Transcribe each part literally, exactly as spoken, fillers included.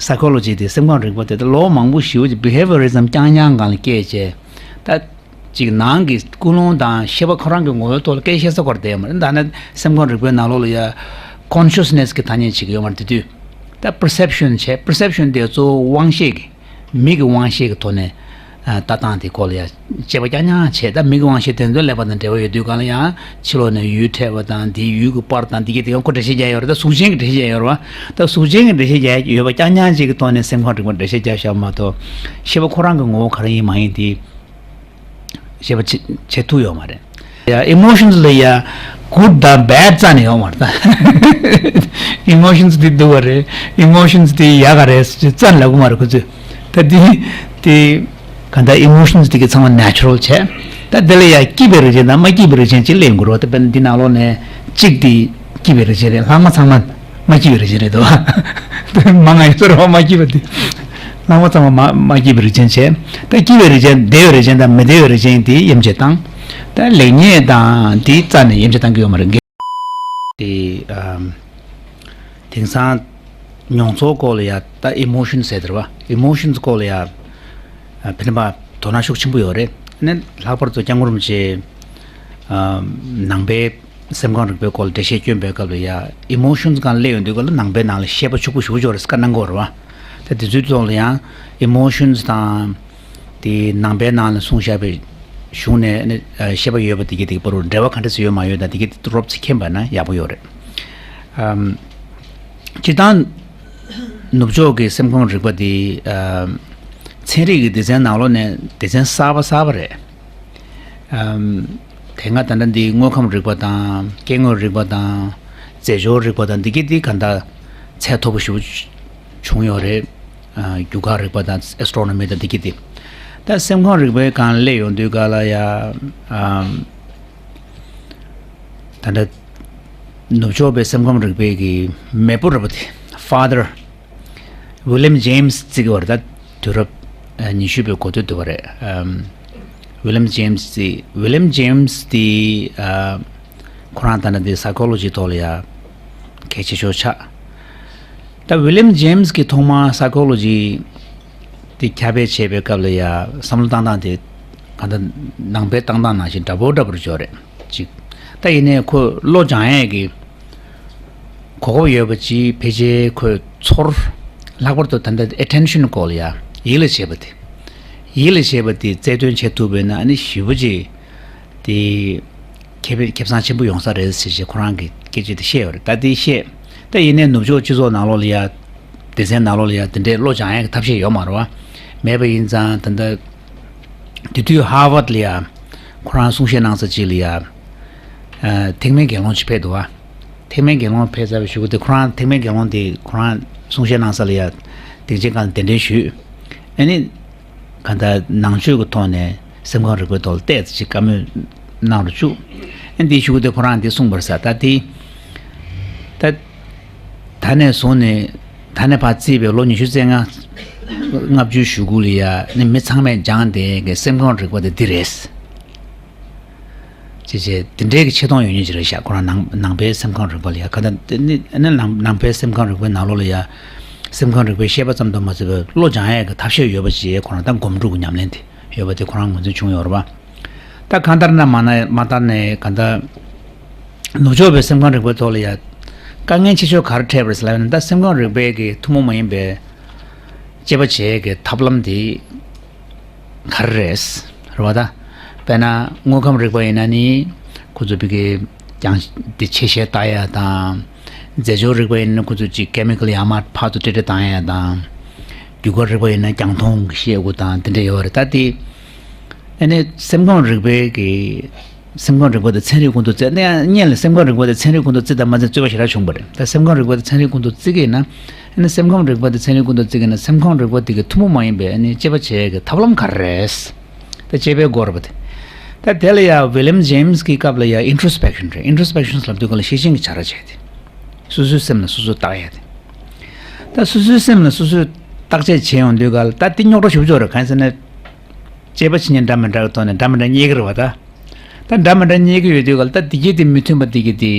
Psychology དེ་སེམས་ཁམས་རིག་པ་དེ་ད་ལོ་མང་པོ་ཞེ་པོ་ཅིག་Behaviorism རྐྱང་རྐྱང་སྒང་ལ་སྐྱེས་བྱས། ད་ཅིག་ནང་གི་ཀུན་སློང་དང་ཤེས་པ་ཁོ་རང་གི་ངོ་བོའི་ཐོག་ལ་སྐད་ཆ་བཤད་ས་སྐོར་དེ་མ་རེད། ད་ནི་སེམས་ཁམས་རིག་པའི་ནང་ལོགས་ལ་ཡ་consciousness གི་ཐ་སྙད་ཅིག་ཡོད་མ་རེད། དེ་དུས་ད་perception བྱས། Perception དེ་གཙོ་བོ་དབང་ཤེས་ཀྱི། མིག་གི་དབང་ཤེས་ཀྱི་ཐོག་ནས་ཨ་ལྟ་སྟངས་དེ་སྐོར་ལ་ཡང་དཔྱད་པ་རྐྱང་རྐྱང་བྱས། ད་མིག་གི་དབང་ཤེས་དེ་ཚོ་ཀླད་པ་དང་འབྲེལ་བ་ཡོད་དུས་གང་ལ་ཡང་ཕྱི་ལོགས་ནས་ཡུལ་འཕྲད་པ་དང་དེའི་ཡུལ་གྱི་པར་དང་དེ་གའི་དེ་ག་ཁོ་འགྲེལ་བཤད་རྒྱག་ཡོད་རེད། ད་གཟུགས་ཅན་གྱི་འགྲེལ་བཤད་རྒྱག་ཡོད་རེད་བ། ད་གཟུགས་ཅན་གྱི་འགྲེལ་བཤད་རྒྱག་ཡོད་པ་རྐྱང་རྐྱང་ཅིག་གི་ཐོག་ནས་སེམས་ཁམས་རིག་པ་འགྲེལ་བཤད་རྒྱག་བཞག་མ་གཏོགས། ཤེས་པ་ཁོ་རང་གི་ངོ་བོ་ག་རེ་ཡིན་མ་ཡིན་དེ། ཞེས་པ་བྱེད་བྱེད་ཐུབ་ཡོད་མ་རེད། ཡ་emotions ལ་ཡ་good དང་bad རྩ་ནས་ཡོད་མ་རེད་ད། Emotions འདི་སྡུག་ག་རེད། Emotions འདི་ཡག་ག་རེད་ཟེར་རྩ་ནས་ལབ་གི་མ་རེད་ཁོ་ཚོས། ད་འདི་དེ་ག་འདྲ་emotions འདི་གི་ཚང་མ་natural བྱས། ད་དེ་ལ་ཡ་སྐྱིད་པའི་རིགས་ཅན་དང་མ་སྐྱིད་པའི་རིགས་ཅན་ཅིག་ལེན་དགོས་རེད་བ། ད་དཔེར་ན་འདི་ནང་ལོགས་ནས་གཅིག་དེ་སྐྱིད་པའི་རིགས་ཅན་རེད། ལྷག་མ་ཚང་མ་མ་སྐྱིད་པའི་རིགས་ཅན་རེད་དོ། མང་ང་ཡོད་ཚོད་རེད་བ། མ་སྐྱིད་པ་དེ། ལྷག་མ་ཚང་མ་མ་མ་སྐྱིད་པའི་རིགས་ཅན་བྱས། ད་སྐྱིད་པའི་རིགས་ཅན་བདེ་བའི་རིགས་ཅན་དང་མི་བདེ་བའི་རིགས་ཅན་དེ་དབྱེ་འབྱེད་བཏང་། ད་ལེགས་ཉེས་དང་དེའི་རྩ་ནས་དབྱེ་འབྱེད་བཏང་གི་ཡོད་མ་རེད། དེ་ཨམ། དེང་སང་མྱོང་ཚོར་སྐོར་ལ་ཡ་ད་emotion ཟེར་དེ་རེད་བ། Emotions སྐོར་ལ་ཡ་ཨ་ཕན་པ་དོ་སྣང་ཤུགས་ཆེན་པོ་ཡོད་རེད། ཨ་ནི་ལྷག་པར་དུ་སྐྱབས་མགོན་རིན་པོ་ཆེ་ཨམ་ནང་པའི་སེམས་ཁམས་རིག་པའི་སྐོར་ལ་འགྲེལ་བཤད་བསྐྱོན་པའི་སྐབས་ལ་ཡ་emotions སྒང་སླེབས་ཡོང་དུས་སྐབས་ལ་ནང་པའི་ནང་ལ་བཤད་པ་ཕྱུག་པོ་ཞེ་པོ་ཅིག་ཡོད་རེད་ཟེར་བཀའ་གནང་གི་ཡོད་རེད་བ། ད་དེ་ཚོའི་ཐོག་ལ་ཡང་emotions དང་དེ་ནང་པའི་ནང་ལ་གསུངས་བཞག་པའི་གཞུང་ནས་ནི་ཨ་བཤད་པ་ཡོད་པ་དེ་གའི་དེ་གའི་བར་དུ་འབྲེལ་བ་ག་འདྲ་ཞིག་ཡོད་མ་ཡོད་དང་དེ་གའི་དེ་རོབ་ཙམ་མཁྱེན་པ་ན་ཡག་པོ་ཡོད་རེད། ཨམ། སྤྱིར་བཏང་ནུབ་ཕྱོགས་ཀྱི་སེམས་ཁམས་རིག་པ་དེ་ཨམ། ཚན་རིག་གི་སྡེ་ཚན་ནང་ལོགས་ནས་སྡེ་ཚན་གསར་པ་གསར་པ་རེད། ཨམ། དེ་སྔ་ད་ལྟ་འདི་དངོས་ཁམས་རིག་པ་དང་སྐྱེ་དངོས་རིག་པ་དང་རྫས་སྦྱོར་རིག་པ་དང་འདི་གི་འདི་ག་འདྲ་ཚད་མཐོ་པོ་ཞེ་པོ་བྱུང་ཡོད་རེད། ཨ། རྒྱུ་སྐར་རིག་པ་དང་ཨེ་སི་ཊོ་རོ་ནོ་མི་དང་འདི་གི་འདི། ད་སེམས་ཁམས་རིག་པའི་སྒང་སླེབས་ཡོང་དུས་ག་ལ་ཡ། ཨམ། ད་ལྟ་ནུབ་ཕྱོགས་པའི་སེམས་ཁམས་རིག་པའི་གི་མེས་པོ་རེད་པ་དེ། Father William James བརྩི་གི་ཡོད་རེད། ད་དུས་རབས་ཉི་ཤུ་པའི་འགོ་སྟོད་དུ་བ་རེད། ཨམ། William James བརྩི། William James དེ་ཨ། ཁོ་རང་ད་ནི་དེ་psychology ཐོག་ལ་ཡ་གལ་ཆེ་ཤོས་ཆགས། ད་William James གིས་ཐོག་མར་psychology དེ་ཁྱབ་སྤེལ་བྱས་པའི་སྐབས་ལ་ཡ་བསམ་བློ་བཏང་སྟངས་དེ་གང་ལྟར་ནང་པའི་བཏང་སྟངས་ནང་བཞིན་འདྲ་པོ་འདྲ་པོར་འཇོག་རེད་ཅིག། ད་ཡིན་ནའི་ཁོ་བློ་སྦྱང་ཡས་ཀྱི་གོ་སྐབས་ཡོད་པ་ཅིག་ཕལ་ཆེར་ཁོས་ཚོར། ལྷག་པར་དུ་ད་ལྟ་attention སྐོར་ལ་ཡ་ཡིད་ལ་བྱེད་པ་དེ། ཡིད་ལ་བྱེད་པ་དེ་རྩལ་འདོན་བྱེད་ཐུབ་པ་ཡིན་ན་ཨ་ནི་ཞེ་པོ་ཅིག་དེ་ཁེ་ཁེ་བཟང་ཆེན་པོ་ཡོང་ས་རེད་ཟེར་བྱས་ཁོ་རང་གི་སྐད་ཆ་དེ་བཤད་ཡོད་རེད། ད་དེ་བཤད། ད་ཡིན་ནའི་ནུབ་ཕྱོགས་སྤྱི་ཚོགས་ནང་ལོགས་ལ་ཡ། སྡེ་ཚན་ནང་ལོགས་ལ་ཡ་དེ་འདྲའི་བློ་སྦྱང་ཡས་ཀྱི་ཐབས་ཤེས་ཡོད་མ་རེད་བ། མེད་པ་ཡིན་ཙང་ད་ལྟ་དེ་དུས་Harvard ལ་ཡ་ཁོ་རང་གསུང་བཤད་གནང་ས་ཅིག་ལ་ཡ། ཨ། ཐེག་དམན་དགེ་སློང་ཅིག་ཕེབས་འདུག་བ། ཐེག་དམན་དགེ་སློང་ཕེབས་ཚར་བའི་གཞུག་གུ་དེ་ཁོ་རང་ཐེག་དམན་དགེ་སློང་དེ་ཁོ་རང་གསུང་བཤད་གནང་ས་ལ་ཡ་སྡིངས་ཆའི་སྒང་ལ་གདན་འདྲེན་ཞུས། ཨ་ནི། གང་ལྟར་ནང་ཆོས་ཀྱི་ཐོག་ནས་སེམས་ཁམས་རིག་པའི་ཐོག་ལ་ཏོག་ཙམ་ཅིག་བཀའ་མོལ་གནང་རུ་བཅུག། ཨ་ནི་དེའི་གཞུག་གུ་དེ་ཁོ་རང་དེ་གསུངས་པར་ཟ། ད་དེ། ད། ད་ནས་བཟུང་ནས། ད་ནས་ཕར་བརྩིས་པའི་ལོ་ཉི་ཤུ་རྩ་ལྔ། ལྔ་བཅུའི་གཞུག་གུ་ལ་ཡ་ནི་མི་ཚང་མས་སྦྱངས་བསྡད་མཁན་གྱི་སེམས་ཁམས་རིག་པ་དེ་འདི་རེད། ཅེས་བྱས་དེ་འདྲའི་གི་ཆེ་མཐོང་ཡོད་མཁན་ཅིག་རེད་ཤག། ཁོ་རང་ནང་ནང་པའི་སེམས་ཁམས་རིག་པ་ལ་ཡ་ག་ད་དེ་ནི་ནི་ནང་ནང་པའི་སེམས་ཁམས་རིག་པའི་ནང་ལོགས་ལ་ཡ། སེམས་ཁམས་རིག་པའི་བཤད་པ་ཙམ་དུ་མ་ཟད་པའི་བློ་སྦྱང་ཡས་ཀྱི་ཐབས་ཤེས་ཡོད་པ་ཅིག་ཁོ་རང་ད་སྒོམ་སྒྲུབ་ཀྱི་ཉམས་ལེན་དེ་ཡོད་པ་དེ་ཁོ་རང་ངོས་འཛིན་བྱུང་ཡོད་རེད་བ། ད་གང་ལྟར་ན་མ་ན་མ་ལྟར་ནས་གང་ལྟར། ནུབ་ཕྱོགས་པའི་སེམས་ཁམས་རིག་པའི་ཐོག་ལ་ཡ། དཀའ་ངལ་ཆེ་ཤོས་ག་རེ་འཕྲད་པ་རེད་ཟེར་ལབ་ན་ད་སེམས་ཁམས་རིག་པའི་གི་ཐུན་མོང་མ་ཡིན་པའི་དཔྱད་པ་བྱེད་ཀྱི་ཐབས་ལམ་དེ་ག་རེ་རེད། རེད་བ་ད། དཔེར་ན་དངོས་ཁམས་རིག་པ་ཡིན་ན་ནི་ཁོ་ཚོ་བི་གི་ཀྱང་དེ་ཆེ་ཤེལ་ལྟ་ཡ་དང་། རྫས་སྦྱོར་རིག་པ་ཡིན་ན་ཁོ་ཚོ་ཅིག་ཀེ་མི་ཀལ་ཡར་མར་ཕར་ཚུར་སྤྲད་སྤྲད་བཏང་ཡ་དང་། རྒྱུ་སྐར་རིག་པ་ཡིན་ན་རྒྱང་མཐོང་གི་ཤེལ་སྒོ་དང་དེ་འདྲ་ཡོད་རེད། ད་དེ་ཨ་ནི་སེམས་ཁམས་རིག་པའི་གི་སེམས་ཁམས་རིག་པ་དང་ཚན་རིག་ཀུན་ཏུ་བརྩི། ཨ་ནི་ཡང་སྔོན་ལ་སེམས་ཁམས་རིག་པ་དང་ཚན་རིག་ཀུན་ཏུ་བརྩི་དང་མ་བརྩི་རྩོད་པ་ཞེ་དྲག་བྱུང་བ་རེད། ད་སེམས་ཁམས་རིག་པ་དང་ཚན་རིག་ཀུན་ཏུ་བརྩི་གི་ཡིན་ན། ཨ་ནི་སེམས་ཁམས་རིག་པ་དང་ཚན་རིག་ཀུན་ཏུ་བརྩི་གི་ཡིན་ན་སེམས་ཁམས་རིག་པ་དེ་གི་ཐུན་མོང་མ་ཡིན་པའི་ཨ་ནི་དཔྱད་པ་བྱེད་ཀྱི་ཐབས་ལམ་ག་རེ་རེད། ད་དཔྱད་པའི་སྐོར་བ་དེ། ད་དེ་ལ་ཡ་William James གི་སྐབས་ལ་ཡ་introspection རེད། Introspection ལབ་དུས་ག་ལ་ཤེས་བཞིན་གྱི་བྱ་ར་བྱས་ཏེ། སོ་སོའི་སེམས་ལ་སོ་སོས་བརྟག་ཡ་དེ། ད་སོ་སོའི་སེམས་ལ་སོ་སོས་བརྟག་དཔྱད་བྱས་ཡོང་དུས་ག་ལ་ད་དེ་རྙོག་དྲ་ཞེ་པོ་ཅིག་རེད། གང་ཡིན་ཟེར་ན། དཔྱད་པ་བྱེད་མཁན་འདྲ་མི་འདྲ་གི་ཐོག་ནས་འདྲ་མི་འདྲ་རྙེད་ཀྱི་རེད་བ་ད། ད་འདྲ་མི་འདྲ་རྙེད་ཀྱི་ཡོད་དུས་ག་ལ་ད་དེ་གྱད་དེ་མི་མཐུན་པ་དེ་གྱད་དེ།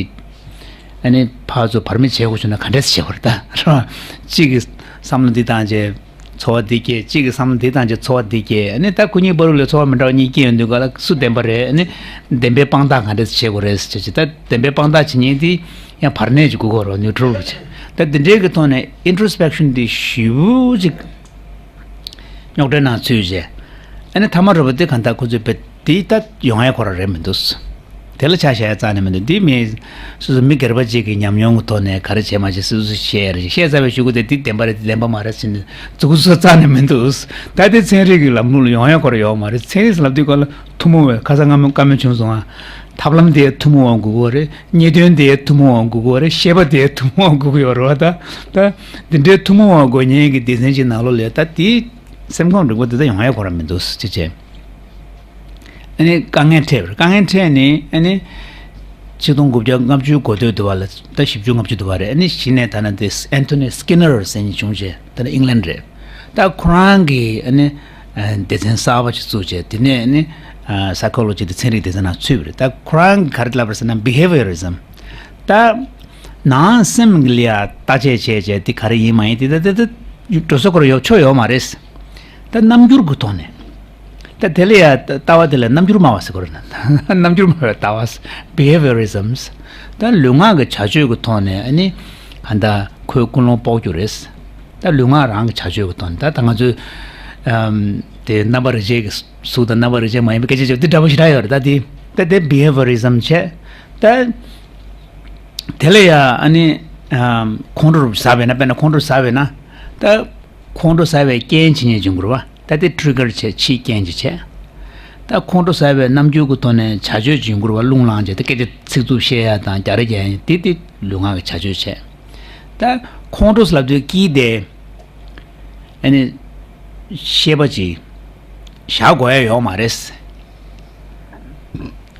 ཨ་ནི་ཕར་ཚུར་བར་མེད་བྱེད་དགོས་བྱུང་ན་ག་འདྲས་བྱེད་དགོས་རེད་ད། རེད་བ། གཅིག་གིས་ བསམ་བློ་འདི་བཏང་བྱས་ཚོར་བ་འདི་སྐྱེས། གཅིག་གིས་བསམ་བློ་འདི་བཏང་བྱས་ཚོར་བ་འདི་སྐྱེས། ཨ་ནི་ད་སྐུ་ཉིད་བར་ལ་ཚོར་བ་མི་འདྲ་བ་གཉིས་སྐྱེས་ཡོང་དུས་ག་ལ་སུ་བདེན་པ་རེད། ཨ་ནི་བདེན་པའི་དཔང་རྟགས་ག་འདྲས་བྱེད་དགོས་རེད་ཟེར་བྱས། ད་བདེན་པའི་དཔང་རྟགས་བྱེད་མཁན་དེ་ཡང་བར་གནས་ཅིག་དགོས་ཀྱི་རེད། ནིའུ་ཊྲལ་བྱས། ད་འདི་འདྲའི་གི་ཐོག་ནས་ཨིན་ཊོ་རོ་སི་པེག་ཤན་དེ་ཞེ་པོ་ཅིག་རྙོག་དྲའི་ནང་ཚུད་བྱས། ཨ་ནི་ཐ་མ་རུ་བ་དེ་གང་ལྟར་ཁོ་ཚོས་བེད་དེ་ད་ཡོང་ཡ་ཁོ་རང་རེད་མི་འདུག་དེ་ལ་ཆ་བཞག་ཡ་རྩ་ནས་མི་འདུག་འདི་མི་སོ་སོ་མི་སྒེར་པ་གཅིག་གི་ཉམས་མྱོང་གི་ཐོག་ནས་ག་རེ་བྱས་མ་བྱས་སོ་སོས་བཤད་ཡ་རེད། བཤད་ཚར་བའི་གཞུག་གུ་དེ་འདི་བདེན་པ་རེད། འདི་བདེན་པ་མ་རེད་ཟེར་ནས་འཛུགས་སུ་རྩ་ནས་མི་འདུག་ད་དེ་ཚན་རིག་གི་ལམ་ལུགས་ལ་ཡོང་ཡ་ཁོ་རང་ཡོད་མ་རེད། ཚན་རིག་ཟེར་ལབ་དུས་སྐབས་ལ་ཐུན་མོང་བའི་ཁ་སང་སྔ་མོ་བཀའ་མོལ་བྱུང་སོང་ང་། ཐབས་ལམ་དེ་ཐུན་མོང་བ་དགོས་ཀྱི་རེད། རྙེད་དོན་དེ་ཐུན་མོང་བ་དགོས་ཀྱི་རེད། ཤེས་པ་དེ་ཐུན་མོང་བ་དགོས་ཀྱི་ཡོད་རེད་བ། ད་ད་འདི་འདྲའི་ཐུན་མོང་བ་དགོས་མཁན་གྱི་སྡེ་ཚན་གཅིག་ནང་ལོགས་ལ་ད་དེ་སེམས་ཁམས་རིག་པ་དེ་ད་ཡོང་ཡ་ཁོ་རང་མི་འདུག་ཅེས་བྱས། ཨ་ནི་དཀའ་ངལ་འཕྲད་པ་རེད། དཀའ་ངལ་འཕྲད་ནས་ཨ་ནི་ཆིག་སྟོང་དགུ་བརྒྱ་ལྔ་བཅུ་འགོ་སྟོད་དུ་བ་ལ་ད་བཞི་བཅུ་ལྔ་བཅུ་དུ་བ་རེད། ཨ་ནི་གཞི་ནས་ད་ན་དེ་ཨན་ཐོ་ནི་སི་ཀི་ནར་ཟེར་མཁན་བྱུང་བྱས། ད་ནི་ཨིང་ལན་རེད། ད་ཁོ་རང་གིས་ཨ་ནི་ཨ་སྡེ་ཚན་གསར་པ་ཅིག་བཙུགས་བྱས། དེ་ནས་ཨ་ནི་ཨ་སའི་ཁོ་ལོ་ཇི་དེ་ཚན་རིག་སྡེ་ཚན་ནང་ཚུད་པ་རེད། ད་ཁོ་རང་གིས་ག་རེ་ལབ་པ་རེད་ཟེར་ན་བི་ཧེ་བི་ཡ་རི་ཟམ། ད་ནང་སེམས་ལ་ཡ་བརྟག་དཔྱད་བྱས་བྱས་དེ་ག་རེ་ཡིན་མ་ཡིན་དེ་ད་ད་ད་འགྲོ་ས་ཁོ་རང་ཡོད་ཆོག་ཡོད་མ་རེད། ད་རྣམ་འགྱུར་གྱི་ཐོག་ནས། ད་དེ་ལ་ཡ་ལྟ་བ་དེ་ལ་རྣམ་འགྱུར་སྨྲ་བ་ཟེར་གྱི་རེད། རྣམ་འགྱུར་སྨྲ་བའི་ལྟ་བ། བི་ཧེ་བི་ཡ་རི་ཟམ། ད་ལུས་ངག་གི་བྱ་སྤྱོད་ཀྱི་ཐོག་ནས་ཨ་ནི་གང་ལྟར་ཁོའི་ཀུན་སློང་དཔོག་རྒྱུ་རེད། ད་ལུས་ངག་རང་གི་བྱ་སྤྱོད་ཀྱི་ཐོག་ནས། ད་ད་ང་ཚོས་ཨམ་དེ་རྣམ་པ་རིག་བྱེད་ཀྱི་གཟུགས་དང་རྣམ་པ་རིག་བྱེད་མ་ཡིན་པའི་སྐད་ཆ་བྱེད་པ་དེ་འདྲ་པོ་ཞེ་དྲག་ཡོད་རེད། ད་དེ་ད་དེ་བི་ཧེ་བི་ཡ་རི་ཟམ་བྱས། ད་དེ་ལ་ཡ་ཨ་ནི་ཨམ་ཁོང་ཁྲོ་ཟ་བས་ན། དཔེར་ན་ཁོང་ཁྲོ་ཟ་བས་ན། ད་ཁོང་ཁྲོ་ཟ་བའི་རྐྱེན་བྱེད་མཁན་བྱུང་དགོས་རེད་བ། ད་དེ་ཊི་རི་གར་བྱས། ཕྱིའི་རྐྱེན་ཅིག་བྱས། ད་ཁོང་ཁྲོ་ཟ་བའི་རྣམ་འགྱུར་གྱི་ཐོག་ནས་བྱ་སྤྱོད་བྱུང་དགོས་རེད་བ། རླུང་ལངས་བྱས། ད་སྐད་ཆ་ཚིག་རྩུབ་བཤད་ཡ་དང་རྒྱག་རེས་རྒྱག་ཡ་དེ་དེ་ལུས་ངག་གི་བྱ་སྤྱོད་བྱས། ད་ཁོང་ཁྲོ་ཟེར་ལབ་དུས་དཀྱིལ་དེ་ཨ་ནི་ཤེས་པ་ཅིག་བཞག་དགོས་ཡ་ཡོད་མ་རེད།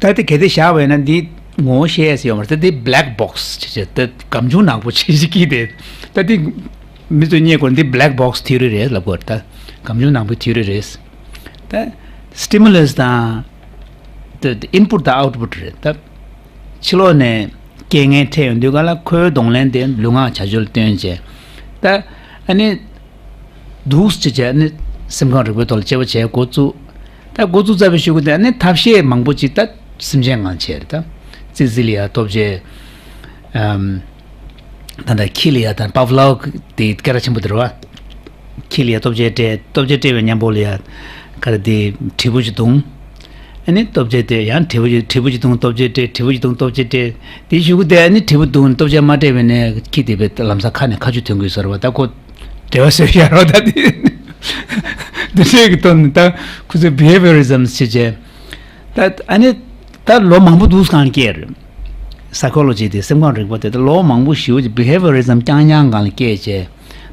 ད་དེ་གལ་ཏེ་བཞག་པ་ཡིན་ན་འདི་ངོ་བོ་ཤེས་ཡས་ཡོད་མ་རེད། ད་འདི་བྷེ་ལེག་བྷོག་སི་ཅེས་བྱས། ད་སྒམ་ཆུང་ནག་པོ་ཅིག་ཅིག་གིས་དེ། ད་འདི་མི་ཚོས་རྙེད་དགོས། འདི་བྷེ་ལེག་བྷོག་སི་ཐི་ཡོ་རི་རེད་ལབ་དགོས་རེད། ད་སྒམ་ཆུང་ནག་པོའི་ཐི་ཡོ་རི་རེད། ད་སི་ཊི་མུ་ལ་སི་དང་ད་ཨིན་པུཊ་དང་ཨའུཊ་པུཊ་རེད། ད་ཕྱི་ལོགས་ནས་རྐྱེན་ངན་འཕྲད་ཡོང་དུས་ག་ལ་ཁོའི་གདོང་ལེན་དེ་ལུས་ངག་བྱ་སྤྱོད་ལ་སྟོན་བྱས། ད་ཨ་ནི་འདུག་སེ་བྱས་ནས་སེམས་ཁམས་རིག་པའི་ཐོག་ལ་དཔྱད་པ་བྱས་འགོ་བཙུགས། ད་འགོ་བཙུགས་ཚར་བའི་གཞུག་གུ་དེ་ནས་ཐབས་ཤེས་མང་པོ་ཅིག་ད་སེམས་ཅན་སྒང་བྱས་རེད། ད་ཙི་ཙི་ལ་ཡ་ལྟོ་ཆས། ཨམ། ད་ལྟ་ཁྱི་ལ་ཡ་ད་པབ་ལོ་དེ་སྐད་གྲགས་ཆེན་པོ་དེ་རེད་བ། ཁྱི་ལ་ཡ་ལྟོ་ཆས་སྤྲད། ལྟོ་ཆས་སྤྲད་པའི་མཉམ་པོ་ལ་ཡ་ག་རེ་དེ་དྲིལ་བུ་ཅིག་བརྡུངས། ཨ་ནི་ལྟོ་ཆས་སྤྲད། ཡང་དྲིལ་བུ་ཅིག་དྲིལ་བུ་ཅིག་བརྡུངས། ལྟོ་ཆས་སྤྲད། དྲིལ་བུ་ཅིག་བརྡུངས། ལྟོ་ཆས་སྤྲད། དེའི་གཞུག་གུ་དེ་ཨ་ནི་དྲིལ་བུ་བརྡུངས། ལྟོ་ཆས་མ་སྤྲད་པ་ནས་ཁྱི་དེ་བས་ལམ་སང་ཁ་ནས་ཁ་ཆུ་ཐོན་དགོས་ཟེར་བ། ད་ཁོ་འབྲེལ་བ་བཟོས་ཤག་རོ། ད་དེ་འདི་འདྲའི་གི་ཐོག་ནས་ད་ཁོ་ཚོས་བི་ཧེ་བི་ཡ་རི་ཟམ་ཟེར་བྱས། ད་ཨ་ནི་ད་ལོ་མང་པོ་འདུག་སེ་སྒང་ལ་སྐྱེས་རེད། སའི་ཁོ་ལོ་ཇི་དེ། སེམས་ཁམས་རིག་པ་དེ་ད་ལོ་མང་པོ་ཞེ་པོ་ཅིག་བི་ཧེ་བི་ཡ་རི་ཟམ་རྐྱང་རྐྱང་སྒང་ལ་སྐྱེས་བྱས།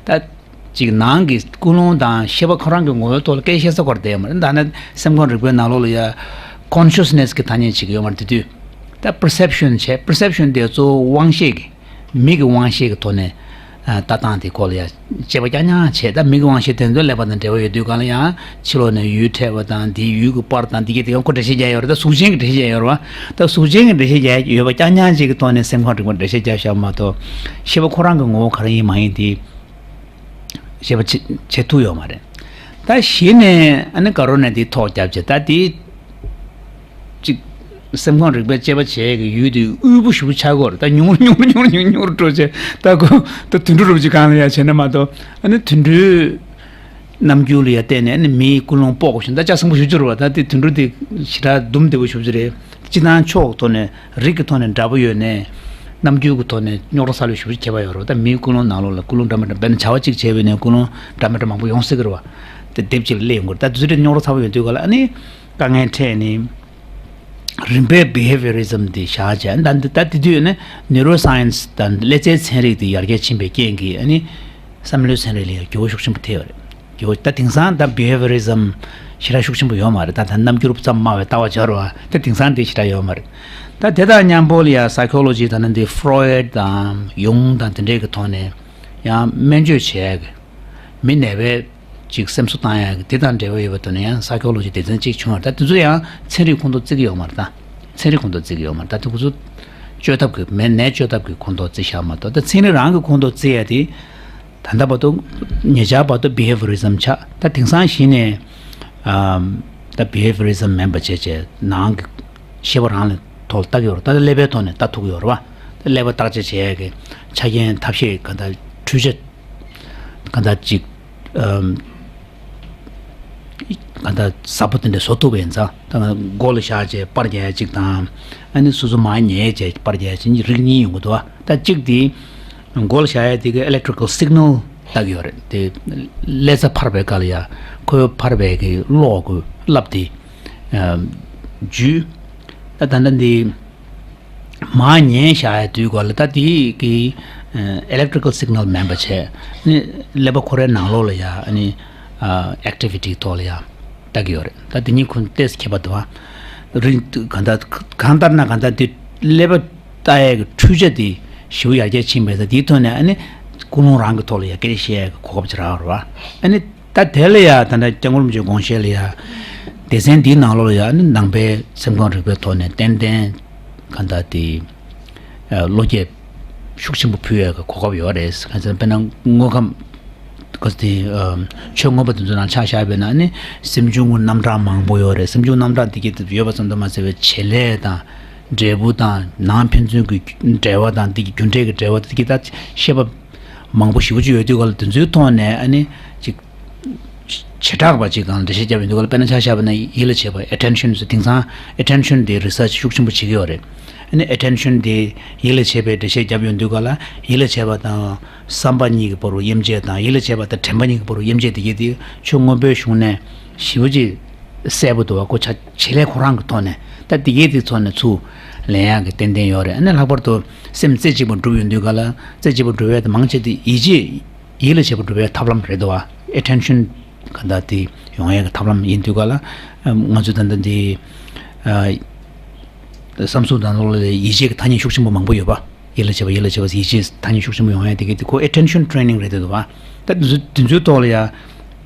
ད་ཅིག་ནང་གི་ཀུན་སློང་དང་ཤེས་པ་ཁོ་རང་གི་ངོ་བོའི་ཐོག་ལ་སྐད་ཆ་བཤད་ས་ཁོ་རང་བསྡད་ཡོད་མ་རེད། ད་ནི་སེམས་ཁམས་རིག་པའི་ནང་ལོགས་ལ་ཡ་ཀོན་ཤི་ཡས་ནེ་སི་གི་ཐ་སྙད་བྱེད་ཀྱི་ཡོད་མ་རེད། དེ་དུས་ད་པར་སེབ་ཤན་བྱས། པར་སེབ་ཤན་དེ་གཙོ་བོ་དབང་ཤེས་ཀྱི། མིག་གི་དབང་ཤེས་ཀྱི་ཐོག་ནས་ཨ་ལྟ་སྟངས་དེ་སྐོར་ལ་ཡ་དཔྱད་པ་རྐྱང་རྐྱང་བྱས། ད་མིག་གི་དབང་ཤེས་དེ་ཚོ་ཀླད་པ་དང་འབྲེལ་བ་ཡོད་དུས་སྒང་ལ་ཡང་ཕྱི་ལོགས་ནས་ཡུལ་འཕྲད་པ་དང་། དེའི་ཡུལ་གྱི་པར་དང་དེ་གའི་དེ་ཡང་ཁོ་འགྲེལ་བཤད་རྒྱག་ཡོད་རེད། ད་གཟུགས་ཅན་གྱི་འགྲེལ་བཤད་རྒྱག་ཡོད་རེད་བ། ད་གཟུགས་ཅན་གྱི་འགྲེལ་བཤད་རྒྱག་ཡོད་པ་རྐྱང་རྐྱང་ཅིག་གི་ཐོག་ནས་སེམས་ཁམས་རིག་པ་འགྲེལ་བཤད་རྒྱབ་བཞག་མ་གཏོགས། ཤེས་པ་ཁོ་རང་གི་ངོ་བོ་ག་རེ་ཡིན་མ་ཡིན་དེ་ཤེས་པ་བྱེད་བྱེད་ཐུབ་ཡོད་མ་རེད། ད་གཞི་ནས་ཨ་ནི་དགའ་རོགས་ནས་དེ་ཐོག་བརྒྱབ་བྱས། ད་དེ་ཅིག་སེམས་ཁམས་རིག་པའི་དཔྱད་པ་བྱེད་ཀྱི་ཡུལ་དེ་དབུལ་པོ་ཞེ་པོ་ཆགས་ཀྱི་ཡོད་རེད། ད་ཉུང་ཉུང་ཉུང་ཉུང་ཉུང་འགྲོ་བྱས། ད་ཁོ་ད་དུད་འགྲོ་རུ་ཅིག་སྒང་ལ་ཡ་བྱས་ན་མ་གཏོགས། ཨ་ནི་དུད་འགྲོའི་རྣམ་འགྱུར་ལ་ཡ་བལྟས་ནས་ཨ་ནི་མིའི་ཀུན་སློང་དཔོག་དགོས་ཤིང་། ད་ལྕགས་ཟམ་པོ་ཞེ་པོ་ཅིག་རེད་བ། ད་དེ་དུད་འགྲོ་དེ་ཞེ་དྲག་འདུམ་བདེ་པོ་ཞེ་པོ་ཅིག་རེད། སྤྱིར་བཏང་ཕྱོགས་ཐོག་ནས་རིགས་ཀྱི་ཐོག་ནས་འདྲ་པོ་ཡོད་ནའི་རྣམ་འགྱུར་གྱི་ཐོག་ནས་རྙོག་དྲ་ཚ་ལོས་ཞེ་པོ་ཅིག་ཁྱད་པར་ཡོད་རེད་བ། ད་མིའི་ཀུན་སློང་ནང་ལོགས་ལ་ཀུན་སློང་འདྲ་མི་འདྲ། དཔེར་ན་བྱ་བ་གཅིག་བྱས་པ་ཡིན་ནའི་ཀུན་སློང་འདྲ་མི་འདྲ་མང་པོ་ཡོང་སྲིད་ཀྱི་རེད་བ། དེ་སྡེབ་གཅིག་ལ་སླེབས་ཡོང་གི་རེད། ད་དེ་ཚོ་དེ་རྙོག་དྲ་ཚ་པོ་ཡོང་དུས་ག་ལ་ཨ་ནི་དཀའ་ངལ་འཕྲད་ནས། རིམ་པས་བི་ཧེ་བི་ཡ་རི་ཟམ་དེ་བཞག་བྱས། ད་འདི་ད་དེ་དུས་ནི་ནིའུ་རོ་སའེན་སི་དང་ཀླད་རྩའི་ཚན་རིག་དེ་ཡར་རྒྱས་ཕྱིན་པའི་རྐྱེན་གྱིས་ཨ་ནི་བསམ་བློའི་ཚན་རིག་ལ་ཡང་འགྱུར་བ་ཤུགས་ཆེན་པོ་ཐེབས་ཡོད་རེད། འགྱུར་བ། ད་དེང་སང་ད་བི་ཧེ་བི་ཡ་རི་ཟམ་ཞེ་དྲག་ཤུགས་ཆེན་པོ་ཡོད་མ་རེད། ད་ད་རྣམ་འགྱུར་ཙམ་སྨྲ་བའི་ལྟ་བ་སྦྱོར་བ་དེ་དེང་སང་དེ་ཞེ་དྲག་ཡོད་མ་རེད། ད་དེ་དང་མཉམ་པོ་ལ་ཡང་སའི་ཁོ་ལོ་ཇི་དང་ནི་འདི་ཕ་རོ་ཡིད་དང་ཡུང་དང་དེ་འདྲའི་གི་ཐོག་ནས་ཡང་སྨན་བཅོས་བྱས་གི། མི་ནད་པའི་ཅིག་སེམས་གསོ་བཏང་ཡག་གི་དེ་དང་འབྲེལ་བ་ཡོད་པའི་ཐོག་ནས་ཡང་སའི་ཁོ་ལོ་ཇི་སྡེ་ཚན་གཅིག་བྱུང་བ་རེད། ད་དེ་ཚོ་ཡང་ཚན་རིག་ཁོངས་གཏོགས་བརྩི་གི་ཡོད་མ་རེད། ད་ཚན་རིག་ཁོངས་གཏོགས་བརྩི་གི་ཡོད་མ་རེད། ད་དེ་ཁོ་ཚོ་བཅོས་ཐབས་ཀྱི་མི་ནད་བཅོས་ཐབས་ཀྱི་ཁོངས་གཏོགས་བརྩི་བཞག་མ་གཏོགས། ད་ཚན་རིག་རང་གི་ཁོངས་གཏོགས་བརྩི་ཡ་དེ་ ད་ལྟ་བར་དུ་ཉེ་ཆར་བར་དུ་བི་ཧེ་བི་རི་ཛམ་ཆགས། ད་དེང་སང་གཞི་ནས་ཨམ། ད་བི་ཧེ་བི་རི་ཛམ་མིན་པ་བྱས་བྱས་ནང་གི་ཤེས་པ་རང་ལ་ཐོག་ལ་ལྟ་གི་ཡོད་རེད། ད་ཀླད་པའི་ཐོག་ནས་ལྟ་ཐུབ་ཀྱི་ཡོད་རེད་བ། ད་ཀླད་པ་བརྟག་དཔྱད་བྱེད་ཡས་ཀྱི་ཆ་རྐྱེན་ཐབས་ཤེས་ག་ད་འཕྲུལ་ཆས་ག་ད་ཅིག་ཨམ། ག་ད་ཟབ་པོ་དེ་འདྲ་བཟོ་ཐུབ་པ་ཡིན་ཙང་། ད་མགོ་ལ་བཞག་བྱས་པར་རྒྱག་ཡ་གཅིག་དང་། ཨ་ནི་སོ་སོ་མར་ཉལ་བྱས་པར་རྒྱག་ཡ་གཅིག་རིགས་གཉིས་ཡོང་གི་འདུག་བ། ད་གཅིག་དེ་མགོ་ལ་བཞག་ཡ་དེ་གི་ཨི་ལེག་ཊི་རི་ཀལ་སིག་ནལ་ལྟ་གི་ཡོད་རེད། དེ་ཀླད་རྩ་འཕར་བའི་སྐབས་ལ་ཡ་ཁོའི་འཕར་བའི་གི་གློག་གི་རླབས་དེ་ཨ་འཇུས། ད་ད་ལྟ་འདི་མར་ཉལ་བཞག་ཡ་དུས་སྐབས་ལ་ད་དེ་གི་ཨ་ཨི་ལེག་ཊི་རི་ཀལ་སིག་ནལ་མིན་པ་བྱས། ཨ་ནི་ཀླད་པ་ཁོ་རའི་ནང་ལོགས་ལ་ཡ་ཨ་ནི་ཨ་ཨེག་ཊི་བི་ཊི་ཐོག་ལ་ཡ་ལྟ་གི་ཡོད་རེད། ད་དེ་གཉིས་ཁོ་ཏོག་ཙམ་ཁྱད་པར་འདུག་བ། རིང་གང་ལྟར་གང་ལྟར་ན་གང་ལྟར་དེ་ཀླད་པ་ལྟ་ཡས་ཀྱི་འཕྲུལ་ཆ་དེ་ཞེ་པོ་ཡར་རྒྱས་ཕྱིན་པས། ད་དེའི་ཐོག་ནས་ཨ་ནི་ཀུན་སློང་རང་གི་ཐོག་ལ་ཡ་སྐད་ཆ་བཤད་ཡས་ཀྱི་གོ་སྐབས་ཅིག་རག་པ་རེད་བ། ཨ་ནི་ད་དེ་ལ་ཡ་ད་ལྟ་སྐྱབས་མགོན་རིན་པོ་ཆེའི་དགོངས་བཞེད་ལ་ཡ་སྡེ་ཚན་འདིའི་ནང་ལོགས་ལ་ཡ་ཨ་ནི་ནང་པའི་སེམས་ཁམས་རིག་པའི་ཐོག་ནས་ཏན་ཏན་གང་ལྟར་དེ་བློ་སྐྱེད་ཤུགས་ཆེན་པོ་ཕུལ་ཡས་ཀྱི་གོ་སྐབས་ཡོད་རེད། གང་ཟེར་ན་དཔེར་ན་དངོས་ཁམས་ག་ཟེར་དེ་ཆོས་མངོན་པ་དེ་ཚོ་ནང་ཆ་བཞག་པས་ན་ཨ་ནི་སེམས་བྱུང་གི་རྣམ་གྲངས་མང་པོ་ཡོད་རེད། སེམས་བྱུང་རྣམ་གྲངས་དེ་གས་དེ་ཡོད་པ་ཙམ་དུ་མ་ཟད་པའི་བྱེད་ལས་དང་འབྲས་བུ་དང་ནང་ཕན་ཚུན་གྱི་འབྲེལ་བ་དང་དེ་གི་རྒྱུ་འབྲས་ཀྱི་འབྲེལ་བ་དེ་གས་ད་བཤད་པ་མང་པོ་ཞེ་པོ་ཅིག་ཡོད་དུས་སྐབས་ལ་དེ་ཚོའི་ཐོག་ནས་ཨ་ནི་ཅིག་བྱེ་བྲག་པ་ཅིག་སྒང་ལ་འགྲེལ་བཤད་བརྒྱབ་ཡོང་དུས་སྐབས་ལ། དཔེར་ན་ཆ་བཞག་པ་ན་ཡིད་ལ་བྱེད་པ་ཨེ་ཊེན་ཤན་ཟེར། དེང་སང་ཨེ་ཊེན་ཤན་དེ་རི་སར་ཆི་ཤུགས་ཆེན་པོ་བྱེད་ཀྱི་ཡོད་རེད། ཨ་ནི་ཨེ་ཊེན་ཤན་དེ་ཡིད་ལ་བྱེད་པའི་འགྲེལ་བཤད་བརྒྱབ་ཡོང་དུས་སྐབས་ལ་ཡིད་ལ་བྱེད་པ་དང་བསམ་པ་གཉིས་ཀྱི་བར་དུ་དབྱེ་འབྱེད་དང་ཡིད་ལ་བྱེད་པ་དང་དྲན་པ་གཉིས་ཀྱི་བར་དུ་དབྱེ་འབྱེད་དེ་གས་དེ་ཆོས་མངོན་པའི་གཞུང་ནས་ཞེ་པོ་ཅིག་གསལ་པོ་འདུག་བ། ཁོ་ཆ་བྱེད་ལས་ཁོ་རང་གི་ཐོག་ནས་ད་དེ་གས་དེ་ཐོག་ནས་ཚུར་ལེན་ཡག་གི་ཏན་ཏན་ཡོད་རེད། ཨ་ནི་ལྷག་པར་དུ་སེམས་རྩེ་གཅིག་པ་སྒྲུབ་ཡོང་དུས་སྐབས་ལ་རྩེ་གཅིག་པ་སྒྲུབ་ཡས་དེ་མང་ཆེ་དེ་ཡིད་ཆེས་ཡིད་ལ་བྱེད་པ་སྒྲུབ་པའི་ཐབས་ལམ་རེད་འདུག་བ། ཨེ་ཊེན་ཤན་ག་ད་དེ་ཡོང་ཡས་ཀྱི་ཐབས་ལམ་ཡིན་དུས་སྐབས་ལ་ང་ཚོས་ད་ལྟ་འདི་བསམ་གཟུགས་ནང་ལོགས་ལ་ཡིད་ཆེས་ཀྱི་ཐ་སྙད་ཤུགས་ཆེན་པོ་མང་པོ་ཡོད་པ། ཡིད་ལ་བྱེད་པ་ཡིད་ལ་བྱེད་པ་ཡིད་ཆེས་ཐ་སྙད་ཤུགས་ཆེན་པོ་ཡོང་ཡས་དེ་གས་དེ་ཁོ་ཨེ་ཊེན་ཤན་ཊེ་རེ་ནིང་རེད་འདུག་བ། ད་དེ་ཚོ་དེ་ཚོའི་ཐོག་ལ་ཡ་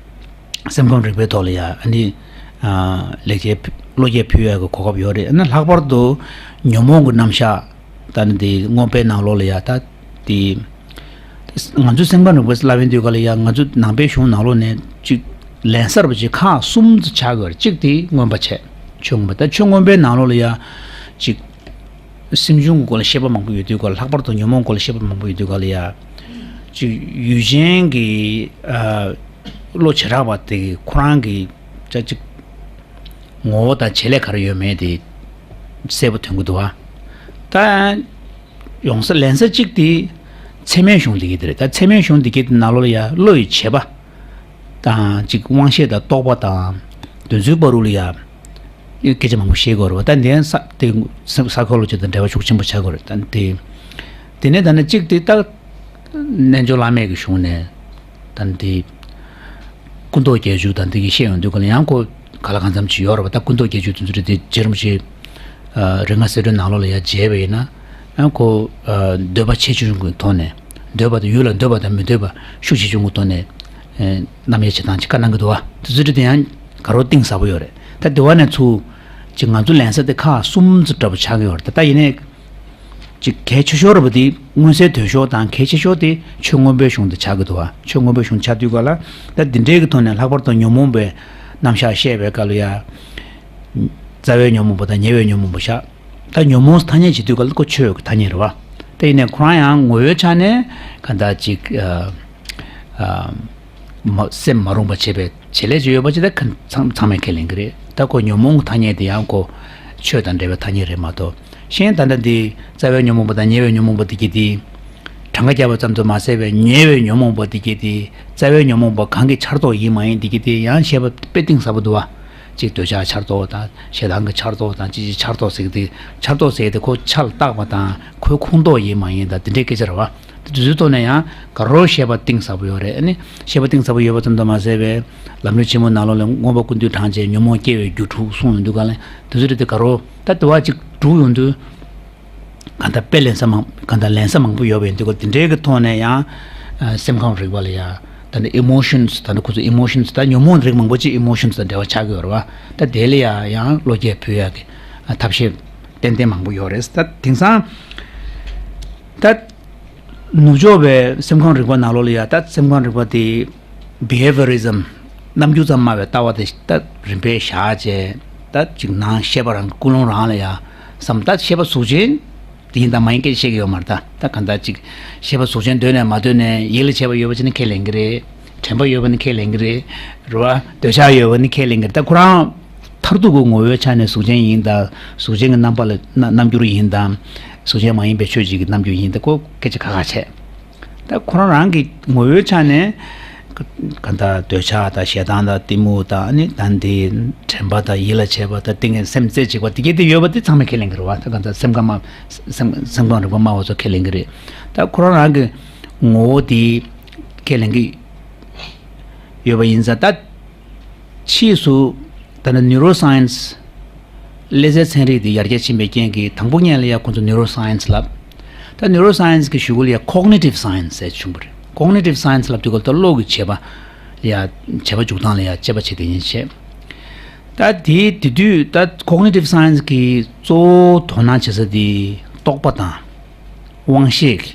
སེམས་ཁམས་རིག་པའི་ཐོག་ལ་ཡ་ཨ་ནི་ལེགས་སྐྱེས་བློ་སྐྱེད་ཕུལ་ཡས་ཀྱི་གོ་སྐབས་ཡོད་རེད། ཨ་ནི་ལྷག་པར་དུ་ཉོན་མོངས་ཀྱི་རྣམ་གཞག་ད་ནི་དེ་མངོན་པའི་ནང་ལོགས་ལ་ཡ་ད་དེ་ང་ཚོའི་སེམས་ཁམས་རིག་པ་ལབ་ཡོང་དུས་སྐབས་ལ་ཡ་ང་ཚོ་ནང་པའི་གཞུང་ནང་ལོགས་ནས་ཅིག་ལན་གསར་པ་ཅིག་ཁག་གསུམ་དུ་ཆགས་དགོས་རེད། གཅིག་དེ་མངོན་པ་བྱས། ཆོས་མངོན་པ། ད་ཆོས་མངོན་པའི་ནང་ལོགས་ལ་ཡ་ཅིག་སེམས་བྱུང་གི་སྐོར་ལ་བཤད་པ་མང་པོ་ཡོད་དུས་སྐབས་ལ། ལྷག་པར་དུ་ཉོན་མོངས་སྐོར་ལ་བཤད་པ་མང་པོ་ཡོད་དུས་སྐབས་ལ་ཡ་ཅིག་ཡུལ་ཅན་གྱི་ཨ་བློ་བྱེ་བྲག་པ་དེ་ཁོ་རང་གི་ཅ་ཅིག་ངོ་བོ་དང་བྱེད་ལས་ག་རེ་ཡོད་མེད་དེ་གསལ་པོ་ཐོན་གྱི་འདུག་བ། ད་ཡོང་ས་ལན་ས་གཅིག་དེ་ཚད་མའི་གཞུང་དེ་གས་དེ་རེད། ད་ཚད་མའི་གཞུང་དེ་གས་དེ་ནང་ལོགས་ལ་ཡ་བློ་ཡི་བྱེད་པ་དང་ཅིག་དབང་ཤེས་དང་རྟོག་པ་དང་དེ་ཚོའི་བར་དུ་ལ་ཡ་སྐད་ཆ་མང་པོ་བཤད་དགོས་རེད་བ། ད་འདི་ས་དེ་ས་ཁོ་ལོ་ཇི་དང་འབྲེལ་བ་ཤུགས་ཆེན་པོ་ཆགས་དགོས་རེད། ད་དེ་དེ་ནས་ད་ནི་གཅིག་དེ་ད་རྣལ་འབྱོར་བླ་མེད་ཀྱི་གཞུང་ནས་ད་དེ་སྐུ་མདོག་བརྒྱད་ཅུ་དང་དེ་གི་བཤད་ཡོང་དུས་སྐབས་ལ་ཡང་ཁོ་ག་ལ་གང་འཚམ་ཅིག་ཡོད་རེད་བ། ད་སྐུ་མདོག་བརྒྱད་ཅུ་དེ་ཚོ་རེད་དེ་རྗེ་རིན་པོ་ཆེ་རིགས་ལྔ་གསལ་སྒྲོན་ནང་ལོགས་ལ་ཡ་མཇལ་བ་ཡིན་ན་ཡང་ཁོ་འདོད་པ་ཆེ་ཆུང་གི་ཐོག་ནས་འདོད་པ་དང་ཡུལ་ལ་འདོད་པ་དང་མི་འདོད་པ་ཤུགས་ཆེ་ཆུང་གི་ཐོག་ནས་རྣམ་དབྱེ་བྱེད་སྟངས་ཅིག་བཀའ་གནང་གི་འདུག་བ། དེ་ཚོ་རེད་དེ་ཡང་ག་རོ་གཏིང་ཟབ་པོ་ཡོད་རེད། ད་དེ་བ་ནས་ཚུར་ཅིག་ང་ཚོ་ལན་ས་དེ་ཁག་གསུམ་ཙམ་འདྲ་པོ་ཆགས་ཀྱི་ཡོད་རེད། ད་ད་ཡིན་ནའི། ཅིག་གལ་ཆེ་ཤོས་རེད་པ། དེ་མངོན་གསལ་དོད་ཤོས་དང་གལ་ཆེ་ཤོས་དེ་ཆོས་མངོན་པའི་གཞུང་དེ་ཆགས་ཀྱི་འདུག་བ། ཆོས་མངོན་པའི་གཞུང་ཆགས་དུས་སྐབས་ལ་ད་འདི་འདྲའི་གི་ཐོག་ནས་ལྷག་པར་དུ་ཉོན་མོངས་པའི་རྣམ་གཞག་བཤད་པའི་སྐབས་ལ་ཡ། རྩ་བའི་ཉོན་མོངས་པ་དང་ཉེ་བའི་ཉོན་མོངས་པ་བཞག། ད་ཉོན་མོངས་ཐ་སྙད་བྱེད་དུས་སྐབས་ལ་ཁོ་ཆོས་ཀྱི་ཐ་སྙད་རེད་བ། ད་ཡིན་ནའི་ཁོ་རང་ཡང་ངོ་བོའི་ཆ་ནས་ག་འདྲ་ཅིག་ཨ་ཨ། མ་སེམས་མ་རུངས་པ་བྱེད་པའི་བྱེད་ལས་ཅིག་ཡོད་པ་ཅིག་ད་ཁ་ཚང་ཚང་མས་ཁས་ལེན་གྱི་རེད། ད་ཁོ་ཉོན་མོངས་ཐ་སྙད་དེ་ཡང་ཁོ་ཆོས་དང་འབྲེལ་བའི་ཐ་སྙད་རེད་མ་གཏོགས། གཞན་ད་ལྟ་འདི་རྩ་བའི་ཉོན་མོངས་པ་དང་ཉེ་བའི་ཉོན་མོངས་པ་དེ་གྱད་དེ་གྲངས་ཀ་བརྒྱབ་པ་ཙམ་དུ་མ་ཟད་པའི་ཉེ་བའི་ཉོན་མོངས་པ་དེ་གྱད་དེ་རྩ་བའི་ཉོན་མོངས་པ་གང་གི་ཆར་གཏོགས་ཡིན་མ་ཡིན་དེ་གྱད་དེ་ཡང་བཤད་པ་དཔེ་གཏིང་ཟབ་པོ་འདུག་བ། གཅིག་འདོད་ཆགས་ཆར་གཏོགས་དང་ཞེ་སྡང་གི་ཆར་གཏོགས་དང་ཅི་ཅི་ཆར་གཏོགས་ཟེར་གྱི་དེ་ཆར་གཏོགས་ཟེར་གྱི་དེ་ཁོ་ཆར་ལ་བཏགས་པ་དང་ཁོའི་ཁོངས་གཏོགས་ཡིན་མ་ཡིན་དང་དེ་འདྲའི་སྐད་ཆ་རེད་བ། དེ་དུས་ཚོད་ཐོག་ནས་ཡང་ག་རོ་བཤད་པ་གཏིང་ཟབ་པོ་ཡོད་རེད། ཨ་ནི་བཤད་པ་གཏིང་ཟབ་པོ་ཡོད་པ་ཙམ་དུ་མ་ཟད་པའི་ལམ་རིམ་ཆེན་མོ་ནང་ལོགས་ལ་མངོན་པ་ཀུན་བཏུས་དྲངས་བྱས་ཉོན་མོངས་སྐྱེ་བའི་རྒྱུ་དྲུག་གསུངས་ཡོང་དུས་ག་ལ་དེ་ཚོ་རེད་དེ་ག་རོ་ད་དུ་བ་ཅིག་དྲུག་ཡོང་དུས་ག་འདྲ་དཔེ་ལེན་ས་མང་ག་འདྲ་ལེན་ས་མང་པོ་ཡོད་པ་ཡིན་དུས་ག་དེ་འདྲའི་གི་ཐོག་ནས་ཡང་ཨ་སེམས་ཁམས་རིག་པ་ལ་ཡ་ད་ནི་ཨི་མོ་ཤན་སི་ད་ནི་ཁོ་ཚོ་ཨི་མོ་ཤན་སི་ད་ཉོན་མོངས་རིགས་མང་པོ་ཅིག་ཨི་མོ་ཤན་སི་དང་འབྲེལ་བ་ཆགས་ཀྱི་ཡོད་རེད་བ། ད་དེ་ལ་ཡ་ཡང་བློ་སྐྱེད་ཕུལ་ཡག་གི་ཨ་ཐབས་ཤེས་ཏན་ཏན་མང་པོ་ཡོད་རེད། ད་དེང་སང་ད། ནུབ་ཕྱོགས་པའི་སེམས་ཁམས་རིག་པ་ནང་ལོགས་ལ་ཡ་ད་སེམས་ཁམས་རིག་པ་དེ་behaviorism རྣམ་འགྱུར་ཙམ་སྨྲ་བའི་ལྟ་བ་དེ་ད་རིམ་པས་བཞག་བྱས་ད་ཅིག་ནང་ཤེས་པ་རང་གི་ཀུན་སློང་རང་ལ་ཡ་བསམ་ད་ཤེས་པ་གཟུགས་ཅན། དེ་ཡིན་དང་མ་ཡིན་སྐད་ཆ་བཤད་ཀྱི་ཡོད་མ་རེད་ད། ད་གང་ལྟར་ཅིག་ཤེས་པ་གཟུགས་ཅན་འདོད་ནས་མ་འདོད་ནས་ཡིད་ལ་བྱེད་པ་ཡོད་པ་ཅིག་ནི་ཁས་ལེན་གྱི་རེད། དྲན་པ་ཡོད་པ་ནི་ཁས་ལེན་གྱི་རེད། རེད་བ། འདོད་ཆགས་ཡོད་པ་ནི་ཁས་ལེན་གྱི་རེད། ད་ཁོ་རང་མཐར་ཐུག་གི་ངོ་བོའི་ཆ་ནས་གཟུགས་ཅན་ཡིན་དང་གཟུགས་ཅན་གྱི་རྣམ་པ་ལ་རྣ་རྣམ་འགྱུར་ཡིན་དང་གཟུགས་ཅན་མ་ཡིན་པའི་ཆོས་ཅིག་གི་རྣམ་འགྱུར་ཡིན་ད་ཁོ་སྐད་ཆ་ཁག་ཁག་བྱས། ད་ཁོ་རང་རང་གི་ངོ་བོའི་ཆ་ནས་ག་ད་འདོད་ཆགས་དང་ཞེ་སྡང་དང་གཏི་མུག་དང་ཨ་ནི་ད་འདི་དྲན་པ་དང་ཡིད་ལ་བྱེད་པ་དང་ཏིང་ངེ་སེམས་རྩེ་གཅིག་པ་དེ་གྱད་དེ་ཡོད་པ་དེ་ཚང་མས་ཁས་ལེན་གྱི་རེད་བ། ད་ག་ད་སེམས་ཁམས་སེམས་སེམས་ཁམས་རིག་པ་སྨྲ་བ་ཚོ་ཁས་ལེན་གྱི་རེད། ད་ཁོ་རང་རང་གི་ངོ་བོ་དེ་ཁས་ལེན་གྱི་ཡོད་པ་ཡིན་ཙང་ད། ཕྱིས་སུ་ད་ནི་neuroscience ཀླད་རྩའི་ཚན་རིག་དེ་ཡར་རྒྱས་ཕྱིན་པའི་རྐྱེན་གྱིས་དང་པོ་ཉིད་ལ་ཡང་ཁོང་ཚོ་neuroscience ལབ། ད་neuroscience གི་གཞུག་གུ་ལ་ཡང་cognitive science ཟེར་བྱུང་བ་རེད། cognitive science ལབ་དུས་སྐབས་ད་བློ་གི་བྱེད་པ་ལ་ཡང་བྱེད་པ་འཇུག་སྟངས་ལ་ཡང་དཔྱད་པ་བྱེད་དེ་ཡིན་བྱས། ད་དེའི་དེ་དུས་ད་cognitive science གི་གཙོ་བོ་དོ་སྣང་བྱེད་ས་དེ་རྟོག་པ་དང་། དབང་ཤེས་ཀྱི།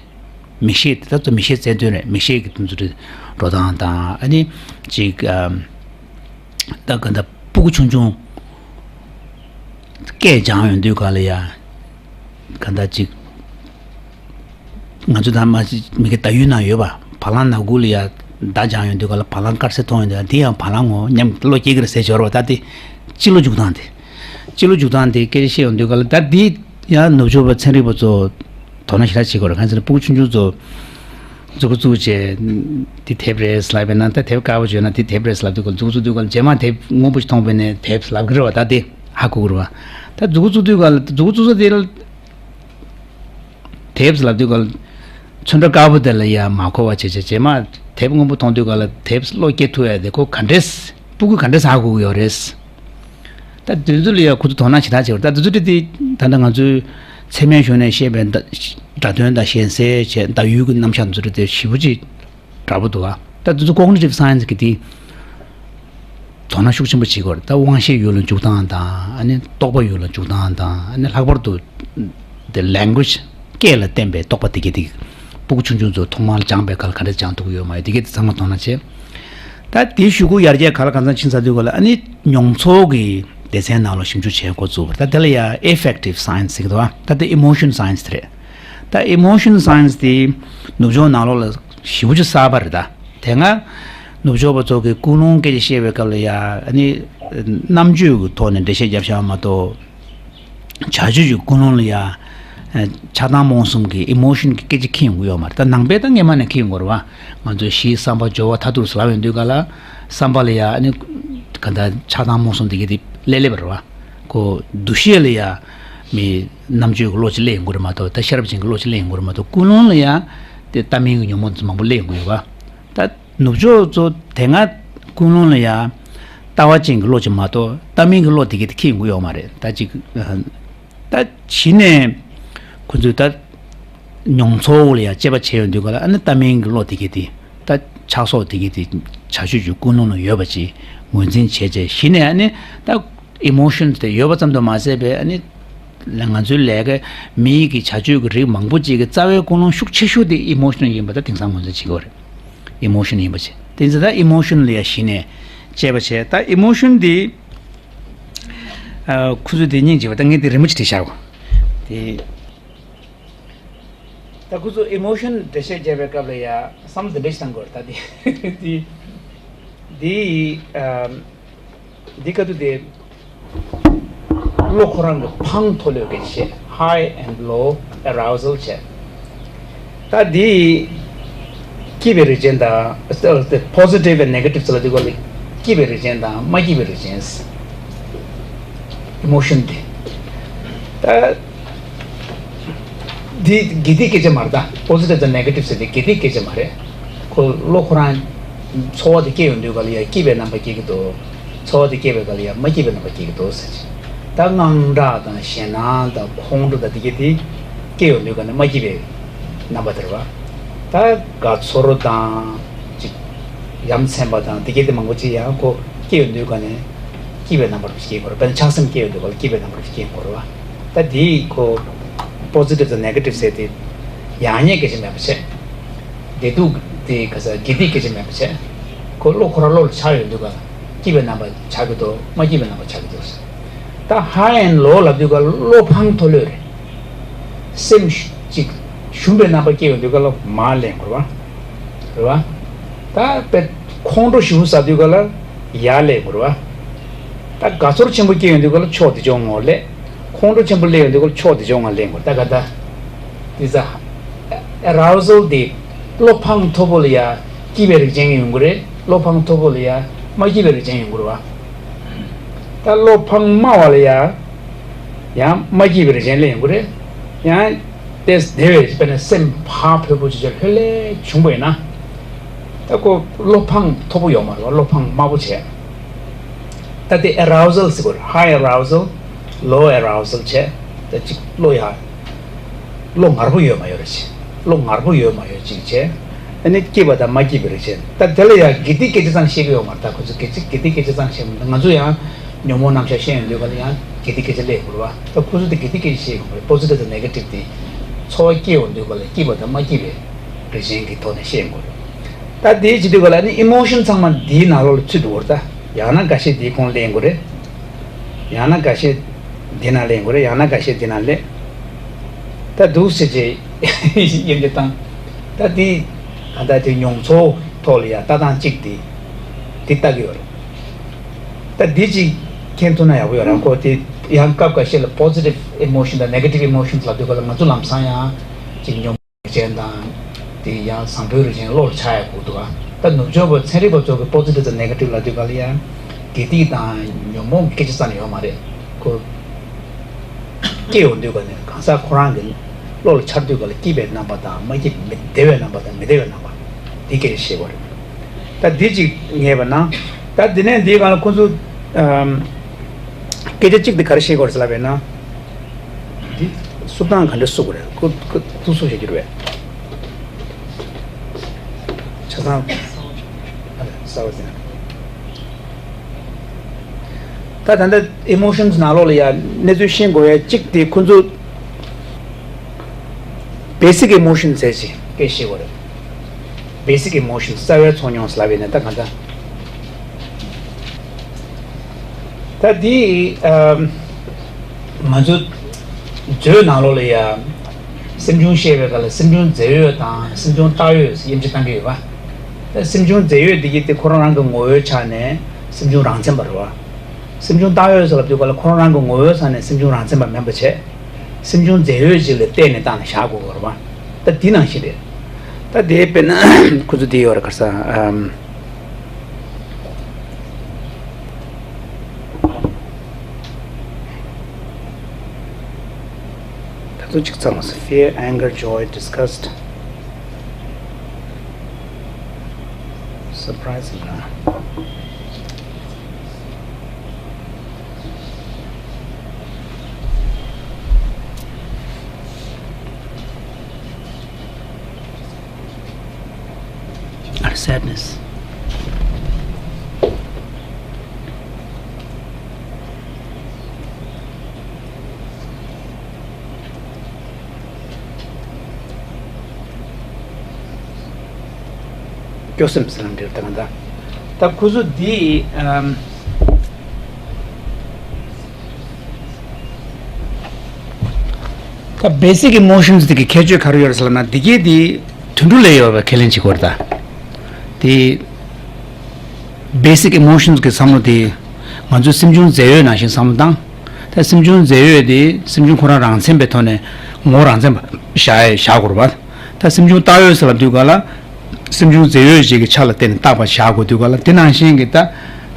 མིག་ཤེས་དེ་ད་ཚོ་མིག་ཤེས་རྩལ་འདོན་རེད། མིག་ཤེས་ཀྱི་དུམ་ཚོ་འགྲོ་སྟངས་དང་ཨ་ནི་ཅིག་ཨམ། ད་ག་འདྲ་སྤུ་གུ་ཆུང་ཆུང་སྐད་སྦྱང་ཡོང་དུས་ག་ལ་ཡ་ག་འདྲ་ཅིག་ང་ཚོ་ད་མ་མི་གི་ད་ཡུལ་ན་ཡོད་པ་བ་ལང་ནག་ཁུག་ལ་ཡ་མདའ་སྦྱང་ཡོང་དུས་ག་ལ་བ་ལང་དཀར་སེ་མཐོང་ཡོང་དུས་དེ་ཡང་བ་ལང་ངོ་སྙམ་བློ་སྐྱེ་གི་རེད་ཟེར་སྦྱོར་བ་ད་དེ་སྤྱི་ལོ་འཇུག་སྟངས་དེ་སྤྱི་ལོ་འཇུག་སྟངས་དེ་སྐད་ཆ་བཤད་ཡོང་དུས་ག་ལ་ད་དེ། ཡང་ནུབ་ཕྱོགས་པ་ཚན་རིག་པ་ཚོ་དོ་སྣང་ཞེ་དྲག་བྱེད་དགོས་རེད། གང་ཟེར་ན་སྤུ་གུ་ཆུང་ཆུང་ཚོ་མཛུབ་གུ་བཙུགས་བྱས་འདི་དེབ་རེད་ལབ་པས་ན་ད་དེབ་དཀར་པོ་བྱོས་ན་འདི་དེབ་རེད་ལབ་དུས་ག་ལ་མཛུབ་གུ་བཙུགས་དུས་ག་ལ་རྗེས་མ་དེབ་སྔོན་པོ་ཞིག་མཐོང་པས་ནས་དེབ་ལབ་ཀྱི་རེད་བ། ད་དེ་ཧ་གོ་གི་རེད་བ། ད་མཛུབ་གུ་བཙུགས་དུས་ག་ལ་མཛུབ་གུ་བཙུགས་ས་དེ་ལ་དེབ་ལབ་དུས་ག་ལ་ཚོན་ཁྲ་དཀར་པོ་དེ་ལ་ཡ་མ་གོ་བ་བྱས་བྱས་རྗེས་མ་དེབ་སྔོན་པོ་མཐོང་དུས་ག་ལ་དེབ་བློ་སྐྱེ་ཐུབ་ཡ་དེ་ཁོ་ག་འདྲས་སྤུ་གུ་ག་འདྲས་ཧ་གོ་གི་ཡོད་རེད། ད་དེ་ཚོ་ལ་ཡང་ཁོ་ཚོ་དོ་སྣང་ཞེ་དྲག་བྱེད་པ་རེད། ད་དེ་ཚོ་དེ་ད་ལྟ་ང་ཚོའི་ཚད་མའི་གཞུང་ནས་བཤད་པའི་སྒྲ་དོན་དང་གཞན་སེལ་བྱས་ཟླ་ཡུལ་གྱི་རྣམ་གཞག་དེ་ཚོ་དེ་ཞེ་པོ་ཅིག་འདྲ་པོ་འདུག་ཨ། ད་དེ་ཚོ་cognitive science གི་དེ་དོ་སྣང་ཤུགས་ཆེན་པོ་བྱེད་ཀྱི་ཡོད་རེད། ད་དབང་ཤེས་ཡུལ་ལ་འཇུག་སྟངས་དང་ཨ་ནི་རྟོག་པ་ཡུལ་ལ་འཇུག་སྟངས་དང་ཨ་ནི་ལྷག་པར་དུ་དེ་language སྐད་ལ་བརྟེན་པའི་རྟོག་པ་དེ་གི་དེ་སྤུ་གུ་ཆུང་ཆུང་ཚོ་ཐོག་མར་སྦྱངས་པའི་སྐབས་ལ་ག་འདྲ་སྦྱངས་ཐུབ་ཀྱི་ཡོད་མ་ཡོད་དེ་གི་དེ་ཚང་མ་དོ་སྣང་བྱས། ད་དེའི་གཞུག་གུ་ཡར་རྒྱས་ག་ལ་གང་འཚམ་ཕྱིན་ཚར་དུས་ག་ལ་ཨ་ནི་མྱོང་ཚོར་གྱི་སྡེ་ཚན་ནང་ལ་ཞིབ་འཇུག་བྱེད་འགོ་བཙུགས་པ་རེད། ད་དེ་ལ་ཡ་affective science ཟེར་གི་འདུག་བ། ད་དེ་emotion science དེ་རེད། ད་emotion science དེ་ནུབ་ཕྱོགས་ནང་ལོགས་ལ་ཞེ་པོ་ཅིག་གསར་པ་རེད། ད་དེ་སྔ་ནུབ་ཕྱོགས་པ་ཚོ་གི་ཀུན་སློང་སྐད་ཆ་བཤད་པའི་སྐབས་ལ་ཡ་ཨ་ནི་རྣམ་དཔྱོད་ཀྱི་ཐོག་ནས་འགྲེལ་བཤད་བརྒྱབ་བཞག་མ་གཏོགས། བྱ་སྤྱོད་ཀྱི་ཀུན་སློང་ལ་ཡ། ཨ། ཆགས་སྡང་རྨོངས་གསུམ་གྱི་emotion གྱི་སྐད་ཆ་འཁྱེར་ཡོང་གི་ཡོད་མ་རེད། ད་ནང་པས་ད་སྔས་མ་ནས་འཁྱེར་ཡོང་གི་རེད་བ། ང་ཚོས་གཞི་བསམ་པ་སྦྱོར་བ་མཐར་ཐུག་ཟེར་ལབ་ཡོང་དུས་ག་ལ། བསམ་པ་ལ་ཡ་ཨ་ནི། ག་ད་ཆགས་སྡང་རྨོངས་གསུམ་དེ་གའི་དེ་སླེབས་སླེབས་པ་རེད་བ། ཁོ་འདུ་ཤེས་ལ་ཡ། མི་རྣམ་དཔྱོད་ཀྱི་བློ་ཅིག་སླེབས་ཡོང་གི་རེད་མ་གཏོགས་ད་ཤེས་རབ་ཅན་གྱི་བློ་ཅིག་སླེབས་ཡོང་གི་རེད་མ་གཏོགས་ཀུན་སློང་ལ་ཡ། དེ་ལྟ་མིན་གྱི་ཉོན་མོངས་མང་པོ་སླེབས་ཡོང་གི་ཡོད་བ། ད། ནུབ་ཕྱོགས་ཚོ་དེ་སྔ་ཀུན་སློང་ལ་ཡ་ལྟ་བ་ཅན་གྱི་བློ་ཅིག་མ་གཏོགས་ལྟ་མིན་གྱི་བློ་དེ་གའི་དེ་འཁྱེར་ཡོང་གི་ཡོད་མ་རེད། ད་ཅིག་ད་གཞི་ནས་ཁོ་ཚོས་ད་མྱོང་ཚོར་ལ་ཡ་དཔྱད་པ་བྱས་ཡོང་དུས་ག་ལ་ཨ་ནི་ལྟ་མིན་གྱི་བློ་དེ་གའི་དེ་ད་ཆགས་སོགས་དེ་གའི་དེ་བྱ་སྤྱོད་ཀྱི་ཀུན་སློང་ལ་ཡོད་པ་ཅིག་ངོས་འཛིན་བྱས་རྗེས་གཞི་ནས་ཨ་ནི་ད་emotions དེ་ཡོད་པ་ཙམ་དུ་མ་ཟད་པའི་ཨ་ནི། ང་ཚོའི་ལས་ཀ་མི་ཡི་གི་བྱ་སྤྱོད་ཀྱི་རིགས་མང་པོ་ཅིག་གི་རྩ་བའི་ཀུན་སློང་ཤུགས་ཆེ་ཤོས་དེ་emotion ཡིན་པ་ད་དེང་སང་ངོས་འཛིན་བྱེད་ཀྱི་ཡོད་རེད། emotion ཡིན་པ་ཅིག་དེ་ཚོ་ད་emotion ལ་ཡ་གཞི་ནས་དཔྱད་པ་བྱས་ད་emotion དེ། ཨ། ཁོ་ཚོས་དེ་སྙིང་རྗེ་བ་ད་ངས་དེ་རི་མོ་ཅིག་བྲིས་བཞག་གོ། དེ། ད་ཁོ་ཚོ་emotion འགྲེལ་བཤད་བརྒྱབ་པའི་སྐབས་ལ་ཡ་བསམ་བློ་འདི་འདྲ་ཞིག་བཏང་དགོས་རེད་ད་དེ་དེ་དེ་ཨམ། འདི་ག་དུས་དེ་བློ་ཁོ་རང་གི་འཕང་མཐོ་ལོས་ཀྱི་བྱེད། high and low arousal བྱེད། ད་འདི་སྐྱིད་པའི་རིགས་ཅན་དང་positive and negative ཟེར་ལ་འདི་གོ་ལ་སྐྱིད་པའི་རིགས་ཅན་དང་མ་སྐྱིད་པའི་རིགས་ཅན། emotion དེ་ད། འདི་དགེ་སྡིག་སྐད་ཆ་མ་རེད་ད། positive དང་negative ཟེར་དེ་དགེ་སྡིག་སྐད་ཆ་མ་རེད། ཁོ་བློ་ཁོ་རང་ཚོར་བ་དེ་སྐྱེ་ཡོང་དུས་ག་ལ་ཡ་སྐྱིད་པའི་རྣམ་པ་སྐྱེ་གི་འདུག་ཚོར་བ་དེ་སྐྱེ་བའི་ག་ལ་ཡ་མ་སྐྱིད་པའི་རྣམ་པ་སྐྱེ་གི་འདུག་ཟེར་གྱི། ད་དངངས་སྐྲག་དང་ཞེད་སྣང་དང་ཁོང་ཁྲོ་དང་དེ་གྱད་དེ་སྐྱེ་ཡོང་དུས་ག་ལ་མ་སྐྱིད་པའི་རྣམ་པ་དེ་རེད་བ། ད་དགའ་ཚོར་དང་ཅིག་ཡ་མཚན་པ་དང་དེ་གྱད་དེ་མང་པོ་ཅིག་ཡང་ཁོ་སྐྱེ་ཡོང་དུས་ག་ལ་སྐྱིད་པའི་རྣམ་པ་རུ་སྐྱེ་དགོས་རེད། དཔེར་ན་ཆགས་སེམས་སྐྱེ་ཡོང་དུས་ག་ལ་སྐྱིད་པའི་རྣམ་པ་རུ་སྐྱེ་དགོས་རེད་བ། ད་དེ་ཁོ་positive དང་negative ཟེར་དེ་ཡག་ཉེས་སྐད་ཆ་མེད་པ་བྱས། བདེ་སྡུག་དེ་ག་ས་དགེ་སྡིག་སྐད་ཆ་མེད་པ་བྱས། ཁོ་བློ་ཁོ་རང་བློ་ལ་འཆར་ཡོང་དུས་ག་ལ་སྐྱིད་པའི་རྣམ་པ་ཆགས་ཀྱི་འདུག་མ་སྐྱིད་པའི་རྣམ་པ་ཆགས་ཀྱི་འདུག་ད་high and low ལབ་དུས་ག་ལ་བློ་ཕངས་མཐོ་ལོས་རེད། སེམས་ཅིག་ཞུམ་པའི་རྣམ་པ་སྐྱེ་ཡོང་དུས་ག་ལ་མར་གླེང་དགོས་རེད་བ། རེད་བ། ད་དཔེ་ཁོང་ཁྲོ་ཞེ་པོ་ཟ་དུས་ག་ལ་ཡར་གླེང་དགོས་རེད་བ། ད་དགའ་ཚོར་ཆེན་པོ་སྐྱེ་ཡོང་དུས་ག་ལ་ཕྱོགས་དེ་ཕྱོགས་ངོ་ལས། ཁོང་ཁྲོ་ཆེན་པོ་སླེབས་ཡོང་དུས་ག་ལ་ཕྱོགས་དེ་ཕྱོགས་ངོ་གླེང་དགོས་རེད། ད་ག་ད། དེ་ཚ། arousal དེ་བློ་ཕངས་མཐོ་པོ་ལ་ཡ་སྐྱིད་པའི་རིགས་ཅན་ཡོང་གི་རེད། བློ་ཕངས་མཐོ་པོ་ལ་ཡ་མ་སྐྱིད་པའི་རིགས་ཅན་ཡོང་གི་རེད་བ། ད་བློ་ཕངས་དམའ་བ་ལ་ཡ་ཡང་མ་སྐྱིད་པའི་རིགས་ཅན་ལ་ཡོང་གི་རེད། ཡང་དེ་དེ་བས་དཔེར་ན་སེམས་ཕར་ཕོད་པོ་ཅིག་ལྷོད་ལྷོད་བྱུང་པ་ཡིན་ན། ད་ཁོ་བློ་ཕངས་མཐོ་པོ་ཡོད་མ་རེད་བ། བློ་ཕངས་དམའ་པོ་བྱས། ད་དེ་arousal ཟེར་དགོས་རེད། high arousal, low arousal བྱས། ད་ཅིག་བློ་ཡ། བློ་ངར་པོ་ཡོད་མ་ཡོད་རེད་ཅེ། བློ་ངར་པོ་ཡོད་མ་ཡོད་ཅིག་བྱས། ཨ་ནི་སྐྱིད་པ་དང་མ་སྐྱིད་པའི་རིགས་བྱས། ད་དེ་ལ་ཡང་དགེ་སྡིག་སྐད་ཆ་ཙམ་བཤད་ཀྱི་ཡོད་མ་རེད། ད་ཁོ་ཚོ་དགེ་སྡིག་དགེ་སྡིག་སྐད་ཆ་ཙམ་བཤད་མི་འདུག་ང་ཚོ་ཡང་ཉོན་མོངས་རྣམ་གཞག་བཤད་ཡོང་དུས་ག་ལ་ཡང་དགེ་སྡིག་སྐད་ཆ་སླེབས་དགོས་རེད་བ། ད་ཁོ་ཚོ་དེ་དགེ་སྡིག་སྐད་ཆ་བཤད་ཡོང་གི་རེད། positive དང་negative དེ་ཚོར་བ་སྐྱེ་ཡོང་དུས་ག་ལ་སྐྱིད་པ་དང་མ་སྐྱིད་པའི་རིགས་ཅན་གྱི་ཐོག་ནས་བཤད་ཡོང་གི་རེད། ད་དེའི་བྱེད་དུས་ག་ལ་ནི་emotion ཚང་མ་འདིའི་ནང་ལོགས་ལ་ཚུད་འགྲོ་གི་རེད། ད་ཡང་ན་འགའ་ཤས་འདིའི་ཁོངས་སླེབས་ཡོང་གི་རེད། ཡང་ན་འགའ་ཤས་འདི་ན་སླེབས་དགོས་རེད། ཡང་ན་འགའ་ཤས་འདི་ན་སླེབས། ད་འདུག་སེ་བྱས་དབྱེ་འབྱེད་བཏང་། ད་འདི་གང་ལྟར་དེ་མྱོང་ཚོར་ཐོག་ལ་ཡང་ལྟ་སྟངས་གཅིག་དེ་འདི་ལྟ་གི་ཡོད་རེད། ད་འདི་གཅིག་མཁྱེན་ཐུབ་ན་ཡག་པོ་ཡོད་རེད། ཁོ་དེ་ཡང་སྐབས་འགའ་ཤས་ལ་positive emotion དང་negative emotion ལབ་དུས་ག་ལ་ང་ཚོ་ལམ་སང་ཡང་གཅིག་མྱོང་། རིགས་ཅན་དང་། དེ་ཡང་བཟང་པོའི་རིགས་ཅན་བློ་ལ་འཆར་ཡག་དགོས་འདུག་ཨ། ད་ནུབ་ཕྱོགས་པ་ཚན་རིག་པ་ཚོ་གི་positive དང་negative ལབ་དུས་ག་ལ་ཡང་དགེ་སྡིག་དང་ཉོན་མོངས་ཀྱི་སྐད་ཆ་རྩ་ནས་ཡོད་མ་རེད། ཁོ་སྐྱེ་ཡོང་དུས་ག་ནས་གང་ཟག་ཁོ་རང་གི་བློ་ལ་འཆར་དུས་ག་ལ་སྐྱིད་པའི་རྣམ་པ་དང་མ་སྐྱིད་མི་བདེ་བའི་རྣམ་པ་དང་མི་བདེ་བའི་རྣམ་པ་དེ་སྐད་ཆ་བཤད་དགོས་རེད། ད་འདི་གཅིག་ངེས་པ་ན། ད་འདི་ནས་འདིའི་སྒང་ལ་ཁོ་ཚོ་ཨམ། སྐད་ཆ་གཅིག་དེ་ག་རེ་བཤད་དགོས་རེད་ཟེར་ལབ་པས་ན། འདི་བསུབ་སྟངས་ག་འདྲ་བསུབ་དགོས་རེད། ཁོ་ཁོ་ཐུགས་གསོ་བྱེད་རྒྱུ་རེད་པས། ཆ་ཚང་། ཨ་ལས་གསར་པ་ཟིན། ད་ད་ལྟ་emotions ནང་ལོགས་ལ་ཡ་གནས་ཚུལ་ཤེས་དགོས་ཡ་གཅིག་དེ་ཁོ་ཚོ་basic emotions ཟེར་ཅིག་སྐད་བཤད་དགོས་རེད། basic emotions རྩ་བའི་ཚོར་མྱོང་ཟེར་ལབ་པས་ན་ད་ག་འདྲ། ད་འདི་ཨམ། ང་ཚོ་མཛོད་ནང་ལོགས་ལ་ཡ་སེམས་བྱུང་ཤེས་པའི་སྐབས་ལ་སེམས་བྱུང་རྫས་ཡོད་དང་སེམས་བྱུང་བཏགས་ཡོད་ཟེར་དབྱེ་འབྱེད་བཏང་གི་ཡོད་པ། ད་སེམས་བྱུང་རྫས་ཡོད་འདི་གི་དེ་ཁོ་རང་རང་གི་ངོ་བོའི་ཆ་ནས་སེམས་བྱུང་རང་མཚན་པ་རེད་བ། སེམས་བྱུང་བཏགས་ཡོད་ཟེར་ལབ་དུས་ག་ལ་ཁོ་རང་རང་གི་ངོ་བོའི་ཆ་ནས་སེམས་བྱུང་རང་མཚན་པ་མིན་པ་བྱས། སེམས་བྱུང་རྫས་ཡོད་ཅིག་ལ་བལྟས་ནས་བཏང་ནས་བཞག་དགོས་ཀྱི་རེད་བ། ད་འདི་ནང་བཞིན་རེད། ད་དེ་དཔེར་ན་ཁོ་ཚོ་འདི་ཡོད་རེད་ག་རེ་ཟེར། ཨམ། ད་ཚོ་གཅིག་ཚང་མ་fear, anger, joy, disgust, surprise ལ། Or sadness. སྐྱོ་སེམས་ཟེར་ན་འགྲིག་ད་ག་ད། ད་ཁོ་ཚོ་འདི་ཨམ། ད་basic emotions དེ་གི་ཁྱད་ཆོས་ག་རེ་ཡོད་རེད་ཟེར་ལབ་ན། འདི་གའི་དེ་དུད་འགྲོ་ལ་ཡོད་པའི་ཁས་ལེན་བྱེད་ཀྱི་ཡོད་རེད་ད། དེ་basic emotions གི་བསམ་བློ་དེ་ང་ཚོའི་སེམས་བྱུང་རྫས་ཡོད་ནང་བཞིན་བསམ་བློ་བཏང་། ད་སེམས་བྱུང་རྫས་ཡོད་དེ་སེམས་བྱུང་ཁོ་རང་རང་མཚན་པའི་ཐོག་ནས་ངོ་བོ་རང་མཚན་པ་བཞག་ཡས་བཞག་དགོས་རེད་པ། ད་སེམས་བྱུང་བཏགས་ཡོད་ཟེར་ལབ་དུས་ག་ལ། སེམས་བྱུང་རྫས་ཡོད་ཅིག་གི་ཆ་ལ་བརྟེན་ནས་བཏགས་པ་བཞག་དགོས་དུས་ག་ལ། དེ་ནང་བཞིན་གྱི་ད་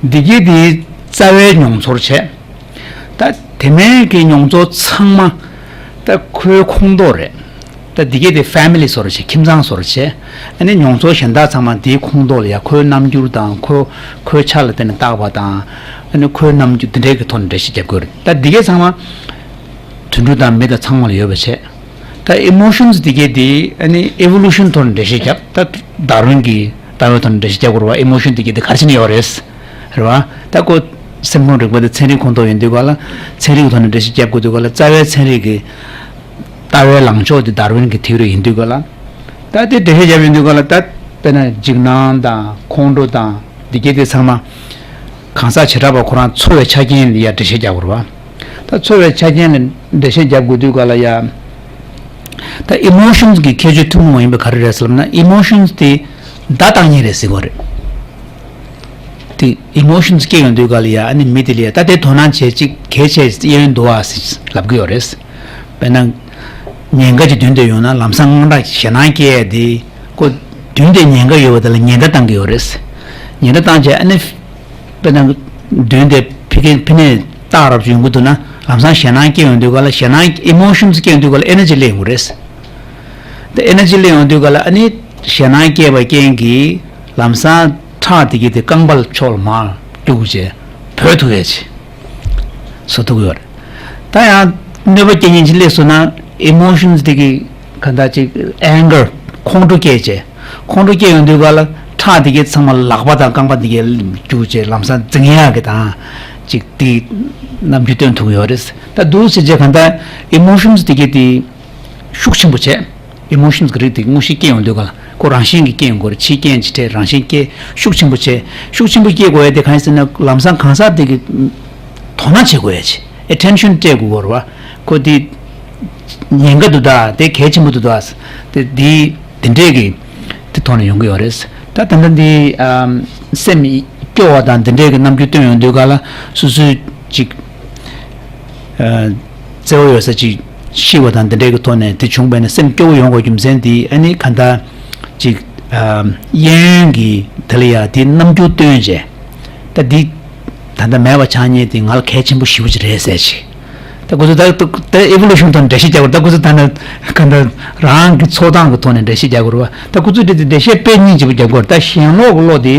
འདི་གའི་དེའི་རྩ་བའི་མྱོང་ཚོར་བྱས། ད་དེ་མིན་གྱི་མྱོང་ཚོར་ཚང་མ་ད་ཁོའི་ཁོངས་གཏོགས་རེད། ད་འདི་གའི་དེ་family བཟོ་འདྲ་བྱས། ཁྱིམ་ཚང་བཟོ་འདྲ་བྱས། ཨ་ནི་མྱོང་ཚོར་གཞན་དག་ཚང་མ་འདིའི་ཁོངས་གཏོགས་ལ་ཡ། ཁོའི་རྣམ་འགྱུར་དང་། ཁོ་ཁོའི་ཆ་ལ་བརྟེན་ནས་བཏགས་པ་དང་། ཨ་ནི་ཁོའི་རྣམ་འགྱུར་འདི་འདྲའི་གི་ཐོག་ནས་འགྲེལ་བཤད་རྒྱབ་དགོས་རེད། ད་འདི་གའི་ཚང་མ་དུད་འགྲོ་དང་མི་དང་ཚང་མ་ལ་ཡོད་པ་བྱས། ད་emotions འདི་གའི་དེ་ཨ་ནི་evolution ཐོག་ནས་འགྲེལ་བཤད་རྒྱབ། ད་ཌར་ཝིན་གྱི་ལྟ་བའི་ཐོག་ནས་འགྲེལ་བཤད་རྒྱབ་དགོས་རེད་བ། emotion འདི་གའི་དེ་ག་རེ་བྱས་ནས་ཡོད་རེད། རེད་བ། ད་ཁོ་སེམས་ཁམས་རིག་པ་དེ་ཚན་རིག་ཁོངས་གཏོགས་ཡིན་དུས་ག་ལ། ཚན་རིག་གི་ཐོག་ནས་འགྲེལ་བཤད་རྒྱབ་དགོས་དུས་ག་ལ། རྩ་བའི་ཚན་རིག་གི་ལྟ་བའི་ལངས་ཕྱོགས་དེ་ཌར་ཝིན་གྱི་ཐིའོ་རི་ཡིན་དུས་ག་ལ། ད་དེ་འགྲེལ་བཤད་བརྒྱབ་ཡོང་དུས་ག་ལ་ད་དཔེར་ན་འཇིགས་སྣང་དང་ཁོང་ཁྲོ་དང་འདི་གྱད་དེ་ཚང་མ་གང་ཟག་བྱེ་བྲག་པ་ཁོ་རང་ཚོར་བའི་ཆ་རྐྱེན་ལ་ཡ་འགྲེལ་བཤད་རྒྱག་དགོས་རེད་བ། ད་ཚོར་བའི་ཆ་རྐྱེན་ལ་འགྲེལ་བཤད་རྒྱབ་དགོས་དུས་ག་ལ་ཡ། ད་emotions་གི་ཁྱད་ཆོས་ཐུན་མོང་མ་ཡིན་པ་ག་རེ་རེད་ཟེར་ལབ་ན། emotions་དེ་བརྡ་བཏང་མཁན་རེད་ཟེར་གོ་རེད། དེ་emotions་སྐྱེ་ཡོང་དུས་ག་ལ་ཡ་ཨ་ནི་མི་དེ་ལ་ཡ་ད་དེ་དོ་སྣང་བྱེད་ཅིག་གལ་ཆེ་གཡས་གཡོན་འདུག་ཨ་ཟེར་ལབ་གི་ཡོད་རེད། དཔེར་ན། ཉེན་ཁ་ཅིག་མདུན་དུ་ཡོང་ན་ལམ་སང་དངངས་སྐྲག་ཞེད་སྣང་སྐྱེ་ཡ་དེ་ཁོ་མདུན་དེ་ཉེན་ཁ་ཡོད་པ་དེ་ལ་ཉེན་བརྡ་བཏང་གི་ཡོད་རེད། ཉེན་བརྡ་བཏང་བྱས་ཨ་ནི། དཔེར་ན། མདུན་དེ་ཕི་ཀེ་ཕི་ནས་སྟག་རབ་ཅིག་ཡོང་གི་འདུག་ན་ལམ་སང་ཞེད་སྣང་སྐྱེ་ཡོང་དུས་ག་ལ་ཞེད་སྣང་emotions་སྐྱེ་ཡོང་དུས་ག་ལ་energy་སླེབས་ཡོང་གི་རེད། དེ་energy་སླེབས་ཡོང་དུས་ག་ལ་ཨ་ནི་ཞེད་སྣང་སྐྱེས་པའི་རྐྱེན་གྱིས་ལམ་སང་ཁྲག་དེ་གྱད་དེ་རྐང་པ་ཕྱོགས་ལ་མར་རྒྱུག་བྱས་བུད་ཐུབ་ཡས་ཅིག་བཟོ་ཐུབ་ཀྱི་ཡོད་རེད། ད་ཡང་གནོད་པ་སྐྱེལ་མཁན་ཅིག་སླེབས་སོང་ན་emotions་དེ་གྱད་ག་འདྲ་ཅིག་anger་ཁོང་ཁྲོ་སྐྱེས་བྱས། ཁོང་ཁྲོ་སྐྱེས་ཡོང་དུས་ག་ལ་ཁྲག་དེ་གྱད་ཚང་མ་ལག་པ་དང་རྐང་པ་དེ་གྱད་རྒྱུག་བྱས་ལམ་སང་འཛིང་ཡག་གི་དང་ཅིག་དེ་རྣམ་འགྱུར་སྟོན་ཐུབ་ཀྱི་ཡོད་རེད། ད་འདུག་ཟེར་བྱས་ག་འདྲ་emotions་དེ་གྱད་དེ་ཤུགས་ཆེན་པོ་བྱས། emotions་གི་རིགས་དེ་དངོས་གཞི་སྐྱེ་ཡོང་དུས་ག་ལ་ཁོ་རང་བཞིན་གྱིས་སྐྱེ་ཡོང་གི་རེད། ཕྱིའི་རྐྱེན་ཅིག་འཕྲད་རང་བཞིན་སྐྱེ་ཤུགས་ཆེན་པོ་བྱས། ཤུགས་ཆེན་པོ་སྐྱེ་དགོས་ཡ་དེ་གང་ཡིན་ཟེར་ན་ལམ་སང་གང་ཟག་དེ་གྱད་དོ་སྣང་བྱེད་དགོས་ཡ་ཅིག attention་སྤྲད་དགོས་ཀྱི་རེད་བ། ཁོ་དེ་ཉེན་ཁ་འདུག་ད་དེ་གལ་ཆེན་པོ་འདུག་ད་དེ་དེ་དེ་འདྲས་ཀྱི་དེ་ཐོག་ནས་ཡོང་གི་ཡོད་རེད། ད་ད་ལྟ་འདི་ཨམ་སེམས་སྐྱོ་བ་དང་དེ་འདྲས་ཀྱི་རྣམ་འགྱུར་སྟོན་ཡོང་དུས་ག་ལ་སོ་སོའི་ཅིག་ཨ་བརྩེ་བ་ཡོད་ས་ཅིག་ཤི་བ་དང་འདི་འདྲའི་གི་ཐོག་ནས་དེ་བྱུང་བས་ན་སེམས་སྐྱོ་བོ་ཡོང་དགོས་རྒྱུ་མཚན་དེ་ཨ་ནི་ག་འདྲ་ཅིག་ཨ་གཡས་གཡོན་གྱི་དེ་ལ་ཡ་དེ་རྣམ་འགྱུར་སྟོན་བྱས། ད་འདི་ད་ལྟ་མེད་པ་ཆགས་མཁན་དེ་ང་ལ་གལ་ཆེན་པོ་ཞེ་པོ་ཅིག་རེད་ཟེར་ཅིག་ད་ཁོ་ཚོ་ད་ད་evolution་ཐོག་ནས་འགྲེལ་བཤད་རྒྱག་དགོས། ད་ཁོ་ཚོ་ད་ནི་ག་འདྲ་རང་གི་འཚོ་སྟངས་ཀྱི་ཐོག་ནས་འགྲེལ་བཤད་རྒྱག་དགོས་རེད་བ། ད་ཁོ་ཚོས་འགྲེལ་བཤད་དཔེ་རྙིང་རྗེ་པོ་རྒྱག་དགོས་རེད། ད་ཞེན་ལོག་གི་བློ་དེ་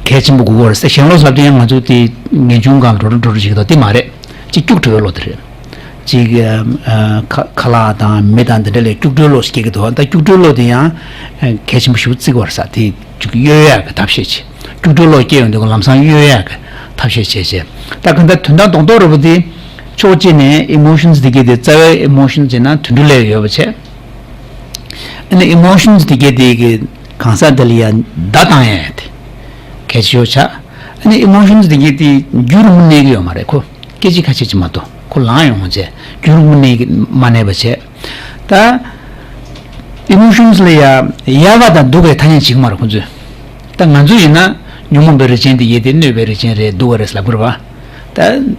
གལ་ཆེན་པོ་དགོས་ཀྱི་རེད་ཟེར། ཞེན་ལོག་ཟེར་དུས་ཡང་ང་ཚོ་དེ་ངེས་འབྱུང་སྒང་འགྲོ་འགྲོ་འགྲོ་འགྲོ་ཞིག་དང་དེ་མ་རེད། ཅིག་སྐྱུག་བྲོ་བའི་བློ་དེ་རེད། ཅིག་ཨ་ཨ་ཁ་ཁ་ལག་དང་མི་དང་འདི་འདྲ་ལས་སྐྱུག་བྲོའི་བློ་ཞིག་སྐྱེ་གི་འདུག་ད་སྐྱུག་བྲོའི་བློ་དེ་ཡང་ཨ་གལ་ཆེན་པོ་ཞིག་བརྩི་དགོས་རེད་ཟེར། དེ་ཅིག་གཡོལ་ཡག་གི་ཐབས་ཤེས་ཅིག་སྐྱུག་བྲོའི་བློ་སྐྱེ་ཡོང་དུས་ལམ་སང་གཡོལ་ཡག་གི་ཐབས་ཤེས་བྱས་བྱས། ད་ག་འདྲ་དོན་དག་རྡོག་རྡོག་རེད་པོ་དེ་ཕྱོགས་གཅིག་ནས་emotions་དེ་གྱད་དེ་རྩ་བའི་emotions་ཡིན་ན་དུད་འགྲོ་ལས་ཡོད་པ་བྱས། ཨ་ནི་emotions་དེ་གྱད་དེ་གི་གང་ཟག་དེ་ལ་ཡ་བརྡ་བཏང་ཡ་དེ་གལ་ཆེ་ཤོས་ཆགས། ཨ་ནི་emotions་དེ་གྱད་དེ་རྒྱུན་རིང་པོ་གནས་ཀྱི་ཡོད་མ་རེད། ཁོ་སྐད་ཅིག་ཁ་ཤས་ཅིག་མ་གཏོགས་ཁོ་ལངས་ཡོང་བ་བྱས་རྒྱུན་རིང་པོ་གནས་ཀྱི་མ་གནས་པ་བྱས། ད་emotions་ལ་ཡ་ཡག་ག་དང་སྡུག་གའི་ཐ་སྙད་བྱེད་ཀྱི་མ་རེད་ཁོ་ཚོས། ད་ང་ཚོ་ཡིན་ན་ཉོན་མོངས་པའི་རིགས་ཅན་དེ་གྱད་དེ་གནོད་པའི་རིགས་ཅན་རེད་སྡུག་པ་རེད་ལབ་དགོས་རེད་བ། ད་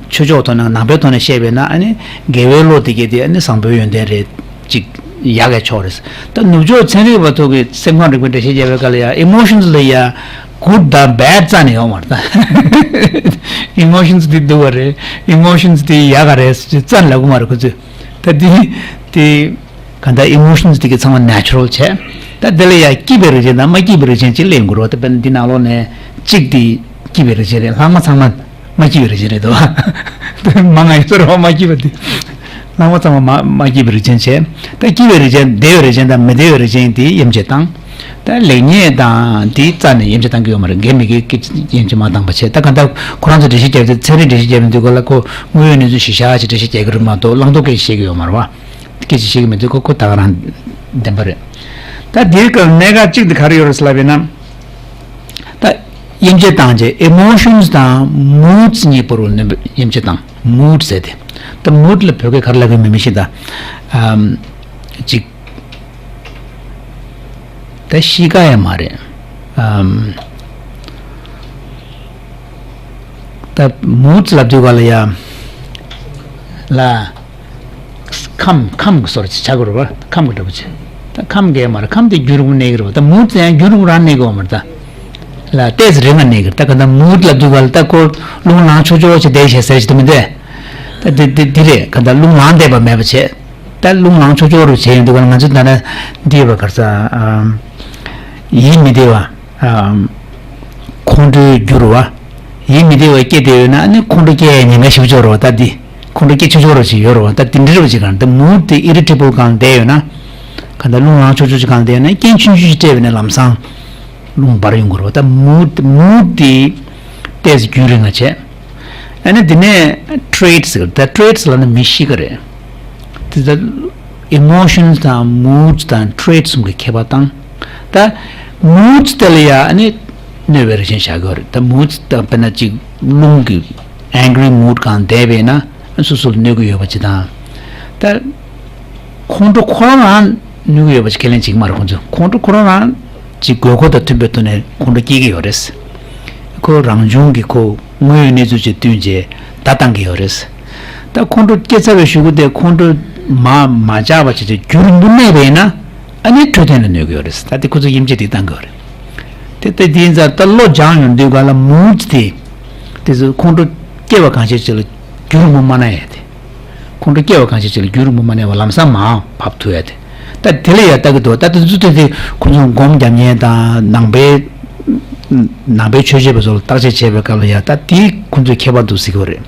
ཆོས་ཕྱོགས་ཐོག་ནས་ནང་པའི་ཐོག་ནས་བཤད་པས་ན་ཨ་ནི་དགེ་བའི་བློ་དེ་གྱད་དེ་ཨ་ནི་བཟང་པོའི་ཡོན་ཏན་རེད། ཅིག་ཡག་གི་ཕྱོགས་རེད། ད་ནུབ་ཕྱོགས་ཚན་རིག་པ་ཚོ་གི་སེམས་ཁམས་རིག་པའི་འགྲེལ་བཤད་རྒྱབ་པའི་སྐབས་ལ་ཡ་emotions་ལ་ཡ་good་དང་bad་རྩ་ནས་ཡོད་མ་རེད་ད། emotions་དེ་སྡུག་པ་རེད། emotions་དེ་ཡག་ག་རེད་ཅེས་རྩ་ནས་ལབ་གི་མ་རེད་ཁོ་ཚོས། ད་དེ་དེ་ག་འདྲ་emotions་དེ་གྱད་ཚང་མ་natural་བྱས། ད་དེ་ལ་ཡ་སྐྱིད་པའི་རིགས་ཅན་དང་མ་སྐྱིད་པའི་རིགས་ཅན་ཅིག་སླེབས་ཡོང་གི་རེད་བ། ད་དཔེར་ན་འདི་ནང་ལོགས་ནས་གཅིག་དེ་སྐྱིད་པའི་རིགས་ཅན་རེད། ལྷག་མ་ཚང་མ་མ་སྐྱིད་པའི་རིགས་ཅན་རེད་དོ། དེ་མང་ང་ཡོད་ཚོད་རེད་བ། མ་སྐྱིད་པ་དེ་ལྷག་མ་ཚང་མ་མ་མ་སྐྱིད་པའི་རིགས་ཅན་བྱས། ད་སྐྱིད་པའི་རིགས་ཅན་བདེ་བའི་རིགས་ཅན་དང་མི་བདེ་བའི་རིགས་ཅན་དེ་དབྱེ་འབྱེད་བཏང་། ད་ལེགས་ཉེས་དང་དེའི་རྩ་ནས་དབྱེ་འབྱེད་བཏང་གི་ཡོད་མ་རེད། དགེ་མི་དགེ་སྐད་ཆ་དབྱེ་འབྱེད་མ་བཏང་པ་བྱས། ད་ག་འདྲ་ཁོ་རང་ཚོ་འགྲེལ་བཤད་རྒྱབ་དུས་ཚན་རིག་འགྲེལ་བཤད་རྒྱབ་ཡོང་དུས་ག་ལ་ཁོ་དངོས་ཡོད་གནས་ཚུལ་ཞིབ་ཆ་ཅིག་འགྲེལ་བཤད་རྒྱག་གི་རེད་མ་གཏོགས་བླང་དོར་སྐད་ཆ་བཤད་ཀྱི་ཡོད་མ་རེད་བ། སྐད་ཆ་བཤད་ཀྱི་མི་འདུག་ཁོ་ཁོ་ད་ག་རང་བདེན་པ་རེད། ད་དེའི་སྐབས་གནད་འགག་གཅིག་དེ་ག་རེ་ཡོད་རེད་ཟེར་ལབ་པས་ན། ད་དབྱེ་འབྱེད་བཏང་རྗེས་emotions་དང་moods་གཉིས་བར་དུ་དབྱེ་འབྱེད་བཏང་mood་ཟེར་ཏེ། ད་mood་ལ་བོད་སྐད་ག་རེ་ལབ་ཀྱི་མིན་མི་ཤེས་ད། ཨམ་ཅིག་ད་གཤིས་ཀ་ཡང་མ་རེད། ཨམ་ད་moods་ལབ་དུས་ག་ལ་ཡ་ལ། ཁམས་ཁམས་ཀྱི་བཟོ་འདྲ་ཅིག་ཆགས་ཀྱི་རེད་བ། ཁམས་ཀྱི་འདྲ་པོ་ཅིག་ད་ཁམས་ཀྱི་མ་རེད། ཁམས་དེ་རྒྱུན་རིང་པོ་གནས་ཀྱི་རེད་བ། ད་mood་དེ་ཡང་རྒྱུན་རིང་པོ་རང་གནས་ཀྱི་ཡོད་མ་རེད་ད། ལ་ཏོག་ཙམ་རིང་ང་གནས་ཀྱི་རེད། ད་ག་ད་mood་ལབ་དུས་ག་ལ་ད་ཁོ་རླུང་ལངས་ཆོག་ཆོག་བྱས་བསྡད་བྱས་ཟེར་ཞིག་ད་མི་འདུག་ད་དེ་དེ་དེ་རེད། ག་ད་རླུང་ལངས་བསྡད་པ་མེད་པ་བྱས། ད་རླུང་ལངས་ཆོག་ཆོག་རུ་བྱས་ཡོང་དུས་ག་ལ་ང་ཚོ་ད་ན་འདི་ཡོད་པ་ག་རེ་ཟ། ཨམ་ཡིད་མི་བདེ་བ། ཨམ་ཁོང་ཁྲོའི་རྒྱུ་རུ་བ། ཡིད་མི་བདེ་བ་སྐྱེ་བསྡད་ཡོད་ན་ཨ་ནི་ཁོང་ཁྲོ་སྐྱེ་ཡའི་ཉེན་ཁ་ཞེ་པོ་ཅིག་ཡོད་རེད་བ། ད་འདི་ཁོང་ཁྲོ་སྐྱེ་ཆོག་ཆོག་རུ་ཅིག་ཡོད་རེད་བ། ད་འདི་འདྲ་རུ་ཅིག་གང་ད་mood་དེ་irritable་གང་བསྡད་ཡོད་ན། གང་ད་རླུང་ལངས་ཆོག་ཆོག་ཅིག་གང་བསྡད་ཡོད་ན་རྐྱེན་ཆུང་ཆུང་ཅིག་སྤྲད་པ་ཡིན་ན་ལམ་སང་རླུང་འབར་ཡོང་གི་རེད་བ། ད་mood mood་དེ་ཏོག་ཙམ་རྒྱུན་རིང་ང་བྱས། ཨ་ནི་འདི་ནས་traits་ཟེར། ད་traits་ལབ་ན་མི་གཤིས་ཀ་རེད། དེ་ད་ emotions་དང་moods་དང་traits་གསུམ་གྱི་ཁྱད་པར་དང་། ད་moods་དེ་ལ་ཡང་ཨ་ནི་གནོད་པའི་རིགས་ཅན་བཞག་གི་ཡོད་རེད། ད་moods་དང་དཔེར་ན་གཅིག་རླུང་གི་angry mood་གང་བསྡད་པས་ན་སོ་སོ་ལ་གནོད་ཀྱི་ཡོད་པ་ཅིག་དང་། ད་ཁོང་ཁྲོ་ཁོ་རང་རང་གནོད་ཀྱི་ཡོད་པ་ཅིག་ཁས་ལེན་བྱེད་ཀྱི་མ་རེད། ཁོང་ཚོས་ཁོང་ཁྲོ་ཁོ་རང་རང་ཅིག་དགོས་མཁོ་དང་མཐུན་པའི་ཐོག་ནས་ཁོང་ཁྲོ་སྐྱེ་གི་ཡོད་རེད། ཁོ་རང་བྱུང་གི་ཁོ་དངོས་ཡོད་གནས་ཚུལ་ཅིག་བསྟུན་བྱས་བརྡ་བཏང་གི་ཡོད་རེད། ད་ཁོང་ཁྲོ་སྐྱེ་ཚར་བའི་གཞུག་གུ་དེ་ཁོང་ཁྲོ་མ་མ་ཆགས་པ་བྱས་ཏེ་རྒྱུན་རིང་པོ་གནས་པས་ན་ཨ་ནི་འཕྲོད་བསྟེན་ལ་གནོད་ཀྱི་ཡོད་རེད། ད་དེ་ཁོ་ཚོས་དབྱེ་འབྱེད་དེ་བཏང་གི་ཡོད་རེད། དེ་ལྟ་དེ་ཡིན་ཙང་ད་བློ་སྦྱངས་ཡོང་དུས་ག་ལ་moods་དེ་དེ་ཚོ་ཁོང་ཁྲོ་སྐྱེ་བ་གང་ཞིག་ཅིག་ལ་རྒྱུན་རིང་པོ་མ་གནས་ཡ་དེ། ཁོང་ཁྲོ་སྐྱེ་བ་གང་ཞིག་ཅིག་ལ་རྒྱུན་རིང་པོ་མ་གནས་པ་ལམ་སང་མར་བབས་ཐུབ་ཡ་དེ། ད་དེ་ལ་ཡ་ལྟ་གི་འདུག་ད་དེ་ཚོ་དེ་དེ་ཁོང་ཚོ་སྒོམ་རྒྱབ་མཁན་དང་ནང་པའི་ནང་པའི་ཆོས་བྱེད་པ་ཚོ་ལ་བརྟག་དཔྱད་བྱེད་པའི་སྐབས་ལ་ཡ་ད་དེ་ཁོང་ཚོའི་ཁྱད་པར་འདུག་ཟེར་གི་རེད།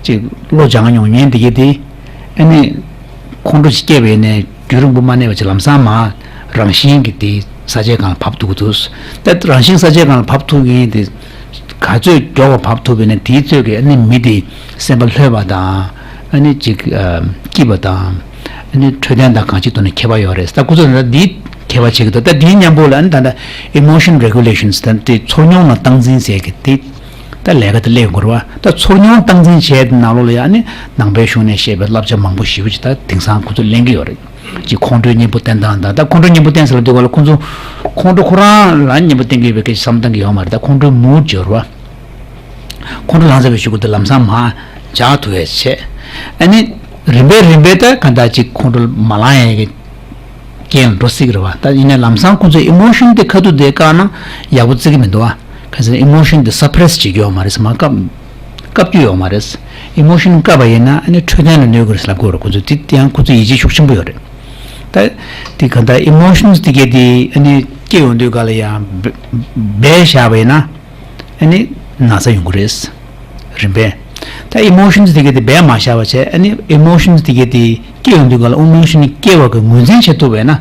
ཅིག་བློ་སྦྱང་མྱོང་མཁན་དེ་གས་དེ་ཨ་ནི་ཁོང་ཁྲོ་ཞིག་སྐྱེས་པ་ཡིན་ནའི་རྒྱུན་རིང་པོ་མ་གནས་པ་ཅིག་ལམ་སང་མར་རང་བཞིན་གྱིས་དེ་ས་ཆའི་སྒང་ལ་བབས་ཐུབ་ཀྱི་འདུག་ད་རང་བཞིན་ས་ཆའི་སྒང་ལ་བབས་ཐུབ་མཁན་དེ་ག་ཚོད་མགྱོགས་པ་བབས་ཐུབ་པ་ཡིན་ན་དེའི་ཚོད་ཀྱིས་ཨ་ནི་མི་དེ་སེམས་པ་ལྷོད་པ་དང་ཨ་ནི་ཅིག་ཨ་སྐྱིད་པ་དང་ཨ་ནི་འཕྲོད་བསྟེན་དང་གང་ཅིའི་ཐོག་ནས་ཁྱད་པར་ཡོད་རེད། ད་ཁོ་ཚོ་ད་འདིའི་ཁྱད་པར་བྱེད་ཀྱི་འདུག་ད་འདིའི་མཉམ་པོ་ལ་ཨ་ནི་ད་ལྟ་emotion regulations་ད་དེ་ཚོར་མྱོང་ལ་སྟངས་འཛིན་ཟེར་གི་དེ། ད་ལས་ཀ་དེ་ལས་དགོས་རེད་བ། ད་ཚོར་མྱོང་སྟངས་འཛིན་བྱས་ནང་ལོགས་ལ་ཡང་ནི་ནང་པའི་གཞུང་ནས་བཤད་པའི་བསླབ་བྱ་མང་པོ་ཞེ་པོ་ཅིག་ད་དེང་སང་ཁོ་ཚོས་ལེན་གྱི་ཡོད་རེད། ཅིག་ཁོང་ཁྲོའི་གཉེན་པོ་བསྟེན་སྟངས་དང་ད་ཁོང་ཁྲོའི་གཉེན་པོ་བསྟེན་ཟེར་ལབ་དུས་ག་ལ་ཁོང་ཚོ་ཁོང་ཁྲོ་ཁོ་རང་ལ་གཉེན་པོ་བསྟེན་གྱི་ཡོད་པའི་སྐད་ཆ་བསམ་བཏང་གི་ཡོད་མ་རེད། ད་ཁོང་ཁྲོའི་mood་ཡོད་རེད་བ། ཁོང་ཁྲོ་ལངས་ཚར་བའི་གཞུག་གུ་དེ་ལམ་སང་མར་འཇགས་ཐུབ་ཡས་བྱས། ཨ་ནི་རིམ་པས་རིམ་པས་ད་ག་འདྲ་ཅིག་ཁོང་ཁྲོ་མ་ལངས་ཡས་ཀྱི་རྐྱེན་ལ་འགྲོ་སྲིད་ཀྱི་རེད་བ། ད་ཡིན་ནའི་ལམ་སང་ཁོང་ཚོས་emotion་དེ་ཁ་ཐུག་དེ་བཀག་ན་ཡག་པོ་བརྩི་གི་མི་འདུག་བ། ག་ཚོད་emotion་དེ་suppress་བྱེད་རྒྱུ་ཡོད་མ་རེད་ཟེར། མར་བཀག་བཀག་རྒྱུ་ཡོད་མ་རེད། emotion་བཀག་པ་ཡིན་ན་ཨ་ནི་འཕྲོད་བསྟེན་ལ་གནོད་ཀྱི་རེད་ལབ་ཀྱི་ཡོད་རེད། ཁོང་ཚོས་དེ་དེ་ཡང་ཁོང་ཚོ་ཡིད་ཆེས་ཤུགས་ཆེན་པོ་ཡོད་རེད། ད་དེ་ག་འདྲ་emotions་དེ་གས་དེ་ཨ་ནི་སྐྱེ་ཡོང་དུས་ག་ལ་ཡང་སྦས་བཞག་པ་ཡིན་ན། ཨ་ནི་ན་ཚ་ཡོང་གི་རེད། རིམ་པས། ད་emotions་དེ་གས་དེ་སྦས་མ་བཞག་པ་བྱས། ཨ་ནི་emotions་དེ་གས་དེ་སྐྱེ་ཡོང་དུས་ག་ལ་emotion་སྐྱེ་བ་གི་ངོས་འཛིན་བྱེད་ཐུབ་པས་ན།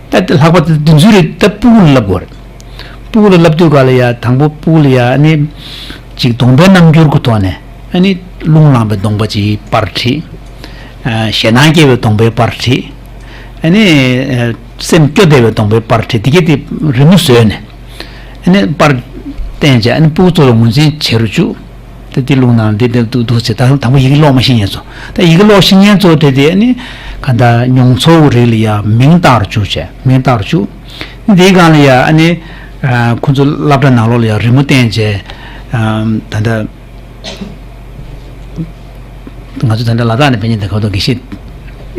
ད་ལྷག་པར་དུ་དེ་ཚོའི་རིགས་ད་ཕྲུ་གུ་ལ་བསླབ་དགོས་རེད། ཕྲུ་གུ་ལ་བསླབ་དུས་ག་ལ་ཡ་དང་པོ་ཕྲུ་གུ་ལ་ཡ་ཨ་ནི་ཅིག་གདོང་པའི་རྣམ་འགྱུར་གྱི་ཐོག་ནས་ཨ་ནི་རླུང་ལངས་པའི་གདོང་པ་ཅིག་པར་བྲིས། ཨ་ཞེད་སྣང་སྐྱེ་བའི་གདོང་པའི་པར་བྲིས། ཨ་ནི་ཨ་སེམས་སྐྱོ་བདེ་བའི་གདོང་པའི་པར་བྲིས། དེ་གས་དེ་རི་མོ་བཟོས་ནས། ཨ་ནི་པར་བསྟན་བྱས་ཨ་ནི་ཕྲུ་གུ་ཚོ་ལ་ངོས་འཛིན་བྱེད་རུ་བཅུག་ད་དེ་རླུང་ནང་འདི་འདི་འདུག་འདུག་ཟེར། ད་དང་པོ་ཡི་གེ་ཀློག་མ་ཤེས་མཁན་ཚོ། ད་ཡི་གེ་ཀློག་ཤེས་མཁན་ཚོ་དེ་དེ་ཨ་ནི་ག་འདྲ་མྱོང་ཚོར་རིགས་ལ་ཡ་མིང་བཏགས་རུ་བཅུག་བྱས། མིང་བཏགས་རུ་བཅུག་འདིའི་སྒང་ལ་ཡ་ཨ་ནི་ཨ་ཁོ་ཚོ་སློབ་གྲྭ་ནང་ལོགས་ལ་ཡ་རི་མོ་བསྟན་བྱས། ཨ་ད་ལྟ་ང་ཚོ་ད་ལྟ་ལ་དྭགས་ནས་ཕེབས་མཁན་དེ་ག་དོ་དགེ་བཤེས་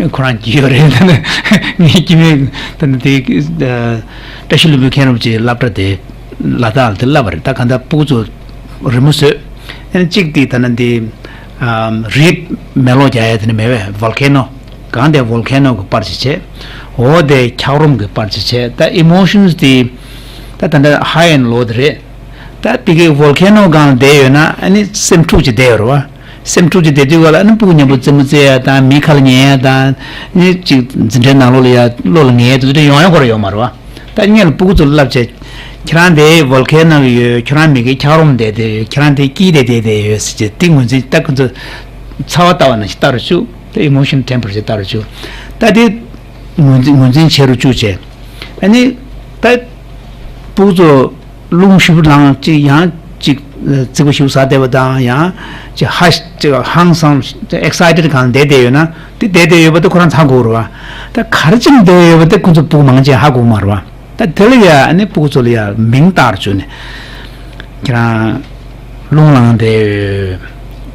ཁོ་རང་གིས་ཡོད་རེད། ད་ནི་ངའི་སྐྱེ་དམན་ད་ནི་དེ་ཨ་བཀྲ་ཤིས་ལྷུན་པོ་མཁྱེན་རབ་ཀྱི་སློབ་གྲྭ་དེ་ལ་དྭགས་ལ་དེ་བསླབ་པ་རེད། ད་ག་འདྲ་ཕྲུ་གུ་ཚོ་རི་མོ་བཟོས། ཨ་ནི་གཅིག་དེ་ད་ནི་འདི་ཨམ་རི་མེ་ལོང་རྒྱག་ཡ་དེ་ནི་མེད་པས། volcano། གང་དེ་volcano་གི་པར་ཅིག་བྱས། འོ་དེ་འཁྱགས་རོམ་གི་པར་ཅིག་བྱས། ད་emotions་དེ་ད་ད་ལྟ་high and low་དེ་རེད། ད་དེ་གའི་volcano་སྒང་ལ་བསྡད་ཡོད་ན་ཨ་ནི་སེམས་འཁྲུག་ཅིག་བསྡད་ཡོད་རེད་བ། སེམས་འཁྲུག་ཅིག་བསྡད་དུས་ག་ལ་ཨ་ནི་ཕྲུ་གུ་མཉམ་པོ་རྩེད་མོ་རྩེ་ཡ་དང་མི་ཁ་ལ་ཉན་ཡ་དང་ཨ་ནི་ཅིག་འཛིན་གྲྭའི་ནང་ལོགས་ལ་ཡ་བློ་ལ་ངེས་ཡ་དེ་ཚོ་དེ་ཡོང་ཡ་ཁོ་ར་ཡོད་མ་རེད་བ། ད་སྔོན་ལ་ཕྲུ་གུ་ཚོ་ལ་བསླབ་བྱས། ཁྱེད་རང་དེ་volcano་ཡོད། ཁྱེད་རང་མི་གི་འཁྱགས་རོམ་དེ་དེ་ཡོད། ཁྱེད་རང་དེ་དཀྱིལ་དེ་དེ་དེ་ཡོད་ཟེར་བྱས་དེ་ངོས་འཛིན་ད་ཁོ་ཚོ་ཚ་བ་ལྟ་བ་ནང་བཞིན་ལྟ་རུ་བཅུག་ད་emotion temperature་ལྟ་རུ་བཅུག་ད་དེ་ངོས་འཛིན་ངོས་འཛིན་བྱེད་རུ་བཅུག་བྱས། ཨ་ནི་ད་ཕྲུ་གུ་ཚོ་རླུང་ཞིབ་ལངས་ཅིག་ཡང་ཅིག་རྩིག་པ་ཞིབ་ཟ་བསྡད་པ་དང་ཡང་ཅིག་ཧ་ཅིག་ཧང་སང་excited་གང་བསྡད་བསྡད་ཡོད་ན་དེ་བསྡད་བསྡད་ཡོད་པ་དེ་ཁོ་རང་ཚ་དགོས་རེད་བ། ད་ག་རེ་བྱས་ནས་བསྡད་ཡོད་པ་དེ་ཁོ་ཚོ་ཕྲུ་གུ་མང་ཆེ་ཧ་གོ་མ་རེད་བ། ད་དེ་ལ་ཡ་ཨ་ནི་ཕྲུ་གུ་ཚོ་ལ་ཡ་མིང་བཏགས་བཅུག་ནས། ཁྱེད་རང་རླུང་ལངས་བསྡད་ཡོད།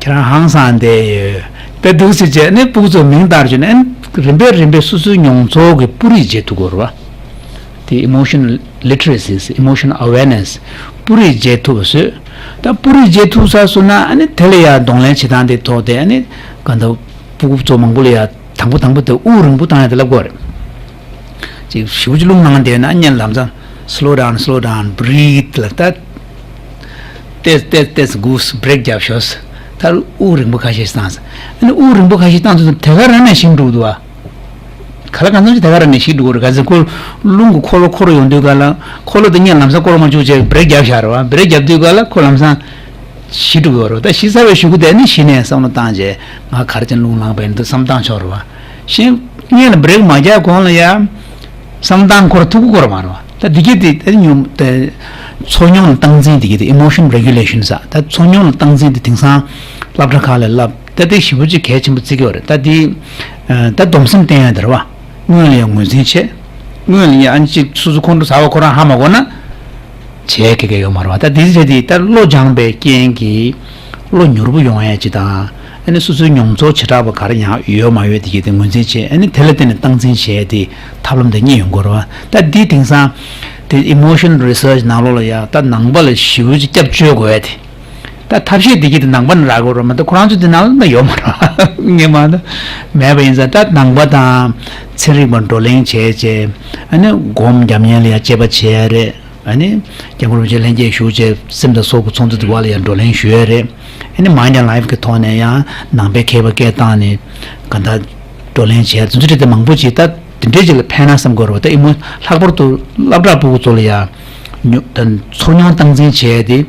ཁྱེད་རང་ཧང་སང་བསྡད་ཡོད། དེ་འདུག་སེ་བྱས་ནས་ཕྲུ་གུ་ཚོ་མིང་བཏགས་བཅུག་ནས་ཨ་ནི་རིམ་པས་རིམ་པས་སོ་སོའི་མྱོང་ཚོར་གྱི་སྤུ་རིས་འབྱེད་ཐུབ་དགོས་རེད་བ། དེ་emotional literacy། emotional awareness། སྤུ་རིས་འབྱེད་ཐུབ་པ་བཟོས། ད་སྤུ་རིས་འབྱེད་ཐུབ་ཚར་སོང་ན་ཨ་ནི་དེ་ལ་ཡ་གདོང་ལེན་བྱེད་སྟངས་དེ་ཐོག་དེ་ཨ་ནི་ག་འདྲ་ཕྲུ་གུ་ཚོ་མང་པོ་ལ་ཡ་དང་པོ་དང་པོ་དེ་དབུགས་རིང་པོ་བཏང་ཡ་དེ་ལབ་དགོས་རེད། ཅིག་ཞེ་པོ་ཅིག་རླུང་ལངས་བསྡད་ན་སྔོན་ལམ་སང་slow down, slow down, breathe་ལབ་ད། ཏེས་ཏེས་ཏེས་གུས་break་རྒྱབ་ཤོག་ད་དབུགས་རིང་པོ་ཁ་ཤས་ཤིག་བཏང་ཟེར། ཨ་ནི་དབུགས་རིང་པོ་ཁ་ཤས་བཏང་དུས་དེ་ག་རང་ནས་ཞིག་འགྲོ་གི་འདུག་བ། ག་ལ་གང་འཚམ་ཅིག་དེ་ག་རང་ནས་ཞིག་འགྲོ་གི་རེད། ག་ཚོད་ཁོ་རླུང་གི་འཁོར་ལོ་འཁོར་ཡོང་དུས་ག་ལ་འཁོར་ལོ་དེ་སྔོན་ལམ་སང་བསྐོར་མ་བཅུག་བྱས་break་རྒྱབ་བཞག་རེད་བ། break་རྒྱབ་དུས་ག་ལ་ཁོ་ལམ་སང་ཞིག་འགྲོ་གི་ཡོད་རེད། ད་ཞིག་ཚར་བའི་གཞུག་གུ་དེ་ནི་གཞི་ནས་བསམ་བློ་བཏང་བྱས་ང་ག་རེ་བྱས་ནས་རླུང་ལངས་པ་ཡིན་འདུག་བསམ་བཏང་ཆོག་རེད་བ། གཞན་ སྔོན་ལ་བྷི་རེག་མ་རྒྱག་གོང་ལ་ཡ། བསམ་སྟངས་ཁོ་ར་ཐུག་གི་ཁོ་ར་མ་རེད་བ། ད་འདི་གི་དེ་དེ་ཉུང་དེ། ཚོར་མྱོང་ལ་སྟངས་འཛིན་དེ་གི་དེ་emotion regulation ཟེར། ད་ཚོར་མྱོང་ལ་སྟངས་འཛིན་དེ་དེང་སང་སློབ་གྲྭ་ཁག་ལ་བསླབ། ད་དེ་ཞེ་པོ་ཅིག་གལ་ཆེན་པོ་བརྩི་གི་ཡོད་རེད། ད་དེ་ད་སྡོམ་སེམས་བསྟེན་ཡ་དེ་རེད་བ། སྔོན་ལ་ཡང་ངོས་འཛིན་བྱེད། སྔོན་ལ་ཡང་ཨ་ནི་གཅིག་སོ་སོ་ཁོང་ཁྲོ་ཟ་བ་ཁོ་རང་ཧ་མ་གོ་ན། བྱས་ཁེ་ཁེ་ཡོད་མ་རེད་བ། ད་དེ་རེད་དེ་ད་བློ་སྦྱངས་པའི་རྐྱེན་གྱིས་བློ་མྱུར་པོ་ཡོང་ཡ་ཅིག་དང་། ཨ་ནི་སོ་སོའི་མྱོང་ཚོར་བྱེ་བྲག་པ་ག་རེ་ཡང་ཡོད་མ་ཡོད་དེ་གི་དེ་ངོས་འཛིན་བྱེད། ཨ་ནི་དེ་ལ་བརྟེན་ནས་སྟངས་འཛིན་བྱས་ཏེ་ཐབས་ལམ་དེ་རྙེད་ཡོང་དགོས་རེད་བ། ད་འདི་དེང་སང་དེ་emotion research ནང་ལོགས་ལ་ཡ་ད་ནང་པ་ལ་ཞེ་པོ་ཅིག་སྐྱབས་བཅོལ་དགོས་ཡ་དེ། ད་ཐབས་ཤེས་འདི་གི་དེ་ནང་པ་ནས་རག་གི་རེད་མ་གཏོགས་ཁོ་རང་ཚོ་དེ་ནང་ལ་ཡོད་མ་རེད། ངས་མ་གཏོགས་མེད་པ་ཡིན་ཙང་ད་ནང་པ་དང་ཚན་རིག་པ་བགྲོ་གླེང་བྱས་བྱས། ཨ་ནི་སྒོམ་རྒྱབ་གཉེར་ལ་ཡ་དཔྱད་པ་བྱས་རེད། ཨ་ནི་སྐྱབས་མགོན་རིན་པོ་ཆེ་ལྷན་རྒྱས་བཞུགས་བྱས་སེམས་དང་སྲོག་གི་ཚོགས་འདུ་དེ་བ་ལ་ཡ་བགྲོ་གླེང་ཞུས་ཡ་རེད། ཨ་ནི་Mind and Life གི་ཐོག་ནས་ཡང་ནང་པའི་མཁས་པ་སྐད་བཏང་ནས་གང་ལྟར་བགྲོ་གླེང་བྱས་དེ་ཚོ་དེ་མང་པོ་བྱས། ད་དེ་འདྲའི་ཅིག་ལ་ཕན་ན་བསམ་གྱི་ཡོད་རེད་བ། ད་ཨི་མོ་ལྷག་པར་དུ་སློབ་གྲྭ་ཕྲུ་གུ་ཚོ་ལ་ཡ་ཉོ་ད་ཚོར་མྱོང་སྟངས་འཛིན་བྱས་ཏེ།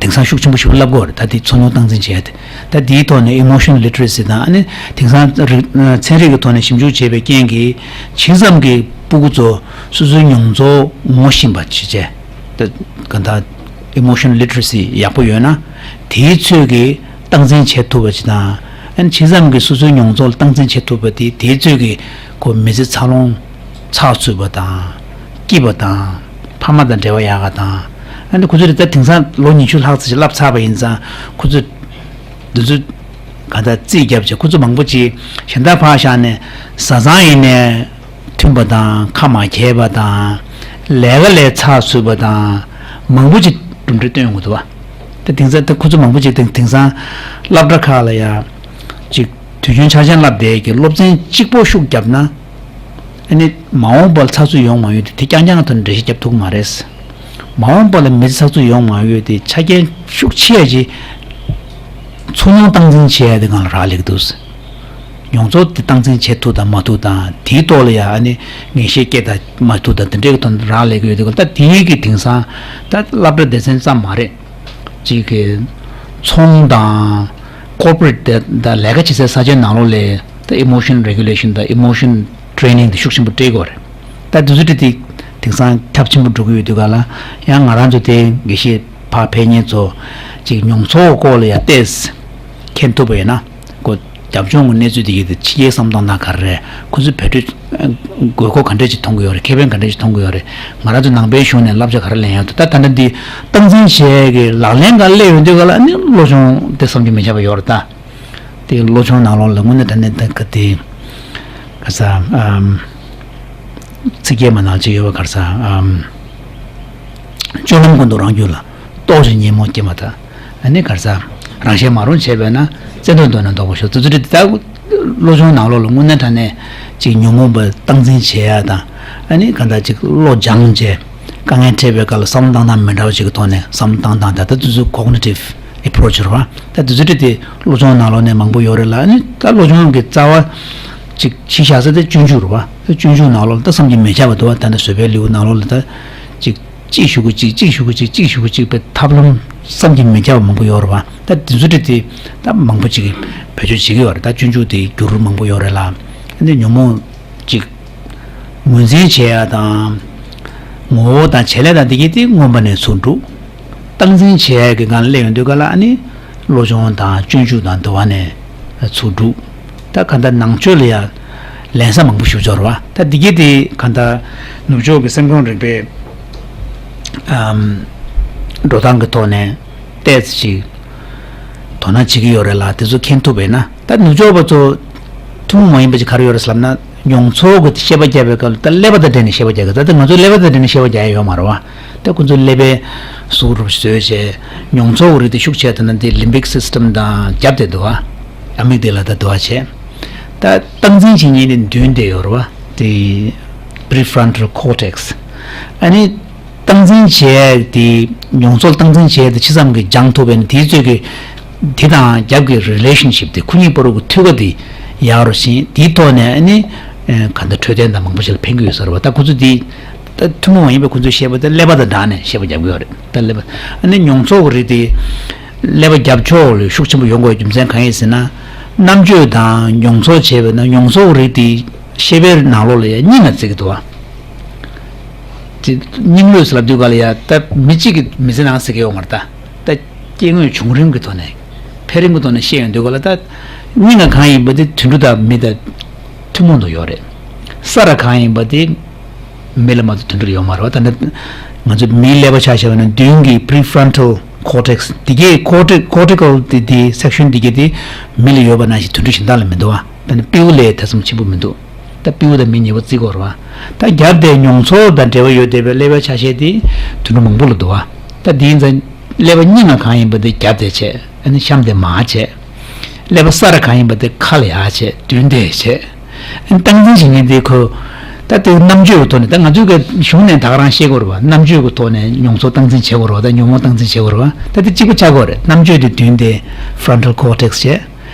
དེང་སང་ཤུགས་ཆེན་པོ་ཞིག་བསླབ་དགོས་རེད། ད་དེ་ཚོར་མྱོང་སྟངས་འཛིན་བྱས་ཏེ། ད་དེའི་ཐོག་ནས་emotion literacy དང་། ཨ་ནི་དེང་སང་རིག་ཚན་རིག་གི་ཐོག་ནས་ཞིབ་འཇུག་བྱས་པའི་རྐྱེན་གྱིས་ཇི་ཙམ་གྱི་ཕྲུ་གུ་ཚོ་སོ་སོའི་མྱོང་ཚོར་ངོ་ཤེས་པ་བྱེད་བྱས། ད་ག་ད་emotion literacy ཡག་པོ་ཡོད་ན། དེའི་ཚོད་ཀྱིས་སྟངས་འཛིན་བྱེད་ཐུབ་པ་ཅིག་དང་། ཨ་ནི་ཇི་ཙམ་གྱི་སོ་སོའི་མྱོང་ཚོར་ལ་སྟངས་འཛིན་བྱེད་ཐུབ་པ་དེ་དེའི་ཚོད་ཀྱིས་ཁོ་མི་ཚེ་འཚར་ལོངས་ཚགས་ཚུད་པ་དང་། སྐྱིད་པ་དང་། ཕ་མ་དང་འབྲེལ་བ་ཡག་ག་དང་། ཨ་ནི་ཁོ་ཚོ་རེ་ད་དེང་སང་ལོ་ཉི་ཤུ་ལྷག་ཙམ་ཞིག་བསླབ་ཚར་བ་ཡིན་ཙང་ཁོ་ཚོ་འདི་ཚོ་ག་ད་རྩིས་རྒྱབ་བྱས། ཁོ་ཚོ་མང་པོ་ཅིག་གཞན་དག་ཕར་བཞག་ནས་བཟའ་ཚང་ཡིན་ནས་མཐུན་པ་དང་ཁ་མ་འཁྱལ་པ་དང་། ལས་ཀ་ལས་ཚགས་ཚུད་པ་དང་མང་པོ་ཅིག་གྲུབ་འབྲས་སྟོན་ཡོང་གི་འདུག་བ། ད་དེང་སང་ད་ཁོ་ཚོ་མང་པོ་ཅིག་དེང་དེང་སང་སློབ་གྲྭ་ཁག་ལ་ཡ་ཅིག་དུས་རྒྱུན་འཆར་ཅན་བསླབ་བསྡད་ཀྱི་སློབ་ཚན་གཅིག་པོ་ཤུགས་བརྒྱབ་ན། ཨ་ནི་མ་འོངས་པར་ཚགས་ཚུད་ཡོང་མ་ཡོང་དེ་དེ་རྐྱང་རྐྱང་ཐོག་ནས་འགྲེལ་བཤད་རྒྱབ་ཐུབ་ཀྱི་མ་རེད། མ་འོངས་པ་ལ་མི་ཚེ་ཚགས་ཚུད་ཡོང་མ་ཡོང་དེ་ཆ་རྐྱེན་ཤུགས་ཆེ་ཡ་ཅིག་ཚོར་མྱོང་སྟངས་འཛིན་བྱེད་ཡ་དེ་སྒང་ལ་རག་ལས་ཀྱི་འདུག་མྱོང་ཚོར་དེ་སྟངས་འཛིན་བྱེད་ཐུབ་དང་མ་ཐུབ་དང་། དེའི་ཐོག་ལ་ཡ་ཨ་ནི་ངེས་ཤེས་སྐྱེ་དང་མ་ཐུབ་དང་། དེ་འདྲའི་གི་ཐོག་ནས་རག་ལས་ཀྱི་ཡོད་དེ་གི། ད་དེའི་གི་དེང་སང་ད་སློབ་གྲྭ་སྡེ་ཚན་ཙམ་མ་རེད། གཅིག་གི་ཚོང་དང་corporate དེ་ད་ལས་ཀ་བྱེད་སའི་ས་ཆའི་ནང་ལོགས་ལ་ད་emotion regulation དང་emotion training དེ་ཤུགས་ཆེན་པོ་སྤྲད་དགོས་རེད། ད་དེ་ཚོ་དེ་དེ་དེང་སང་ཁྱབ་ཆེན་པོ་འགྲོ་གི་ཡོད་དུས་ག་ལ་ཡང་ང་རང་ཚོ་དེ་དགེ་བཤེས་ཕར་ཕེབས་མཁན་ཚོ་ཅིག་མྱོང་ཚོར་སྐོར་ལ་ཡང་ཏོག་ཙམ་མཁྱེན་ཐུབ་པ་ཡིན་ན་ཁོ། རྒྱབ་ལྗོངས་ཀྱི་གནས་ཚུལ་དེ་ཡིན་ཏེ་ཕྱི་རྒྱལ་བསམ་སྟངས་ན་ག་རེ་རེད། ཁོ་ཚོས་བོད་ཁྲིད་དགོས་མཁོ་ག་འདྲས་ཅིག་མཐོང་གི་ཡོད་རེད། ཁེ་ཕན་ག་འདྲས་ཅིག་མཐོང་གི་ཡོད་རེད། ང་རང་ཚོ་ནང་པའི་གཞུང་ནས་བསླབ་བྱ་ག་རེ་ལེན་ཡག་འདུག་ད་ད་ལྟ་འདི་སྟངས་འཛིན་བྱས་ཀྱི་ལག་ལེན་ག་སླེབས་ཡོང་དུས་ག་ལ་ཨ་ནི་བློ་སྦྱོང་དེ་བསམ་གྱིས་མི་ཁྱབ་པ་ཡོད་རེད། ད་དེ་བློ་སྦྱོང་ནང་ལོགས་ལ་དངོས་གནས་དྲང་གནས་ད་ག་དེ་ག་ས་ཨམ། ཚིག་སྐྱེལ་མ་ནང་ཅིག་ཡོད་པ་ག་ས་ཨམ། སྤྱོད་ལམ་ཀུན་ཏུ་རང་རྒྱུད་ལ། རྟོག་ཅིང་ཉོན་མོངས་སྐྱེས་མ་ཐག་ཨ་ནི་ག་ས་རང་གཞན་མ་རུངས་བྱས་པས་ན། བཙན་ཐབས་གདོད་ནས་ལྡོག་པར་ཤོག་དེ་ཚོ་དེ་ལྟ་བུ་བློ་སྦྱོང་ནང་ལོགས་ལ་དངོས་གནས་དྲང་གནས་ཅིག་ཉོན་མོངས་པ་སྟངས་འཛིན་བྱེད་ཡ་དང་། ཨ་ནི་ག་འདྲ་ཅིག་བློ་སྦྱངས་བྱས་དཀའ་ངལ་འཕྲད་པའི་སྐབས་ལ་བསམ་བློ་བཏང་སྟངས་མི་འདྲ་བ་ཅིག་གི་ཐོག་ནས་བསམ་བློ་བཏང་སྟངས་དང་། ད་དེ་ཚོ་cognitive approach རེད་བ། ད་དེ་ཚོ་དེ་བློ་སྦྱོང་ནང་ལོགས་ནས་མང་པོ་ཡོད་རེད་ལ། ཨ་ནི་ད་བློ་སྦྱོང་གི་རྩ་བ་ཅིག་གཞི་བཞག་ས་དེ་སྤྱོད་འཇུག་རེད་བ། ད་སྤྱོད་འཇུག་ནང་ལོགས་ལ་ད་བསམ་གྱིས་མི་ཁྱབ་པ་འདུག་བ། ད་ནི་བཟོད་པའི་ལེའུ་ནང་ལོགས་ལ་ད་ཅིག་གཅིག་གཞུག་གུ་གཅིག་གཅིག་གཞུག་གུ་གཅིག་གཅིག་གཞུག་གུ་གཅིག་པའི་ཐབས་ལམ་བསམ་གྱིས་མི་ཁྱབ་པ་མང་པོ་ཡོད་རེད་བ། ད་དེ་ཚོ་དེ་དེ་ད་མང་པོ་ཅིག་བེད་སྤྱོད་བྱེད་ཀྱི་ཡོད་རེད། ད་སྤྱོད་འཇུག་དེ་འགྱུར་མང་པོ་ཡོད་རེད་ལ། ཨ་ནི་ཉོན་མོངས་ཅིག་ངོས་འཛིན་བྱེད་ཡ་དང་། ངོ་བོ་དང་བྱེད་ལས་དང་འདི་གྱད་དེ་མངོན་པ་ནས་ཚུར་འགྲུབ། སྟངས་འཛིན་བྱེད་ཡ་གི་སྒང་ལ་སླེབས་ཡོང་དུས་ག་ལ་ཨ་ནི་བློ་སྦྱོང་དང་སྤྱོད་འཇུག་དང་འདི་བ་ནས་ཚུར་འགྲུབ། ད་ག་འདྲ་ནང་ཆོས་ལ་ཡང་ལེན་ས་མང་པོ་ཞིག་འབྱོར་བ། ད་འདི་གྱད་དེ་ག་འདྲ་ནུབ་ཕྱོགས་ཀྱི་སེམས་ཁམས་རིག་པའི་ཨམ་འགྲོ་སྟངས་ཀྱི་ཐོག་ནས་ཏོག་ཙམ་ཅིག་དོ་སྣང་བྱེད་ཀྱི་ཡོད་རེད་ལ། དེ་ཚོ་མཁྱེན་ཐུབ་པས་ན། ད་ནུབ་ཕྱོགས་པ་ཚོ་ཐུན་མོང་མ་ཡིན་པ་ཅིག་ག་རེ་ཡོད་རེད་ཟེར་ལབ་ན། མྱོང་ཚོར་གྱི་ཤེས་པ་རྒྱག་པའི་སྐབས་ལ་ད་ཀླད་པ་དང་འབྲེལ་ནས་ཤེས་པ་རྒྱག་གི། ད་ལྟ་ང་ཚོ་ཀླད་པ་དང་འབྲེལ་ནས་ཤེས་པ་རྒྱག་ཡ་ཡོད་མ་རེད་བ། ད་ཁོ་ཚོ་ཀླད་པའི་གཟུགས་རུབ་བཟོས་བྱས། མྱོང་ཚོར་གྱི་རིགས་དེ་ཤུགས་ཆེ་དེ་ན་དེ་ལིམ་བིག་སིས་ཊམ་དང་རྒྱབ་དེ་འདུག་བ། ཨ་མིག་དེ་ལ་ད་འདུག་བ་བྱས། ད་སྟངས་འཛིན་བྱེད་མཁན་དེ་མདུན་དེ་ཡོད་རེད་བ། དེ་prefrontal cortex ཨ་ནི། སྟངས་འཛིན་བྱས་ཏེ། མྱོང་ཚོར་སྟངས་འཛིན་བྱས་ཏེ་ཇི་ཙམ་གྱིས་སྦྱང་ཐུབ་པས་ན། དེའི་ཚོད་ཀྱིས་དེ་དང་རྒྱབ་ཀྱི་relationship དེ། ཁོ་གཉིས་བར་གྱི་མཐུད་ཁ་དེ་ཡག་རུ་ཕྱིན། དེའི་ཐོག་ནས་ཨ་ནི་གང་ལྟར་འཕྲོད་བསྟེན་དང་མང་པོ་ཞིག་ལ་ཕན་གྱི་ཡོད་ས་རེད་བ། ད་ཁོ་ཚོ་དེ་ད་ཐུན་མོང་མ་ཡིན་པའི་ཁོ་ཚོའི་བཤད་པ་དེ་ཀླད་པ་དང་སྦྲགས་ནས་བཤད་པ་རྒྱབ་ཀྱི་ཡོད་རེད། ད་ཀླད་པ་ཨ་ནི་མྱོང་ཚོར་གྱི་རིགས་དེ་ཀླད་པ་རྒྱབ་ཕྱོགས་ལ་ཤུགས་ཆེན་པོ་ཡོང་དགོས་རྒྱུ་མཚན་གང་ཡིན་ཟེར་ན། རྣམ་དཔྱོད་དང་མྱོང་ཚོར་བྱས་པས་ན་མྱོང་ཚོར་རིགས་དེ་ཤེས་པའི་ནང་ལོགས་ལ་ཡང་གཉིས་ལ་བརྩི་གི་འདུག་བ། དེ་གཉིས་ལོས་ལབ་དུས་ག་ལ་ཡ་ད་མི་གཅིག་གིས་མི་ཚེ་ནང་ཟེར་གི་ཡོད་མ་རེད་ད། ད་སྐྱེ་དངོས་བྱུང་རིམ་གྱི་ཐོག་ནས་འཕེལ་རིམ་གྱི་ཐོག་ནས་བཤད་ཡོང་དུས་ག་ལ་ད་སྙིང་ལ་གང་ཡིན་པ་དེ་དུད་འགྲོ་དང་མི་དང་ཐུན་མོང་དུ་ཡོད་རེད། ས་ར་གང་ཡིན་པ་དེ་མི་ལ་མ་གཏོགས་དུད་འགྲོ་ལ་ཡོད་མ་རེད་བ། ད་ནི་ང་ཚོ་མིའི་ཀླད་པ་ཆ་བཞག་པ་ན་མདུན་གྱི་prefrontal cortex འདི་གའི་cortex cortical དེ་དེ་section འདི་གའི་དེ་མི་ལ་ཡོད་པ་ནང་བཞིན་དུད་འགྲོ་གཞན་དག་ལ་མི་འདུག་བ། ད་ནི་སྤྲེའུ་ལས་ཐེ་ཚོམ་ཆེན་པོ་མི་འདུག་ད་སྤྲེའུ་དང་མི་གཉིས་པོ་བརྩི་དགོས་རེད་བ། ད་རྒྱབ་དེ་མྱོང་ཚོར་དང་འབྲེལ་བ་ཡོད་བསྡད་པའི་ཀླད་པའི་ཆ་ཤས་དེ་དུད་འགྲོ་མང་པོ་ལ་འདུག་བ། ད་དེའི་ཚེ་ཀླད་པ་སྙིང་ལ་གང་ཡིན་པ་དེ་རྒྱབ་དེ་བྱས། ཨ་ནི་གཤམ་དེ་མར་བྱས། ཀླད་པ་ས་ར་གང་ཡིན་པ་དེ་ཁ་ལ་ཡར་བྱས་མདུན་དེ་བྱས། ཨ་ནི་སྟངས་འཛིན་བྱེད་མཁན་དེ་ཁོ། ད་དེ་རྣམ་དཔྱོད་ཀྱི་ཐོག་ནས་ད་ང་ཚོའི་གི་གཞུང་ནས་ད་ག་རང་བཤད་དགོས་རེད་བ། རྣམ་དཔྱོད་ཀྱི་ཐོག་ནས་མྱོང་ཚོར་སྟངས་འཛིན་བྱེད་དགོས་རེད་བ། ད་ཉོན་མོངས་སྟངས་འཛིན་བྱེད་དགོས་རེད་བ། ད་དེ་གཅིག་པ་ཆགས་དགོས་རེད། རྣམ་དཔྱོད་དེ་མདུན་དེ་frontal cortex བྱས།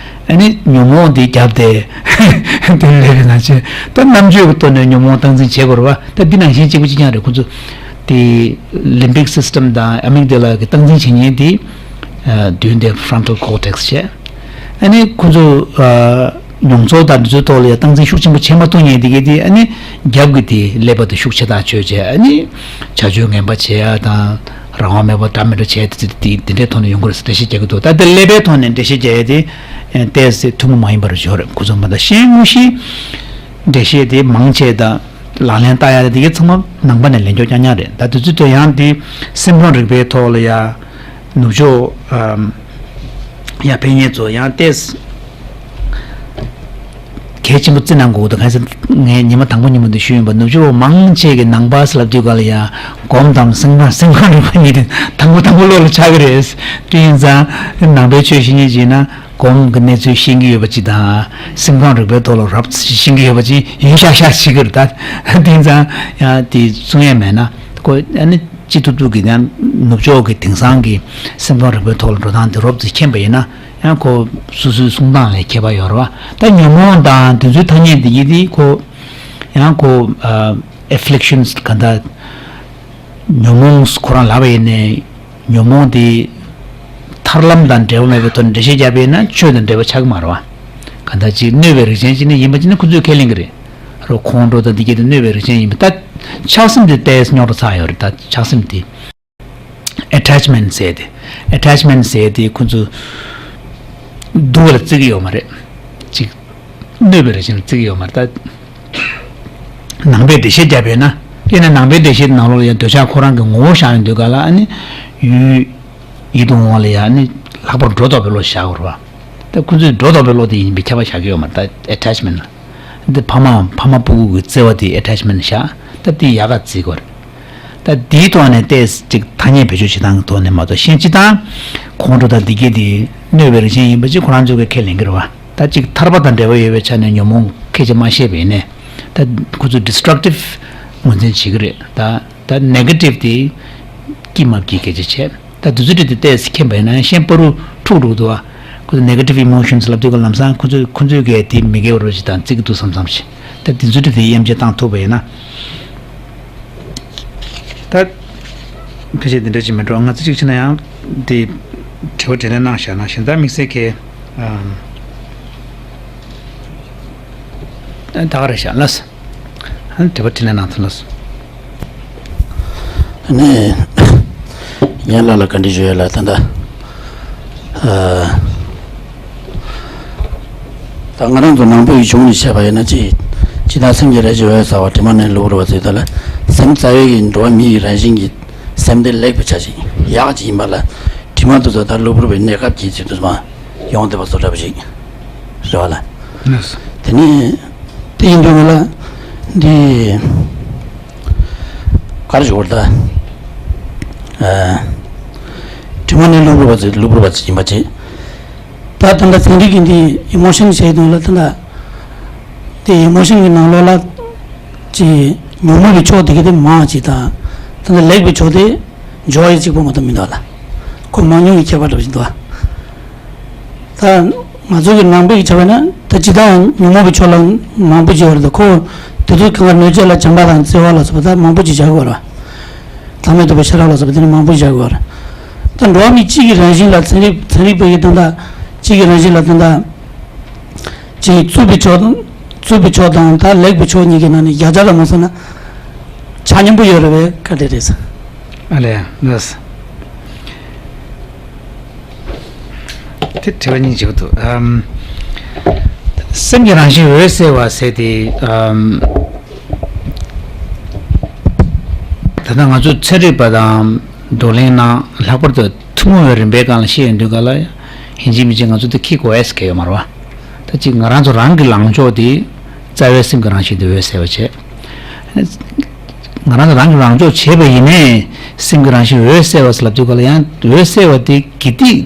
ཨ་ནི་ཉོན་མོངས་དེ་རྒྱབ་དེ་དེ་ལས་རེད་ན་ཆེ། ད་རྣམ་དཔྱོད་ཀྱི་ཐོག་ནས་ཉོན་མོངས་སྟངས་འཛིན་བྱེད་དགོས་རེད་བ། ད་འདི་ནང་བཞིན་གཅིག་པ་གཅིག་རྐྱང་རེད། ཁོ་ཚོ་དེ་limbic system དང་amygdala གི་སྟངས་འཛིན་བྱེད་མཁན་དེ་ཨ་མདུན་དེ་frontal cortex བྱས། ཨ་ནི་ཁོ་ཚོ་ཨ་མྱོང་ཚོར་དང་འདི་ཚོའི་ཐོག་ལ་ཡང་སྟངས་འཛིན་ཤུགས་ཆེན་པོ་བྱེད་མ་ཐུབ་མཁན་དེ་གའི་དེ་ཨ་ནི་རྒྱབ་ཀྱི་དེ་ཀླད་པ་དེ་ཤུགས་ཆེ་ཐག་ཆོད་བྱས། ཨ་ནི་བྱ་སྤྱོད་ངན་པ་བྱེད་ཡ་དང་རང་དབང་མེད་པ་འདྲ་མི་འདྲ་བྱས་དེ་དེ་དེ་འདྲའི་ཐོག་ནས་ཡོང་གི་རེད་ཟེར་འགྲེལ་བཤད་རྒྱག་གི་འདུག་ད་ལྟ་ཀླད་པའི་ཐོག་ནས་འགྲེལ་བཤད་རྒྱག་ཡ་དེ་ཏོག་ཙམ་ཐུན་མོང་མ་ཡིན་པ་རེད་ཞོར་རེད། ཁོ་ཚོ་མ་ད་གཞན་དངོས་གཞིའི་འགྲེལ་བཤད་དེ་མང་ཆེ་དང་ལག་ལེན་བསྟར་ཡ་དེ་གའི་ཚང་མ་ནང་པ་ནས་ལེན་ཆོག་རྐྱང་རྐྱང་རེད། ད་དུས་ཚོད་དེ་ཡང་དེ་སེམས་ཁམས་རིག་པའི་ཐོག་ལ་ཡ་ནུབ་ཕྱོགས་ཨམ་ཡ་ཕན་ཡན་ཚོ་ཡང་ཏེས་གལ་ཆེན་པོ་བརྩི་གནང་དགོས་འདུག་གང་ཟེར་ངས་ཉི་མ་དང་པོ་ཉིན་མོ་འདི་ཞུས་ཡིན་པ། ནུབ་ཕྱོགས་མང་ཆེ་གི་ནང་པ་ཟེར་ལབ་དུས་ག་ལ་ཡ་སྒོམ་དང་སེམས་ཁམས་སེམས་ཁམས་རིག་པ་གཉིས་དེ་དང་པོ་དང་པོ་བློ་ལ་འཆར་གི་རེད། དེ་ཡིན་ཙང་ནང་པའི་ཆོས་ཤེས་མཁན་ཅིག་ཡིན་ན་སྒོམ་གི་གནས་ཚུལ་ཤེས་ཀྱི་ཡོད་པ་ཅིག་དང་སེམས་ཁམས་རིག་པའི་ཐོག་ལ་རོབ་ཙམ་ཤེས་ཀྱི་ཡོད་པ་ཅིག་ཡིན་ཤག་ཤག་བྱེད་ཀྱི་རེད། ད་དེ་ཡིན་ཙང་ཡང་དེ་གསུང་ཡས་མེད་ན་ཁོ་ཨ་ནི་ཅི་ཐུབ་ཐུབ་ཀྱི་ནང་ནུབ་ཕྱོགས་ཀྱི་དེང་སང་གི་སེམས་ཁམས་རིག་པའི་ཐོག་ལ་འགྲོ་སྟངས་དེ་རོབ་ཙམ་མཁྱེན་པ་ཡིན་ན། ཡང་ཁོ་སོ་སོའི་གསུང་སྟངས་ལ་ཁྱད་པར་ཡོད་རེད་བ། ད་ཉོན་མོངས་དང་དེ་ཚོའི་ཐ་སྙད་འདི་ཡིན་དེ་ཁོ་ཡང་ཁོ་ཨ་afflictions ག་འདྲ་ཉོན་མོངས་ཁོ་རང་ལབ་པ་ཡིན་ནའི་ཉོན་མོངས་དེ་ཐར་ལམ་དང་འབྲེལ་བ་མེད་པའི་ཐོག་ནས་འགྲེལ་བཤད་བརྒྱབ་པ་ཡིན་ན་ཆོས་དང་འབྲེལ་བ་ཆགས་ཀྱི་མ་རེད་བ། ག་འདྲ་ཅིག་གནོད་པའི་རིགས་ཅན་ཅིག་ནི་ཡིན་པ་ཅིག་ནི་ཁོ་ཚོས་ཁས་ལེན་གྱི་རེད། རོ་ཁོང་ཁྲོ་དང་འདི་གྱད་དེ་གནོད་པའི་རིགས་ཅན་ཡིན་པ། ད་ཆགས་སེམས་དེ་ཏོག་ཙམ་རྙོག་དྲ་ཚ་ཡོད་རེད། ད་ཆགས་སེམས་དེ། attachment ཟེར་ཏེ། attachment ཟེར་ཏེ་ཁོ་ཚོ་སྡུག་པ་ལ་བརྩི་གི་ཡོད་མ་རེད། ཅིག་གནོད་པའི་རིགས་ཅན་ལ་བརྩི་གི་ཡོད་མ་རེད། ད་ནང་པའི་འགྲེལ་བཤད་བརྒྱབ་པས་ན། དེ་ནས་ནང་པའི་འགྲེལ་བཤད་ནང་ལོགས་ལ་ཡང་འདོད་ཆགས་ཁོ་རང་གི་ངོ་བོ་བཞག་ཡོང་དུས་ག་ལ་ཨ་ནི་ཡུལ་ཡིད་དུ་འོང་བ་ལ་ཡང་ཨ་ནི་ལྷག་པར་སྒྲོ་འདོགས་པའི་བློ་བཞག་དགོས་རེད་བ། ད་ཁོ་ཚོས་སྒྲོ་འདོགས་པའི་བློ་དེ་ཡིན་པའི་ཁྱབ་པ་བཞག་གི་ཡོད་མ་རེད། ད་attachment ལ། འདི་ཕ་མ་ཕ་མ་སྤུ་གུ་གི་བརྩེ་བ་དེ་attachment བཞག་ད་དེ་ཡག་ག་བརྩི་དགོས་རེད། ད་དེའི་ཐོག་ནས་ཏོག་ཙམ་ཅིག་ཐ་སྙད་བེད་སྤྱོད་བྱེད་སྟངས་ཀྱི་ཐོག་ནས་མ་གཏོགས་གཞན་སྤྱིར་བཏང་ཁོང་ཁྲོ་དང་འདི་གྱད་དེ་གནོད་པའི་རིགས་ཅན་ཡིན་པ་ཅིག་ཁོ་རང་ཚོ་གིས་ཁས་ལེན་གྱི་རེད་བ། ད་ཅིག་ཐར་པ་དང་འབྲེལ་བ་ཡོད་པའི་ཆ་ནས་ཉོན་མོངས་ཁས་ཀྱིས་མ་བཤད་པ་ཡིན་ནའི། ད་ཁོ་ཚོ་destructive ངོས་འཛིན་བྱེད་ཀྱི་རེད། ད་ད་negative དེ་སྐྱིད་མ་སྐྱིད་སྐད་ཆ་བྱས། ད་དུས་ཚོད་དེ་ཏོག་ཙམ་མཁྱེན་པ་ཡིན་ན་ཡང་གཞན་བར་དུ་འཁྲུག་འགྲོ་གི་འདུག་བ། ཁོ་ཚོ་negative emotions ལབ་དུས་ག་ལམ་སང་ཁོ་ཚོས་ཁོ་ཚོས་གལ་ཏེ་མི་དགེ་བ་རོ་ཞིག་དང་བརྩི་གི་འདུག་བསམ་བསམ་ཞིག་ད་དེ་ཚོ་དེ་དབྱེ་འབྱེད་བཏང་ཐུབ་པ་ཡིན་ན། ད་ཕལ་ཆེར་དེ་འདྲ་ཅིག་མི་འགྲོ། ང་ཚོ་གཅིག་བྱས་ན་ཡང་དེ་དྲི་བ་དྲིས་ལན་གནང་བཞག་ན་གཞན་དག་དམིགས་བསལ་གྱི་ཨམ། ད་ག་རེ་བཞག་ལ། དྲི་བ་དྲིས་ལན་གནང་ཐུབ་ན། ནས་ཡན་ལག་ལ་བཀའ་འདྲི་ཞུ་ཡ་ལ་ད་ལྟ་ཨ། ད་ང་རང་ཚོ་ནང་པའི་གཞུང་ནས་བཤད་པ་ཡིན་ན་ཅི། ཅི་ལྟར་སེམས་ཀྱི་རེ་ཞིག་འོད་གསལ་བ་དྲི་མ་ནི་གློ་བུར་བ་ཚོས་ད་ལ་སེམས་རྩ་བའི་གི་འགྲོ་བ་མི་ཡི་རང་བཞིན་གྱི་སེམས་དེ་ལེགས་པའི་ཆ་ཞིག་ཡག་ཅིག་ཡིན་པ་ལ་དྲི་མ་དེ་ཚོ་ད་གློ་བུར་བའི་གནས་སྐབས་ཀྱི་ཚུལ་དུ་མ་ཡོང་བསྡད་པ་བཟོ་འདྲ་པོ་ཞིག་རེད་བ་ལ། དེ་ནས་དེ་ཡིན་དུས་ང་ལ་འདི་ག་རེ་ཞུ་དགོས་རེད་ད། ཨ། དྲི་མ་ནི་གློ་བུར་བ་ཚོས་གློ་བུར་བ་ཚོས་ཡིན་པ་བྱེད། ད་ད་ལྟ་ཚན་རིག་གི་འདི་emotion ཟེར་དུས་ལ་ད་ལྟ་དེ་emotion གི་ནང་ལོགས་ལ་ཅི་ཉོན་མོངས་པའི་ཕྱོགས་དེ་གི་དེ་མང་ཅིག་དང་ད་ལྟ་ལེགས་པའི་ཕྱོགས་དེ་འཇོག་ཡ་གཅིག་པོ་མ་གཏོགས་མི་འདུག་ལ། ཁོ་མང་ཉུང་གི་ཁྱད་པར་འདྲ་པོ་ཞིག་འདུག་ད་ང་ཚོ་གི་ནང་པའི་ཆ་བ་ན་ད་ཅི་ད་ཉོན་མོངས་པའི་ཕྱོགས་ལ་མང་པོ་ཅིག་ཡོད་རེད། ད་ཁོ་དེ་ཚོ་གང་ག་གནོད་བྱེད་ལ་བྱམས་པ་དང་བརྩེ་བ་ལ་སོགས་པ་ད་མང་པོ་ཅིག་བྱ་དགོས་རེད། བླ་མེད་རྟོགས་པའི་ཤེས་རབ་ལ་སོགས་པ་དེ་ནི་མང་པོ་བཞག་དགོས་རེད། ད་འགྲོ་བ་མི་གཅིག་གི་རང་བཞིན་ལ་ཚན་རིག་ཚན་རིག་པའི་གི་དོན་དག་གཅིག་གི་རང་བཞིན་ལ་དོན་དག་ ཅིག་རྩུབ་པའི་ཕྱོགས་དང་། རྩུབ་པའི་ཕྱོགས་དང་ད་ལེགས་པའི་ཕྱོགས་གཉིས་ཀྱི་ནང་ནས་བརྒྱ་ཆ་ལ་མ་སོང་ན་ཆ་མཉམ་པོ་ཡོད་རེད་པས། ག་འདྲ་རེད་ཟེར། ཨ་ལས་ལགས། དེ་དྲི་བ་གཉིས་བྱེད་ཀྱི་འདུག་ཨམ། སེམས་ཀྱི་རང་བཞིན་འོད་གསལ་བ་ཟེར་དེ། ཨམ། ད་ལྟ་ང་ཚོ་ཚན་རིག་པ་དང་བགྲོ་གླེང་ནང་ལྷག་པར་དུ་ཐུན་མོང་བའི་རིམ་པའི་སྒང་ལ་བཤད་ཡོང་དུས་སྒང་ལ་ཡིན་གཅིག་མིན་གཅིག་ང་ཚོ་དེ་ཁྱི་གོ་ཨེས་གལ་ཡོད་མ་རེད་པ། ད་ཅིག་ང་རང་ཚོ་རང་གི་ལངས་ཕྱོགས་དེ་རྩ་བའི་སེམས་ཀྱི་རང་བཞིན་དེ་འོད་གསལ་བ་བྱས། ང་རང་ཚོ་རང་གི་ལངས་ཕྱོགས་བྱས་པ་ཡིན་ནའི་སེམས་ཀྱི་རང་བཞིན་འོད་གསལ་བ་ཟེར་ལབ་དུས་སྒང་ལ་ཡང་འོད་གསལ་བ་དེ་དགེ་སྡིག་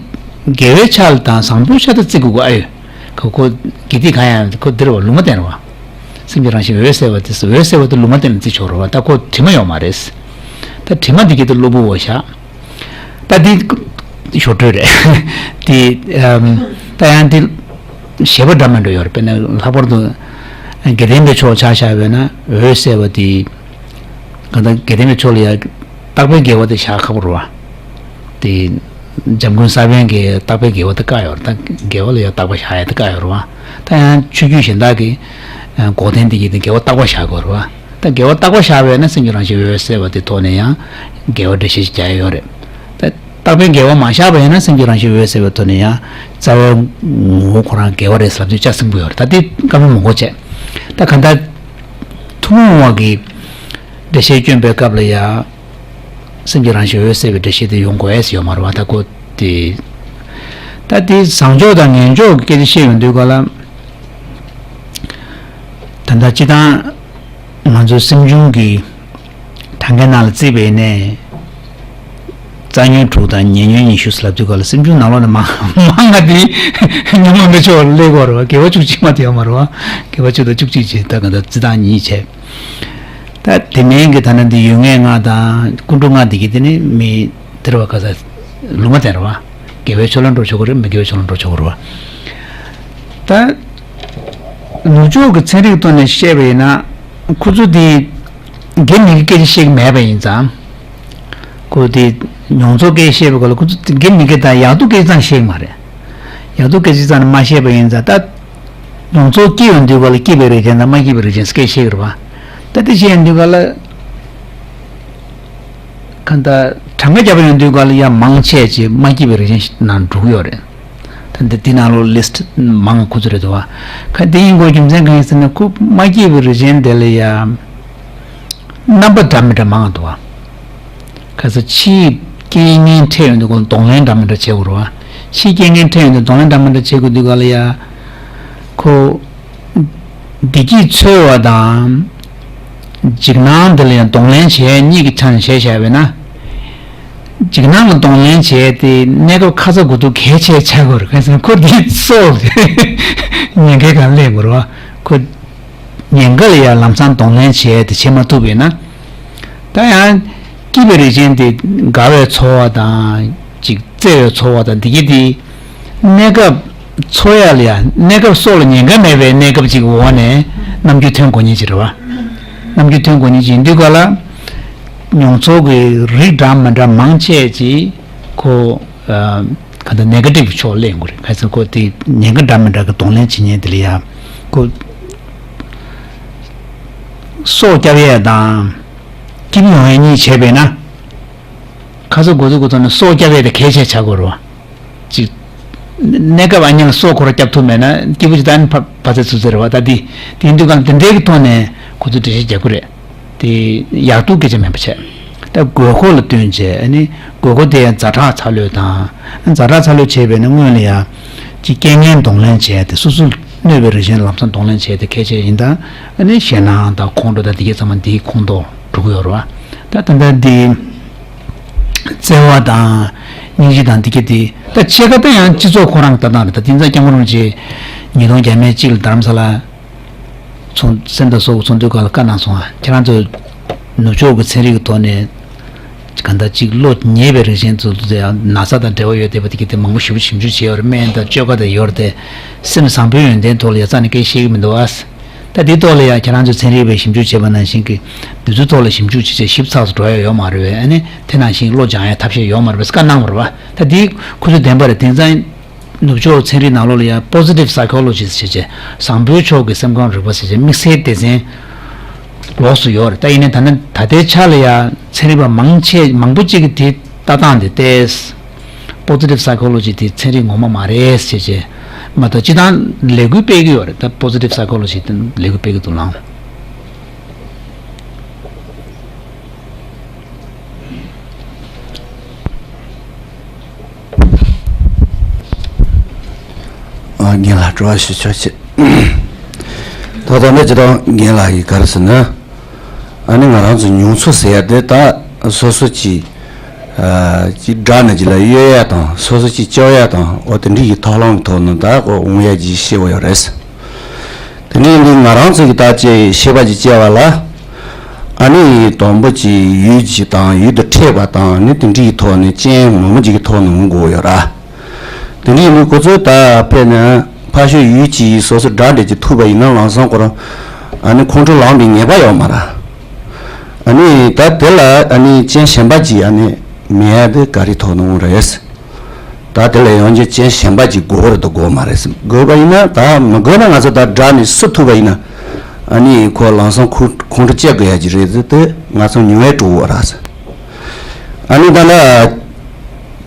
དགེ་བའི་ཆ་ལ་དང་བཟང་པོའི་ཆ་ལ་བརྩི་དགོས་ཀྱི་ཨ་ཡོད། ཁོ་ཁོ་དགེ་སྡིག་གང་ཡང་ཁོ་འདིར་བ་ལུང་མ་བསྟན་རེད་པ། སེམས་ཀྱི་རང་བཞིན་འོད་གསལ་བ་དེ་འོད་གསལ་བ་དེ་ལུང་མ་བསྟན་ལ་བརྩི་ཆོག་རེད་པ། ད་ཁོ་དྲི་མ་ཡོད་མ་རེད། ད་དྲི་མ་འདི་གི་དེ་གློ་བུར་བ་བཞག་ད་འདི་ཞོར་འཕྲོས་རེད། དེ་ཨམ། ད་ཡང་འདི་བཞེད་པ་འདྲ་མི་འདྲ་ཡོད་རེད། དཔེར་ན་ལྷག་པར་དུ་དགེ་ལྡན་པའི་ཕྱོགས་ཆ་བཞག་པས་ན་འོད་གསལ་བ་དེ་གང་ལྟར་དགེ་ལྡན་པའི་ཕྱོགས་ལ་ཡང་བརྟག་པའི་དགེ་བ་དེ་བཞག་ཁག་པོ་རེད་པ། དེ་འཇམ་མགོན་ས་པཎ་གྱིས་བརྟག་པའི་དགེ་བ་དེ་བཀག་ཡོད་རེད། ད་དགེ་བ་ལ་ཡང་བརྟག་པ་བཞག་ཡ་དེ་བཀག་ཡོད་རེད་པ། ད་ཡང་ཆོས་བརྒྱུད་གཞན་དག་གིས་འགོག་བདེན་དེ་གྱིས་དེ་དགེ་བ་བརྟག་པ་བཞག་དགོས་རེད་པ། ད་དགེ་བ་བརྟག་པ་བཞག་པ་ཡིན་ན་སེམས་ཀྱི་རང་བཞིན་འོད་གསལ་བ་དེ་ཐོག་ནས་ཡང་དགེ་བ་འགྲེལ་བཤད་ཅིག་རྒྱག་ཡ་ཡོད་རེད། ད་བརྟག་པའི་དགེ་བ་མ་བཞག་པ་ཡིན་ན་སེམས་ཀྱི་རང་བཞིན་འོད་གསལ་བའི་ཐོག་ནས་ཡང་རྩ་བའི་ངོ་བོ་ཁོ་རང་དགེ་བ་རེད་ཟེར་ལབ་དུས་ཆ་ཟིན་པོ་ཡོད་རེད། ད་དེ་བཀའ་མོལ་མང་པོ་བྱས། ད་གང་ལྟར་ཐུན་མོང་བ་གི་འགྲེལ་བཤད་བསྐྱོན་པའི་སྐབས་ལ་ཡང་སེམས་ཀྱི་རང་བཞིན་འོད་གསལ་བའི་འགྲེལ་བཤད་དེ་ཡོང་དགོས་ཡས་ཡོད་མ་རེད་པ། ད་ཁོ་དེ། ད་དེ་བཟང་ཕྱོགས་དང་ངན་ཕྱོགས་ཀྱི་སྐད་ཆ་བཤད་ཡོང་དུས་སྒང་ལ། ད་ལྟ་སྤྱིར་བཏང་ང་ཚོའི་སེམས་བྱུང་གི་གྲངས་ཀའི་ནང་ལ་བརྩིས་པ་ཡིན་ནའི། རྩ་ཉོན་དྲུག་དང་ཉེ་ཉོན་ཉི་ཤུ་ཟེར་ལབ་དུས་སྒང་ལ་སེམས་བྱུང་ནང་ལོགས་ནས་མང་མང་ང་དེ་ཉོན་མོངས་པའི་ཕྱོགས་ལ་སླེབས་ཀྱི་ཡོད་རེད་པ། དགེ་བ་བཅུ་གཅིག་མ་དེ་ཡོད་མ་རེད་པ། དགེ་བ་བཅུ་དང་བཅུ་གཅིག་བྱས། ད་ག་ད་རྩི་སྟངས་གཉིས་བྱས། ད་དེ་མིན་གྱི་ད་ནི་འདི་ཡུལ་ངེས་ལྔ་དང་ཀུན་འགྲོ་ལྔ་འདི་གི་དེ་ནི་མི་དེ་རེད་པ། ག་ས་ལུང་མ་བསྟན་རེད་པ། དགེ་བའི་ཕྱོགས་ལ་འགྲོ་ཆོག་གི་རེད། མི་དགེ་བའི་ཕྱོགས་ལ་འགྲོ་ཆོག་གི་རེད་པ། ད་ནུབ་ཕྱོགས་ཀྱི་ཚན་རིག་ཐོག་ནས་བཤད་པ་ཡིན་ན་ཁོ་ཚོ་དེ་དགེ་མི་དགེ་སྐད་ཆ་བཤད་ཀྱི་མེད་པ་ཡིན་ཙང་། ཁོ་དེ་མྱོང་ཚོར་སྐད་ཆ་བཤད་པའི་སྐོར་ལ་ཁོ་ཚོ་དགེ་མི་དགེ་དང་ཡག་སྡུག་སྐད་ཆ་ཙམ་བཤད་ཀྱི་མ་རེད། ཡག་སྡུག་སྐད་ཆ་ཙམ་ནས་མ་བཤད་པ་ཡིན་ཙང་། ད་མྱོང་ཚོར་སྐྱེ་ཡོང་དུས་སྒང་ལ་སྐྱིད་པའི་རིགས་ཅན་དང་མ་སྐྱིད་པའི་རིགས་ཅན་སྐད་བཤད་ཀྱི་རེད་པ། ད་དེ་བཤད་ཡོང་དུས་སྒང་ལ། གང་ལྟར་གྲངས་ཀ་རྒྱབ་ཡོང་དུས་སྒང་ལ་ཡང་མང་ཆེ་ཅིག་མ་སྐྱིད་པའི་རིགས་ཅན་ནང་འགྲོ་གི་ཡོད་རེད། ད་འདི་འདི་ནང་ལོགས་ལིསི་ཊི་མང་ཁུ་ཚུར་རེད་འདུག་པ། ཁ་དེ་ཡིན་དགོས་རྒྱུ་མཚན་གང་ཡིན་ཟེར་ན། ཁོ་མ་སྐྱིད་པའི་རིགས་ཅན་དེ་ལ་ཡང་རྣམ་པ་འདྲ་མི་འདྲ་མང་འདུག་པ། ཁ་སང་ཕྱིའི་རྐྱེན་ངན་འཕྲད་ཡོང་དུས་ཁོ་གདོང་ལེན་འདྲ་མི་འདྲ་བྱེད་དགོས་རེད་པ། ཕྱིའི་རྐྱེན་ངན་འཕྲད་ཡོང་དུས་གདོང་ལེན་འདྲ་མི་འདྲ་བྱེད་དགོས་དུས་སྒང་ལ་ཡང་ཁོ་བདེ་སྐྱིད་འཚོལ་བ་དང་འཇིགས་སྣང་དེ་ལ་ཡང་གདོང་ལེན་བྱེད་གཉིས་ཀྱི་ཆ་ནས་བྱས་བཞག་པས་ན། འཇིགས་སྣང་ལ་གདོང་ལེན་བྱས་ཏེ་གནས་སྐབས་ཁ་ཚ་དགོས་གཏུགས་གལ་ཆེ་ཆགས་ཀྱི་ཡོད་རེད། གང་ཟེར་ན་ཁོ་འདི་སྲོག་ཉེན་ཁའི་སྒང་སླེབས་ཀྱི་ཡོད་རེད་པ། ཁོ་ཉེན་ཁ་ལ་ཡང་ལམ་སང་གདོང་ལེན་བྱས་ཏེ་བྱེད་མ་ཐུབ་པས་ན། ད་ཡང་སྐྱིད་པའི་རིགས་ཅན་དེ་དགའ་བའི་ཚོར་བ་དང་ཅིག་བརྩེ་བའི་ཚོར་བ་དང་འདི་གྱད་དེ་གནས་སྐབས་འཚོ་ཡ་ལ་ཡང་གནས་སྐབས་སྲོག་ལ་ཉེན་ཁ་མེད་པའི་གནས་སྐབས་ཅིག་འོག་ནས་རྣམ་འགྱུར་ཐོན་དགོས་མཁན་ཅིག་རེད་པ། རྣམ་འགྱུར་ཐོན་དགོས་མཁན་ཅིག་ཡིན་དུས་སྒང་ལ། མྱོང་ཚོར་གྱི་རིགས་འདྲ་མི་འདྲ་མང་ཆེ་ཅིག་ཁོ་ཨ་ག་ད་ནེ་གེ་ཊིབ་ཕྱོགས་སླེབས་ཡོང་གི་རེད། ག་ཚོད་ཁོ་དེ་ཉེན་ཁ་འདྲ་མི་འདྲ་གི་གདོང་ལེན་བྱེད་མཁན་དེ་ལ་ཡང་ཁོ་སྲོག་སྐྱབས་ཡས་དང་སྐྱིད་པོ་ཡོང་ཡས་གཉིས་བྱས་པས་ན། ཁ་ཚ་དགོས་གཏུགས་ཀྱི་ཐོག་ནས་སྲོག་སྐྱབས་ཡས་དེ་གལ་ཆེ་ཆགས་དགོས་རེད་པ། ཅིག་གནས་སྐབས་ཨ་ནི་ལ་སྲོག་ཁོ་རང་སྐྱབས་ཐུབ་མེད་ན་སྐྱིད་པོ་ཅིག་ད་ནི་ཕ་ཕ་ཚེ་ཚུ་ཚེ་རེད་པ། ད་དེ་དེ་ཡིན་དུས་གང་དེ་འདྲའི་གི་ཐོག་ནས་ཁོ་ཚོས་འགྲེལ་བཤད་རྒྱག་གི་རེད། དེ་ཡག་སྡུག་སྐད་ཆ་མིན་པ་བྱས། ད་དགོས་མཁོ་ལ་བསྟུན་བྱས། ཨ་ནི་དགོས་མཁོ་དེ་ཛ་དྲག་ཚ་ལོས་དང་། ཛ་དྲག་ཚ་ལོས་བྱས་པས་ན་སྔོན་ལ་ཡ་ཅིག་རྐྱེན་ངན་གདོང་ལེན་བྱས་ཏེ་སོ་སོ་གནོད་པའི་རིགས་ཅན་ལམ་སང་གདོང་ལེན་བྱས་ཏེ་གལ་ཆེ་ཡིན། ད་ཨ་ནི་ཞེད་སྣང་དང་ཁོང་ཁྲོ་དང་དེ་གྱད་ཚང་མ་འདིའི་ཁོངས་གཏོགས་འགྲོ་གི་ཡོད་རེད་པ། ད་ད་ལྟ་འདི་བརྩེ་བ་དང་སྙིང་རྗེ་དང་འདི་གྱད་དེ་ད་ཕྱེད་ཀ་ད་ཡང་སྤྱི་ཚོགས་ཁོ་རང་གི་ལྟ་སྟངས་རེད། ད་དེང་སང་སྐྱབས་མགོན་རིན་པོ་ཆེ་ཉིས་སྟོང་བརྒྱ་མེད་གཅིག་ལ་རྡ་རམ་ས་ལ་ཚོགས་སེམས་དང་སྲོག་གི་ཚོགས་འདུའི་སྐབས་ལ་བཀའ་གནང་སོང་ང་། ཁྱེད་རང་ཚོ་ནུབ་ཕྱོགས་ཀྱི་ཚན་རིག་གི་ཐོག་ནས་གང་ལྟར་ཅིག་བློ་ཉེས་པའི་རིགས་ཅན་ཚོ་ཚོ་ཡང་ན་ཚ་དང་འབྲེལ་བ་ཡོད་བསྡད་པ་དེ་གྱད་དེ་མང་པོ་ཞེ་པོ་ཞིབ་འཇུག་བྱས་ཡོད་རེད། སྨན་དང་བཅོས་ཁ་དང་ཡོད་རེད་དེ། སེམས་བཟང་པོའི་ཡོན་ཏན་ཐོག་ལ་ཡ་རྩ་ནས་སྐད་ཆ་བཤད་ཀྱི་མི་འདུག་ཨ། ད་འདིའི་ཐོག་ལ་ཡ་ཁྱེད་རང་ཚོས་ཚན་རིག་པས་ཞིབ་འཇུག་བྱས་པ་ནང་བཞིན་གྱི་འདི་ཚོའི་ཐོག་ལ་ཞིབ་འཇུག་བྱས་བྱས་ཞིབ་ཚགས་སུ་འགྲོ་ཡ་ཡོད་མ་རེད་པས། ཨ་ནི་དེ་ནང་བཞིན་བློ་སྦྱང་ཡ་ཐབས་ཤེས་ཡོད་མ་རེད་པས་བཀའ་གནང་བ་རེད་པ། ད་འདི་ཁོ་ཚོས་བདེན་པ་རེད། དེང་སང་ ནུབ་ཕྱོགས་ཚན་རིག་ནང་ལོགས་ལ་ཡང་positive psychologist ཟེར་བྱས་བཟང་པོའི་ཕྱོགས་ཀྱི་སེམས་ཁམས་རིག་པ་ཟེར་བྱས་དམིགས་བསལ་སྡེ་ཚན་ལོགས་སུ་ཡོད་རེད། ད་ཡིན་ནའི་ད་ནི་ད་ལྟའི་ཆ་ལ་ཡང་ཚན་རིག་པ་མང་ཆེ་མང་པོ་གཅིག་གིས་དེ་ལྟ་སྟངས་དེ་བལྟས། positive psychology དེ་ཚན་རིག་ངོ་མ་མ་རེད་ཟེར་བྱས་མ་གཏོགས་སྤྱིར་བཏང་ལས་འགུལ་སྤེལ་གྱི་ཡོད་རེད། ད་positive psychology དེ་ལས་འགུལ་སྤེལ་གྱི་འདུག་ལགས། ཨ། རྒན་ལགས་དྲི་བ་ཞུ་ཆོག་ཅེས། ད་ལྟ་འདི་ཇི་ལྟར་རྒན་ལགས་ཀྱིས་ག་རེ་ཟེར་ན། ཨ་ནི་ང་རང་ཚོ་མྱོང་ཚོར་ཟེར་ཡ་དེ་ད་སོ་སོ་གྱིས་ཨ་ཅིག་སྒྲ་ནི་ཅིག་ལ་གཡོལ་ཡ་དང་སོ་སོ་གྱིས་སྐྱོར་ཡ་དང་འོ་དེ་འདྲ་ཡི་ཐབས་ལམ་གྱི་ཐོག་ནས་ད་ཁོ་འོང་ཡ་ཅིག་ཤེས་པ་ཡོད་རེད། དེ་ནས་འདི་ང་རང་ཚོ་གི་ད་ཅེས་ཤེས་པ་ཅིག་སྐྱེ་བ་ལ། ཨ་ནི་དང་པོ་ཅིག་ཡུལ་ཅིག་དང་ཡུལ་དུ་འཕྲད་པ་དང་ནི་དེ་འདྲའི་ཐོག་ནས་རྐྱེན་ངོ་མ་ཅིག་གི་ཐོག་ནས་འོང་དགོས་ཡོད་ར། དེ་འདྲའི་ནི་ཁོ་ཚོས་ད་དཔེར་ན་ཕར་ཕྱོགས་ཡུལ་ཅིག་སོ་སོ་སྒྲ་འདྲ་ཅིག་ཐུག་པ་ཡིན་ན་ལམ་སང་ཁོ་རང་ཨ་ནི་ཁོང་ཁྲོ་ལངས་པའི་ངེས་པ་ཡོད་མ་ར། ཨ་ནི་ད་དེ་ལ་ཨ་ནི་རྐྱེན་གཞན་པ་ཅིག་ཨ་ནི་མེད་ཡ་དེ་ག་རེ་ཐོག་ནས་འོང་རེད། ད་དེ་ལ་ཡང་རྐྱེན་གཞན་པ་ཅིག་དགོས་རེད་དོ་དགོས་མ་རེད་ཟེར། དགོས་པ་ཡིན་ན་ད་མི་དགོས་ན་ང་ཚོ་ད་སྒྲ་ནི་སུ་ཐུག་པ་ཡིན་ན་ཨ་ནི་ཁོ་ལམ་སང་ཁོ་ཁོང་ཁྲོ་སྐྱེ་དགོས་ཡ་ཅིག་རེད་ཟེར་དེ་ང་ཚོ་མྱོང་བས་གྲུབ་པ་ར་ཟེར། ཨ་ནི་ད་ལ་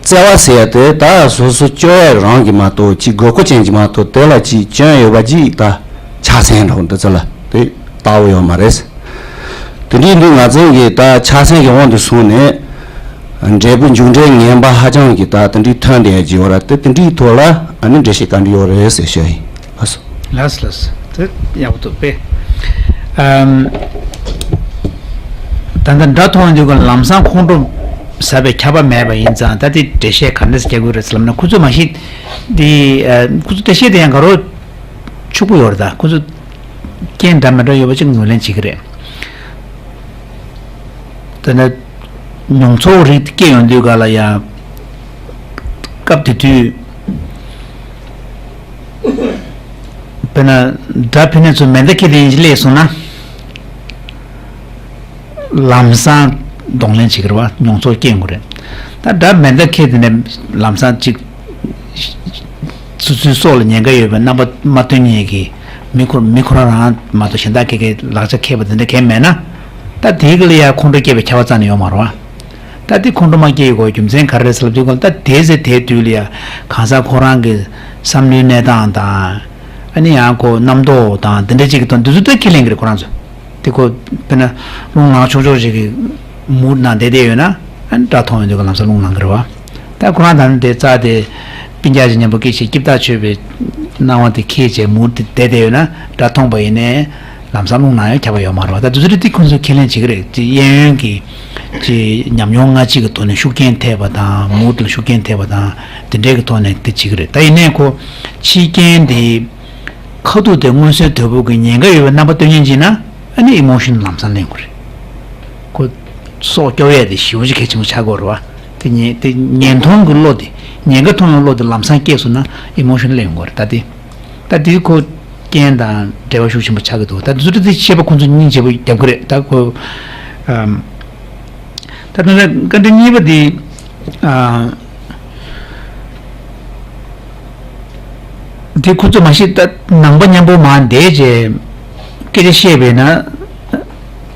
བརྩེ་བ་ཟེར་ཡ་དེ་ད་སོ་སོ་སྐྱོ་ཡ་རང་གི་མ་གཏོགས་ཅིག་དགོས་མཁོ་ཅན་གྱི་མ་གཏོགས་དེ་ལ་ཅིག་སྐྱོན་ཡོད་པ་ཅིག་ད་ཆ་ཚང་འགྲོ་འདི་ཚོ་ལ་དེ་ལྟ་བ་ཡོད་མ་རེད་ཟེར། དེ་འདྲའི་འདི་ང་ཚོ་གི་ད་ཆ་ཚང་གི་དབང་དུ་སོང་ནས། འབྲས་བུ་མཇུག་འབྲས་ངན་པ་ཧ་ཅང་གི་ད་དེ་འདྲའི་ཐོན་བསྡད་ཀྱི་ཡོད་ར་དེ་དེ་འདྲའི་ཐོག་ལ་ཨ་ནི་འགྲེལ་བཤད་ག་འདྲ་ཡོད་རེད་ཟེར་ཤོད་ཡིན། ལགས་སོ། ལགས་ལགས། དེ་ཡག་པོ་འདུག་པས། ཨམ། ད་ལྟ་སྒྲ་མཐོང་དུས་ཀ་ལམ་སང་ཁོང་ཁྲོ་ཟ་བའི་ཁྱབ་པ་མེད་པ་ཡིན་ཙང་ད་དེ་འགྲེལ་བཤད་ག་འདྲ་ཞིག་རྒྱག་དགོས་རེད་ཟེར་ལབ་ན་ཁོ་ཚོས་མ་གཞི་དེ་ཁོ་ཚོ་འགྲེལ་བཤད་དེ་ཡང་ག་རོ་ཕྱུག་པོ་ཡོད་རེད། ད་ཁོ་ཚོ་རྐྱེན་འདྲ་མི་འདྲ་ཡོད་པ་ཅིག་ངོས་ལེན་བྱེད་ཀྱི་རེད། དེ་ནས་མྱོང་ཚོར་རིགས་དེ་སྐྱེ་ཡོང་དུས་ག་ལ་ཡང་སྐབས་དེ་དུས་དཔེར་ན་སྒྲ་ཕན་ནས་ཚུར་མེ་མདའ་ཁྱེར་དེ་ཡིན་གཅིག་སླེབས་སོང་ན་ལམ་སང་གདོང་ལེན་བྱེད་ཀྱི་རེད་བ། མྱོང་ཚོར་སྐྱེ་ཡོང་གི་རེད། ད་སྒྲ་མེ་མདའ་ཁྱེར་དེ་ནས་ལམ་སང་གཅིག་སོ་སོའི་སྲོག་ལ་ཉེན་ཁ་ཡོད་པའི་རྣམ་པ་མ་སྟོན་མཁན་གྱི་མི་ཁོ་མི་ཁོ་རང་རང་མ་གཏོགས་གཞན་དག་གིས་ལག་ཆ་འཁྱེར་པ་དེ་འདྲ་གང་མེད་ན། ད་དེའི་གི་ལ་ཡ་ཁོང་ཁྲོ་སྐྱེས་པའི་ཁྱབ་པ་རྩ་ནས་ཡོད་མ་རེད་བ། ད་དེ་ཁོང་ཁྲོ་མ་སྐྱེ་ཡི་གོ་རྒྱུ་མཚན་ག་རེ་རེད་ཟེར་ལབ་དུས་གོ་ད་དེའི་ཚེ་དེའི་དུས་ལ་ཡ་གང་ཟག་ཁོ་རང་གི་བསམ་བློའི་གནས་སྟངས་དང་། ཨ་ནི་ཡང་ཁོ་རྣམ་རྟོག་དང་དེ་འདྲ་ཅིག་གི་དོན་དེ་ཚོ་ད་ཁས་ལེན་གི་རེད་ཁོ་རང་ཚོ། དེ་ཁོ་དཔེར་ན་རླུང་ལངས་ཆོག་ཆོག་ཅིག་གི་མུ་ནང་བསྡད་བསྡད་ཡོད་ན་ཨ་ནི་སྒྲ་མཐོང་ཡོང་དུས་ག་ལམ་སང་རླུང་ལངས་གི་རེད་བ། ད་ཁོ་རང་ད་ནི་དེ་རྩ་དེ་སྤུན་ཀྱག་ཅིག་མཉམ་པོ་སྐད་ཆ་སྐྱིད་ཐག་ཆོད་པའི་སྣང་བ་དེ་ཁྱེད་ཅེས་མུ་དེ་བསྡད་བསྡད་ཡོད་ན་སྒྲ་མཐོང་པ་ཡིན་ནའི་ལམ་སང་རླུང་ལངས་ཡང་ཁྱབ་པ་ཡོད་མ་རེད་བ། ད་དུས་ཚོད་དེ་ཁོང་ཚོས་ཁས་ལེན་བྱེད་ཀྱི་རེད། དེ་གཡས་གཡོན་གྱི་ཅིག་ཉམས་མྱོང་སྔ་ཕྱི་གི་ཐོག་ནས་ཤུགས་རྐྱེན་ཐེབས་པ་དང་མུ་ལ་ཤུགས་རྐྱེན་ཐེབས་པ་དང་དེ་འདྲའི་གི་ཐོག་ནས་དེ་བྱེད་ཀྱི་རེད། ད་ཡིན་ནའི་ཁོ་ཕྱི་རྐྱེན་དེ། ཁ་ཐུག་དེ་མངོན་གསལ་དོད་པོ་གི་ཉེན་ཁ་ཡོད་པའི་རྣམ་པ་སྟོན་མཁན་ཅིག་ན་ཨ་ནི་ཨི་མོ་ཤན་ལམ་སང་ལེན་དགོས་རེད། ཁོ་སྲོག་སྐྱོབ་ཡས་དེ་ཞེ་པོ་ཅིག་གལ་ཆེན་པོ་ཆགས་ཀྱི་ཡོད་རེད་བ། དེ་ཉེན་དེ་ཉེན་མཐོང་གི་བློ་དེ་ཉེན་ཁ་མཐོང་བའི་བློ་དེ་ལམ་སང་སྐྱེས་སོང་ན་ཨི་མོ་ཤན་ལེན་དགོས་རེད། ད་དེ་ད་དེ་ཁོ་རྐྱེན་དང་འབྲེལ་བ་ཤུགས་ཆེན་པོ་ཆགས་ཀྱི་འདུག་ད་དེ་ཚོ་དེ་བཤད་པ་ཁོང་ཚོ་སྙིང་རྗེ་པོ་རྒྱབ་ཀྱི་རེད། ད་ཁོ་ཨམ། ད་ལྟ་བཀའ་འདྲི་གཉིས་པ་འདི། ཨ། འདི་ཁོ་ཚོ་མ་གཞི་ད་ནང་པ་མཉམ་པོ་མར་བསྡད་རྗེས་སྐད་ཆ་བཤད་པས་ན།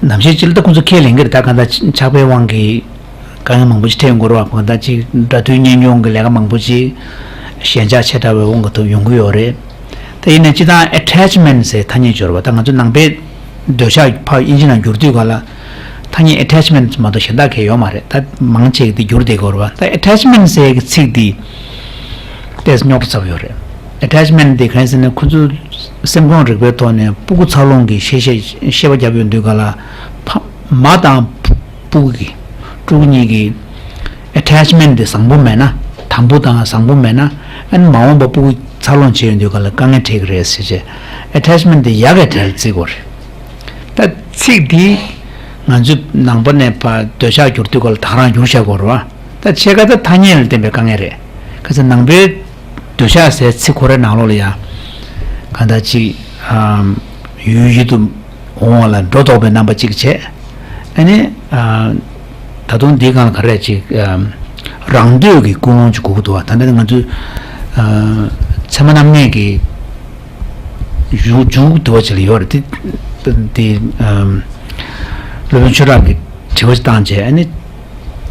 ནམ་ཞིག་ཅིག་ལ་ད་ཁོ་ཚོ་ཁས་ལེན་གྱི་རེད། ད་གང་ལྟར་ཆགས་པའི་དབང་གིས་དཀའ་ངལ་མང་པོ་ཞིག་འཕྲད་ཡོང་གི་རེད་བ། གང་ལྟར་ཅིག་སྒྲ་ཐོས་སྙན་སྦྱོང་གི་ལས་ཀ་མང་པོ་ཅིག་ཞན་ཆ་ཆེ་དྲགས་པའི་དབང་གིས་ཐོབ་ཡོང་གི་ཡོད་རེད། ད་ཡིན་ནའི་སྤྱིར་བཏང་attachment ཟེར་ཐ་སྙད་སྦྱོར་བ་ད་ང་ཚོ་ནང་པའི་འདོད་ཆགས་ཕར་དབྱིན་ཇི་ནང་བསྒྱུར་དུས་ག་ལ་ཐ་སྙད་attachment མ་གཏོགས་གཞན་དག་གང་ཡང་ཡོད་མ་རེད། ད་མང་ཆེ་གི་དེ་བསྒྱུར་བསྡད་ཀྱི་ཡོད་རེད་བ། ད་attachment ཟེར་གྱི་ཚིག་འདི་ཏོག་ཙམ་རྙོག་དྲ་ཚ་པོ་ཡོད་རེད། attachment དེ་གང་ཡིན་ཟེར་ན་ཁོ་ཚོ་སེམས་ཁམས་རིག་པའི་ཐོག་ནས་སྤུ་གུ་འཚར་ལོངས་ཀྱི་བཤད་བཤད་བཤད་པ་བརྒྱབ་ཡོང་དུས་ག་ལ་ཕ་མ་དང་སྤུ་གུ་གི་ཕྲུ་གུ་གཉིས་ཀྱི་attachment དེ་བཟང་པོ་མེད་ན། དམ་པོ་དང་བཟང་པོ་མེད་ན། ཨ་ནི་མ་འོངས་པ་སྤུ་གུ་འཚར་ལོངས་བྱེད་ཡོང་དུས་ག་ལ་དཀའ་ངལ་འཕྲད་ཀྱི་རེད་ཟེར་བྱས། attachment དེ་ཡག་གི་གྲས་བརྩི་དགོས་རེད། ད་ཚིག་འདི་ང་ཚོས་ནང་པ་ནས་ཕར་འདོད་ཆགས་བསྒྱུར་དུས་ག་ལ་ད་ག་རང་བསྒྱུར་བཞག་དགོས་རེད་བ། ད་ཕྱེད་ཀ་ད་ཐ་སྙད་ལ་བརྟེན་པའི་དཀའ་ངལ་རེད། ག་ཚོད་ནང་པའི་འདོད་ཆགས་ཟེར་ཚིག་ཁོ་རའི་ནང་ལོགས་ལ་ཡང་གང་ལྟར་ཅིག་ཨམ་ཡུལ་ཡུལ་དུ་འོང་བ་ལ་སྒྲོ་འདོགས་པའི་རྣམ་པ་གཅིག་བྱས། ཨ་ནི་ཨ་ད་དུང་འདིའི་སྒང་ལ་ག་རེ་ཅིག་ཨམ་རང་འདོད་ཀྱི་ཀུན་སློང་ཅིག་དགོས་ཀྱི་འདུག་བ། ད་ལྟ་ང་ཚོས་ ཚད་མ་རྣམ་ངེས་ཀྱི་མཇུག་མཇུག་དུ་བ་ཅིག་ལ་ཡོད་རེད། དེ་དེ་སློབ་དཔོན་ཆོས་གྲགས་ཀྱིས་དྲི་བ་ཅིག་བཏང་བྱས། ཨ་ནི་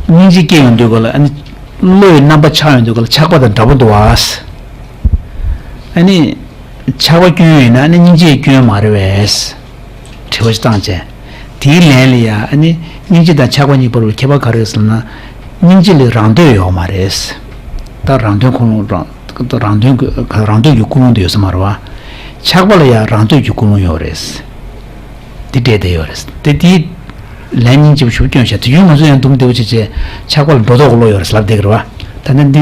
སྙིང་རྗེ་སྐྱེ་ཡོང་དུས་ག་ལ། ཨ་ནི་བློ་ཡི་རྣམ་པ་ཆགས་ཡོང་དུས་ག་ལ་ཆགས་པ་དང་འདྲ་པོ་འདུག་བ། ཨ་ནི་ཆགས་པ་སྐྱོན་ཡིན་ན་ཨ་ནི་སྙིང་རྗེའི་སྐྱོན་མ་རེད་པས། དྲི་བ་ཞིག་བཏང་བྱས། དེའི་ལན་ལ་ཡང་ཨ་ནི་སྙིང་རྗེ་དང་ཆགས་པ་གཉིས་བར་གྱི་ཁྱད་པར་ག་རེ་ཟེར་ན། སྙིང་རྗེ་ལ་རང་འདོད་ཡོད་མ་རེད། ད་རང་དོན་ཁོ་རང་རང་རང་དོན་གྱི་རང་འདོད་ཀྱི་ཀུན་སློང་དེ་ཡོད་ས་མ་རེད་བ། ཆགས་པ་ལ་ཡང་རང་འདོད་ཀྱི་ཀུན་སློང་ཡོད་རེད། དེ་འདྲས་དེ་ཡོད་རེད། དེ་དེའི་ལན་སྙིང་རྗེ་པོ་ཞིག་སྐྱོན་བྱས། དུས་རྒྱུན་ང་ཚོ་ཡང་དུམ་བདེ་པོ་བྱས་བྱས་ཆགས་པ་ལ་སྒྲོ་འདོགས་ཀྱི་བློ་ཡོད་རེད་ལབ་བསྡད་ཀྱི་རེད་བ། ད་ནི་འདི་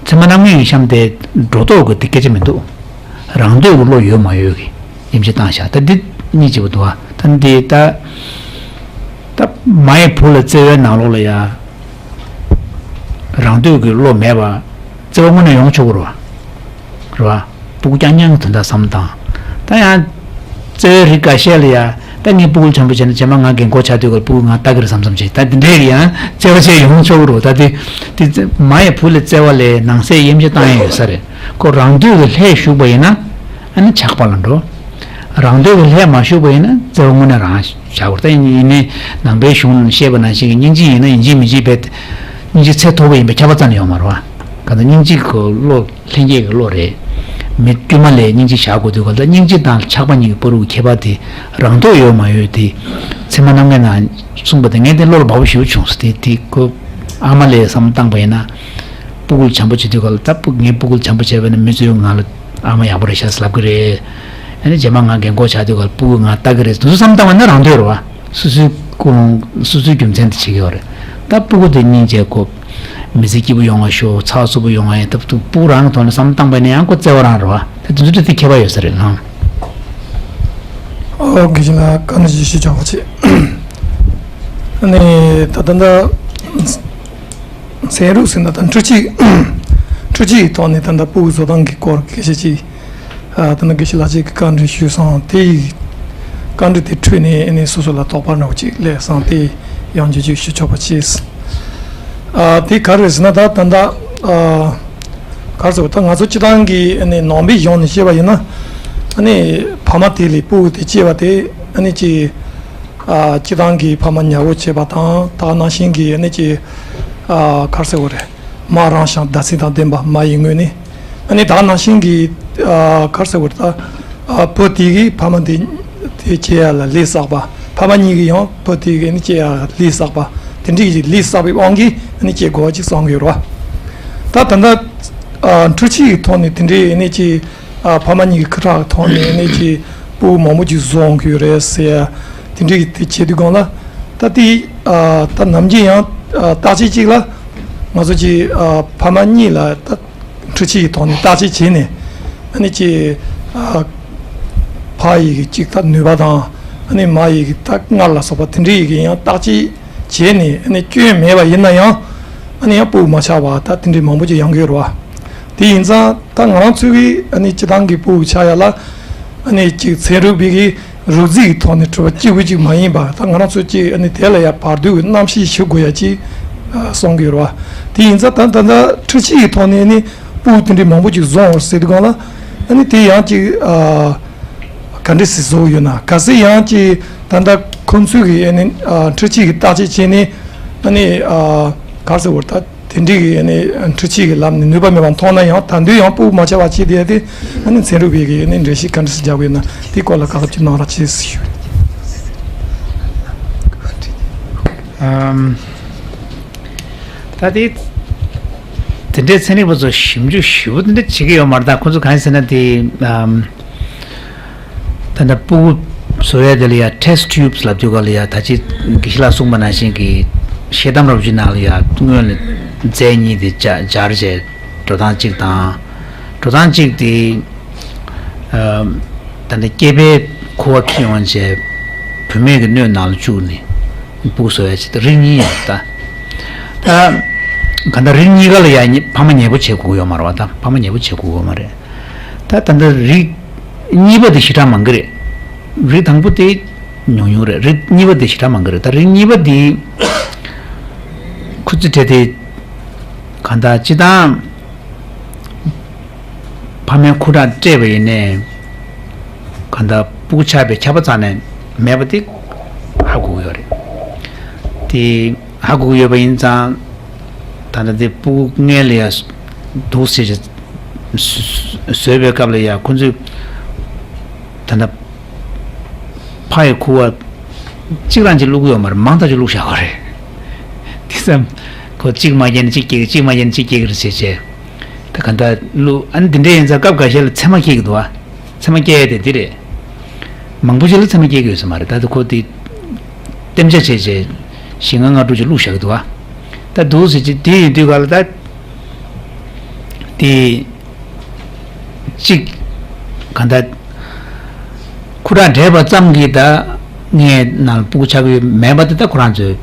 ཚད་མ་རྣམ་ངེས་ཀྱི་གཤམ་དེ་སྒྲོ་འདོགས་ཀྱི་དེ་སྐད་ཆ་མི་འདུག་རང་འདོད་ཀྱི་བློ་ཡོད་མ་ཡོད་ཀྱི་དབྱེ་འབྱེད་བཏང་བཞག་ད་འདི་སྙིང་རྗེ་པོ་འདུག་བ། ད་འདི་ད་ད་མ་ཡི་བུ་ལ་བརྩེ་བའི་ནང་ལོགས་ལ་ཡ་རང་འདོད་ཀྱི་བློ་མེད་པ། བརྩེ་བ་དངོས་གནས་ཡོང་ཆོག་གི་རེད་བ། རེད་བ། སྤུ་གུ་རྐྱང་རྐྱང་གི་དོན་དག་བསམ་བློ་བཏང་། ད་ཡང་བརྩེ་བའི་རིགས་འགའ་ཤས་ལ་ཡ། ད་ངས་སྤུ་གུ་ལ་བྱམས་པོ་བྱས་ན་རྗེས་མ་ང་རྒན་གོག་ཆགས་དུས་སྐབས་སྤུ་གུ་ང་ལྟ་གི་རེད་བསམ་བསམ་བྱས། ད་དེ་འདྲས་ཀྱི་ཡང་བརྩེ་བ་བྱས་ཡོང་ཆོག་གི་རེད། ད་དེ་དེ་བརྩེ་མ་ཡི་བུ་ལ་བརྩེ་བ་ལས་ནང་གསེས་དབྱེ་འབྱེད་བཏང་ཡ་ཡོད་ས་རེད། ཁོ་རང་འདོད་ཀྱི་ལྷད་ཞུགས་པ་ཡིན་ན་ཨ་ནི་ཆགས་པ་ལ་འགྲོ། རང་འདོད་ཀྱི་ལྷད་མ་ཞུགས་པ་ཡིན་ན་བརྩེ་བ་དངོས་གནས་རང་བཞག་པར། ད་ཡིན་ནའི་ནང་པའི་གཞུང་ནས་བཤད་པ་ནང་བཞིན་གྱི་སྙིང་རྗེ་ཡིན་ན་ཡིན་གཅིག་མིན་གཅིག་བས་སྙིང་རྗེ་ཚད་མཐོ་པོ་ཡིན་པའི་ཁྱབ་པ་རྩ་ནས་ཡོད་མ་རེད་བ། གང་ལྟར་སྙིང་རྗེ་གི་བློ་ལྷན་སྐྱེས་ཀྱི་བློ་རེད། མི་དཀྱུས་མ་ལས་སྙིང་རྗེ་བཞག་དགོས་དུས་ག་ལ། སྙིང་རྗེ་དང་ཆགས་པ་གཉིས་ཀྱི་བར་དུ་ཁྱད་པར་དེ་རང་འདོད་ཡོད་མ་ཡོད་དེ་ཚད་མ་རྣམ་ངེས་ནང་གསུངས་པ་དེ་ངས་དེ་བློ་ལ་བབས་པོ་ཞེ་པོ་བྱུང་སོང་། དེ་དེ་ཁོ་ཨ་མ་ལས་བསམ་བློ་བཏང་པ་ཡིན་ན། སྤུ་གུ་ལ་བྱམས་པོ་བྱེད་དུས་ག་ལ། ད་སྤུ་ངས་སྤུ་གུ་ལ་བྱམས་པོ་བྱས་པ་ཡིན་ན་མི་ཚོས་ང་ལ་ཨ་མ་ཡག་པོ་རེད་ཤག་ལབ་ཀྱི་རེད། ཨ་ནི་རྗེས་མ་ང་རྒན་གོག་ཆགས་དུས་ག་ལ་སྤུ་གུ་ང་ལྟ་གི་རེད། དེ་ཚོ་བསམ་བཏང་བ་ན་རང་འདོད་རེད་བ། སོ་སོའི་ཀུན་སློང་སོ་སོའི་རྒྱུ་མཚན་དེ་བྱེད་ཀྱི་ཡོད་རེད། ད་སྤུ་གུ་དེ་སྙིང་རྗེ་དགོས། མི་ཚེ་སྐྱིད་པོ་ཡོང་བ་ཤོག་ཚགས་ཚུད་པོ་ཡོང་བ་ཡིན། ད་སྤུ་གུ་རང་གི་ཐོག་ནས་བསམ་བློ་བཏང་པ་ཡིན་ན་ཡང་ཁོ་བརྩེ་བ་རང་རེད་བ། ད་དེ་ཚོ་དེ་ཁྱད་པར་ཡོད་ས་རེད་ལགས། ཨོ་དགེ་བཤེས་ལགས་བཀའ་འདྲི་ཞུ་ཆོག་པ་བྱེད། ཨ་ནི་ད་ལྟ་འདི་ཚན་རིག་ཟེར་ན་ད་འཕྲུལ་ཆས་འཕྲུལ་ཆས་ཀྱི་ཐོག་ནས་ད་ལྟ་སྤུ་གུ་བཟོ་སྟངས་ཀྱི་སྐོར་སྐད་ཆ་ཅིག་ཨ་ད་ནི་དགེ་བཤེས་ལགས་ཀྱིས་བཀའ་འདྲི་ཞུས་སོང་། དེ་ཡི་བཀའ་འདྲི་དེ་འཕྲོས་ནས་ཨ་ནི་སོ་སོ་ལ་དོགས་པ་འདྲ་བོ་ཅིག་སླེབས་སོང་། དེ་ཡང་བསྐྱར་ཅིག་ཞུ་ཆོག་པ་བྱས། ཨ་དེ་ག་རེ་ཟེར་ན་ད་ད་ལྟ་ཨ་ག་རེ་ཟེར་བ། ད་ང་ཚོ་སྤྱིར་བཏང་གི་ཨ་ནི་ནང་པའི་གཞུང་ནས་བཤད་པ་ཡིན་ན། ཨ་ནི་ཕ་མ་དེ་ལས་སྤུ་གུ་དེ་སྐྱེས་པ་དེ་ཨ་ནི་ཅིག་ཨ་སྤྱིར་བཏང་གི་ཕ་མ་ཉར་གོ་བྱས་པ་དང་། ད་ནང་བཞིན་གྱི་ཨ་ནི་ཅིག་ཨ་ག་རེ་ཟེར་བ་རེད། མ་རང་ཞིང་བདག་འཛིན་དང་ལྡན་པ་མ་ཡི་ངོས་ནས། ཨ་ནི་ད་ནང་བཞིན་གྱི་ཨ་ག་རེ་ཟེར་བ་རེད། ད་ཨ་བུ་དེ་གིས་ཕ་མ་དེ་དེ་སྐྱེ་ཡ་ལ་ལས་བསགས་པ། ཕ་མ་གཉིས་ཀྱིས་ཡང་བུ་དེ་གིས་ཨ་ནི་སྐྱེ་ཡ་ལ་ལས་བསགས་པ། དེ་འདྲའི་ལས་བསགས་པའི་དབང་གིས་ཨ་ནི་སྐྱེ་དགོས་པ་ཅིག་གསུང་གི་ཡོད་རེད་བ། ད་ད་ལྟ་ཨ་འཕྲུལ་ཆས་ཀྱི་ཐོག་ནས་དེ་འདྲའི་ཨ་ནི་ཅིག་ཨ་ཕ་མ་གཉིས་ཀྱི་ཁ་ཐག་ཐོག་ནས་ནི་ཅིག་སྤུ་གུ་མང་པོ་ཅིག་བཟོ་འོང་གི་ཡོད་རེད་ཟེར་ཡ་དེ་འདྲའི་དེ་བྱེད་དུས་སྒང་ལ། ད་དེ་ཨ་ད་ནམ་རྒྱུན་ཡང་ཨ་བརྟག་དཔྱད་ཅིག་ལ་ང་ཚོ་ཅིག་ཨ་ཕ་མ་གཉིས་ལ་ད་འཕྲུལ་ཆས་ཀྱི་ཐོག་ནས་བརྟག་དཔྱད་བྱས་ནས། ཨ་ནི་ཅིག་ཨ་ཕ་ཡི་གི་ཅིག་ད་ནུས་པ་དང་། ཨ་ནི་མ་ཡི་གི་ད་མངལ་ལ་སོགས་པ་དེ་འདྲའི་ཡི་གི་ཡང་བརྟག་དཔྱད་བྱས་ནས། ཨ་ནི་སྐྱོན་མེད་པ་ཡིན་ན་ཡང་ཨ་ནི་ཡང་སྤུ་གུ་མ་ཆགས་པ་ད་དེ་འདྲའི་མང་པོ་ཅིག་ཡོང་གི་ཡོད་རེད་བ། དེ་ཡིན་ཙང་ད་ང་རང་ཚོའི་གི་ཨ་ནི་སྤྱིར་བཏང་གི་སྤུ་གུ་ཆགས་ཡ་ལ་ཨ་ནི་ཅིག་ཚན་རིག་པའི་གི་རོབ་རྩིས་ཀྱི་ཐོག་ནས་གྲུབ་པ་གཅིག་པུ་གཅིག་མ་ཡིན་པ། ད་ང་རང་ཚོ་ཅིག་ཨ་ནི་དེ་ལ་ཡ་བར་དོའི་གི་རྣམ་ཤེས་ཞིག་དགོས་ཡ་ཅིག་ཨ་གསུང་གི་ཡོད་རེད་བ། དེ་ཡིན་ཙང་ད་ད་ལྟ་འཕྲུལ་ཆས་ཀྱི་ཐོག་ནས་ཨ་ནི་སྤུ་གུ་དེ་འདྲའི་མང་པོ་ཅིག་བཟོ་འོང་ཟེར་དུས་སྒང་ལ། ཨ་ནི་དེ་ཡང་ཅིག་ཨ། ག་འདྲ་སེ་བཟོ་ཡོད་ན། གལ་སྲིད་ཡང་ཅིག་ད་ལྟ་ཁོང་ཚོས་ཀྱི་ཨ་ནི་ཨ་འཕྲུལ་ཆས་ཀྱི་བརྟག་དཔྱད་བྱས་ནས། ཨ་ནི་ཨ་ག་རེ་ཟེར་བ་རེད། ད་དེ་འདྲའི་གི་ཨ་ནི་འཕྲུལ་ཆས་ཀྱི་ལམ་ནས་ནུས་པ་མེད་པ་མཐོང་ན་ཡང་། ད་དུང་ཡང་སྤུ་གུ་མ་ཆགས་པ་བྱེད་བསྡད་དེ། ཨ་ནི་ཚན་རིག་པའི་གི་ཨ་ནི་འགྲེལ་བཤད་ག་འདྲ་སེ་རྒྱག་དགོས་ན་དེའི་སྐོར་ལ་བཀའ་སློབ་ཅིག་གནང་རོགས་བྱེད་ཞུ། ཨམ། ད་དེ་དེ་འདྲའི་ཚན་རིག་པ་ཚོ་ཞིབ་འཇུག་ཞིབ་པོ་དེ་འདྲ་བྱེད་ཀྱི་ཡོད་མ་རེད། ད་ཁོང་ཚོ་གང་ཡིན་ཟེར་ན་དེ་ཨམ། ད་ལྟ་སྤུ་གུ་བཟོ་ཡ་དེ་ལ་ཡ་test tubes་ལབ་དུས་ག་ལ་ཡ། ད་ཅི་དགེ་བཤེས་ལགས་གསུངས་པ་ནང་བཞིན་གྱི་ཤེལ་དམ་རབ་ཅིག་ནང་ལ་ཡ་སྔོན་ལ་རྫས་གཉིས་དེ་སྦྱར་བྱས་འགྲོ་སྟངས་གཅིག་དང་། འགྲོ་སྟངས་གཅིག་དེ་ད་ལྟ་སྐྱེས་པའི་ཁུ་བ་འཁྱེར་ཡོང་བྱས་བུད་མེད་ཀྱི་སྣོད་ནང་ལ་བཅུག་ནས་སྤུ་གུ་བཟོ་ཡ་ཅིག་དང་། རིགས་གཉིས་ཡོད་ད། ད་ག་ད་རིགས་གཉིས་ཀ་ལ་ཡ་ཕ་མ་ཉེ་པོ་བྱེད་དགོས་ཀྱི་ཡོད་མ་རེད་བ། ད་ཕ་མ་ཉེ་པོ་བྱེད་དགོས་ཀྱི་ཡོད་མ་རེད། ད་ད་ལྟ་རིགས་གཉིས་པ་དེ་ཞེ་དྲག་མང་གི་རེད། རིགས་དང་པོ་དེ་ཉུང་ཉུང་རེད། རིགས་གཉིས་པ་དེ་ཞེ་དྲག་མང་གི་རེད། ད་རིགས་གཉིས་པ་དེ་ཁུ་ཚུར་བྲེས་ཏེ་གང་ལྟར་སྤྱིར་བཏང་ ཕ་མའི་ཁུ་ཁྲག་སྤྲད་པ་ཡིན་ནའི་གང་ལྟར་སྤུ་གུ་ཆགས་པའི་ཁྱབ་པ་རྩ་ནས་མེད་པ་དེ་ཧ་གོ་གི་ཡོད་རེད། དེ་ཧ་གོ་གི་ཡོད་པ་ཡིན་ཙང་། ད་ལྟ་དེ་སྤུ་གུ་སྔོན་ལ་ཡ་འདུག་ཟེར་བྱས་བཟོས་པའི་སྐབས་ལ་ཡ་ཁོ་ཚོས་ད་ལྟ་ཕ་ཡི་ཁུ་བ་གཅིག་རང་གཅིག་བླུགས་ཡོད་མ་རེད། མང་ཐག་ཆོད་བླུགས་བཞག་པ་རེད། དེ་ཙམ་ཁོ་གཅིག་མ་བརྒྱབ་ན་གཅིག་སྐྱེ་གི། གཅིག་མ་བརྒྱབ་ན་གཅིག་སྐྱེ་གི་རེད་ཟེར་བྱས། ད་ག་འདྲ་བླུགས། ཨ་ནི་འདི་འདྲ་ཡིན་ཙང་སྐབས་འགའ་ཤས་ལ་མཚེ་མ་སྐྱེ་གི་འདུག་ཨ། མཚེ་མ་སྐྱེ་ཡ་དེ་འདི་རེད། མང་པོ་ཞིག་ལ་མཚེ་མ་སྐྱེ་གི་ཡོད་ས་མ་རེད། ད་ལྟ་ཁོ་དེ་གཏན་འཇགས་བྱས་བྱས་བཞི་ལྔ་ལྔ་དྲུག་ཅིག་བླུགས་བཞག་གི་འདུག་ཨ། ད་འདུག་ཟེར་གྱི་དེ་ཡིན་དུས་ག་ལ་ད་དེ་གཅིག་ག་འདྲ་ཁུ་ཁྲག་འདྲེས་པ་ཙམ་གྱིས་ད་ངའི་ནང་ལ་སྤུ་གུ་ཆགས་ཀྱི་ཡོད་མེད་པ་དེ་ད་ཁོ་རང་ཚོའི་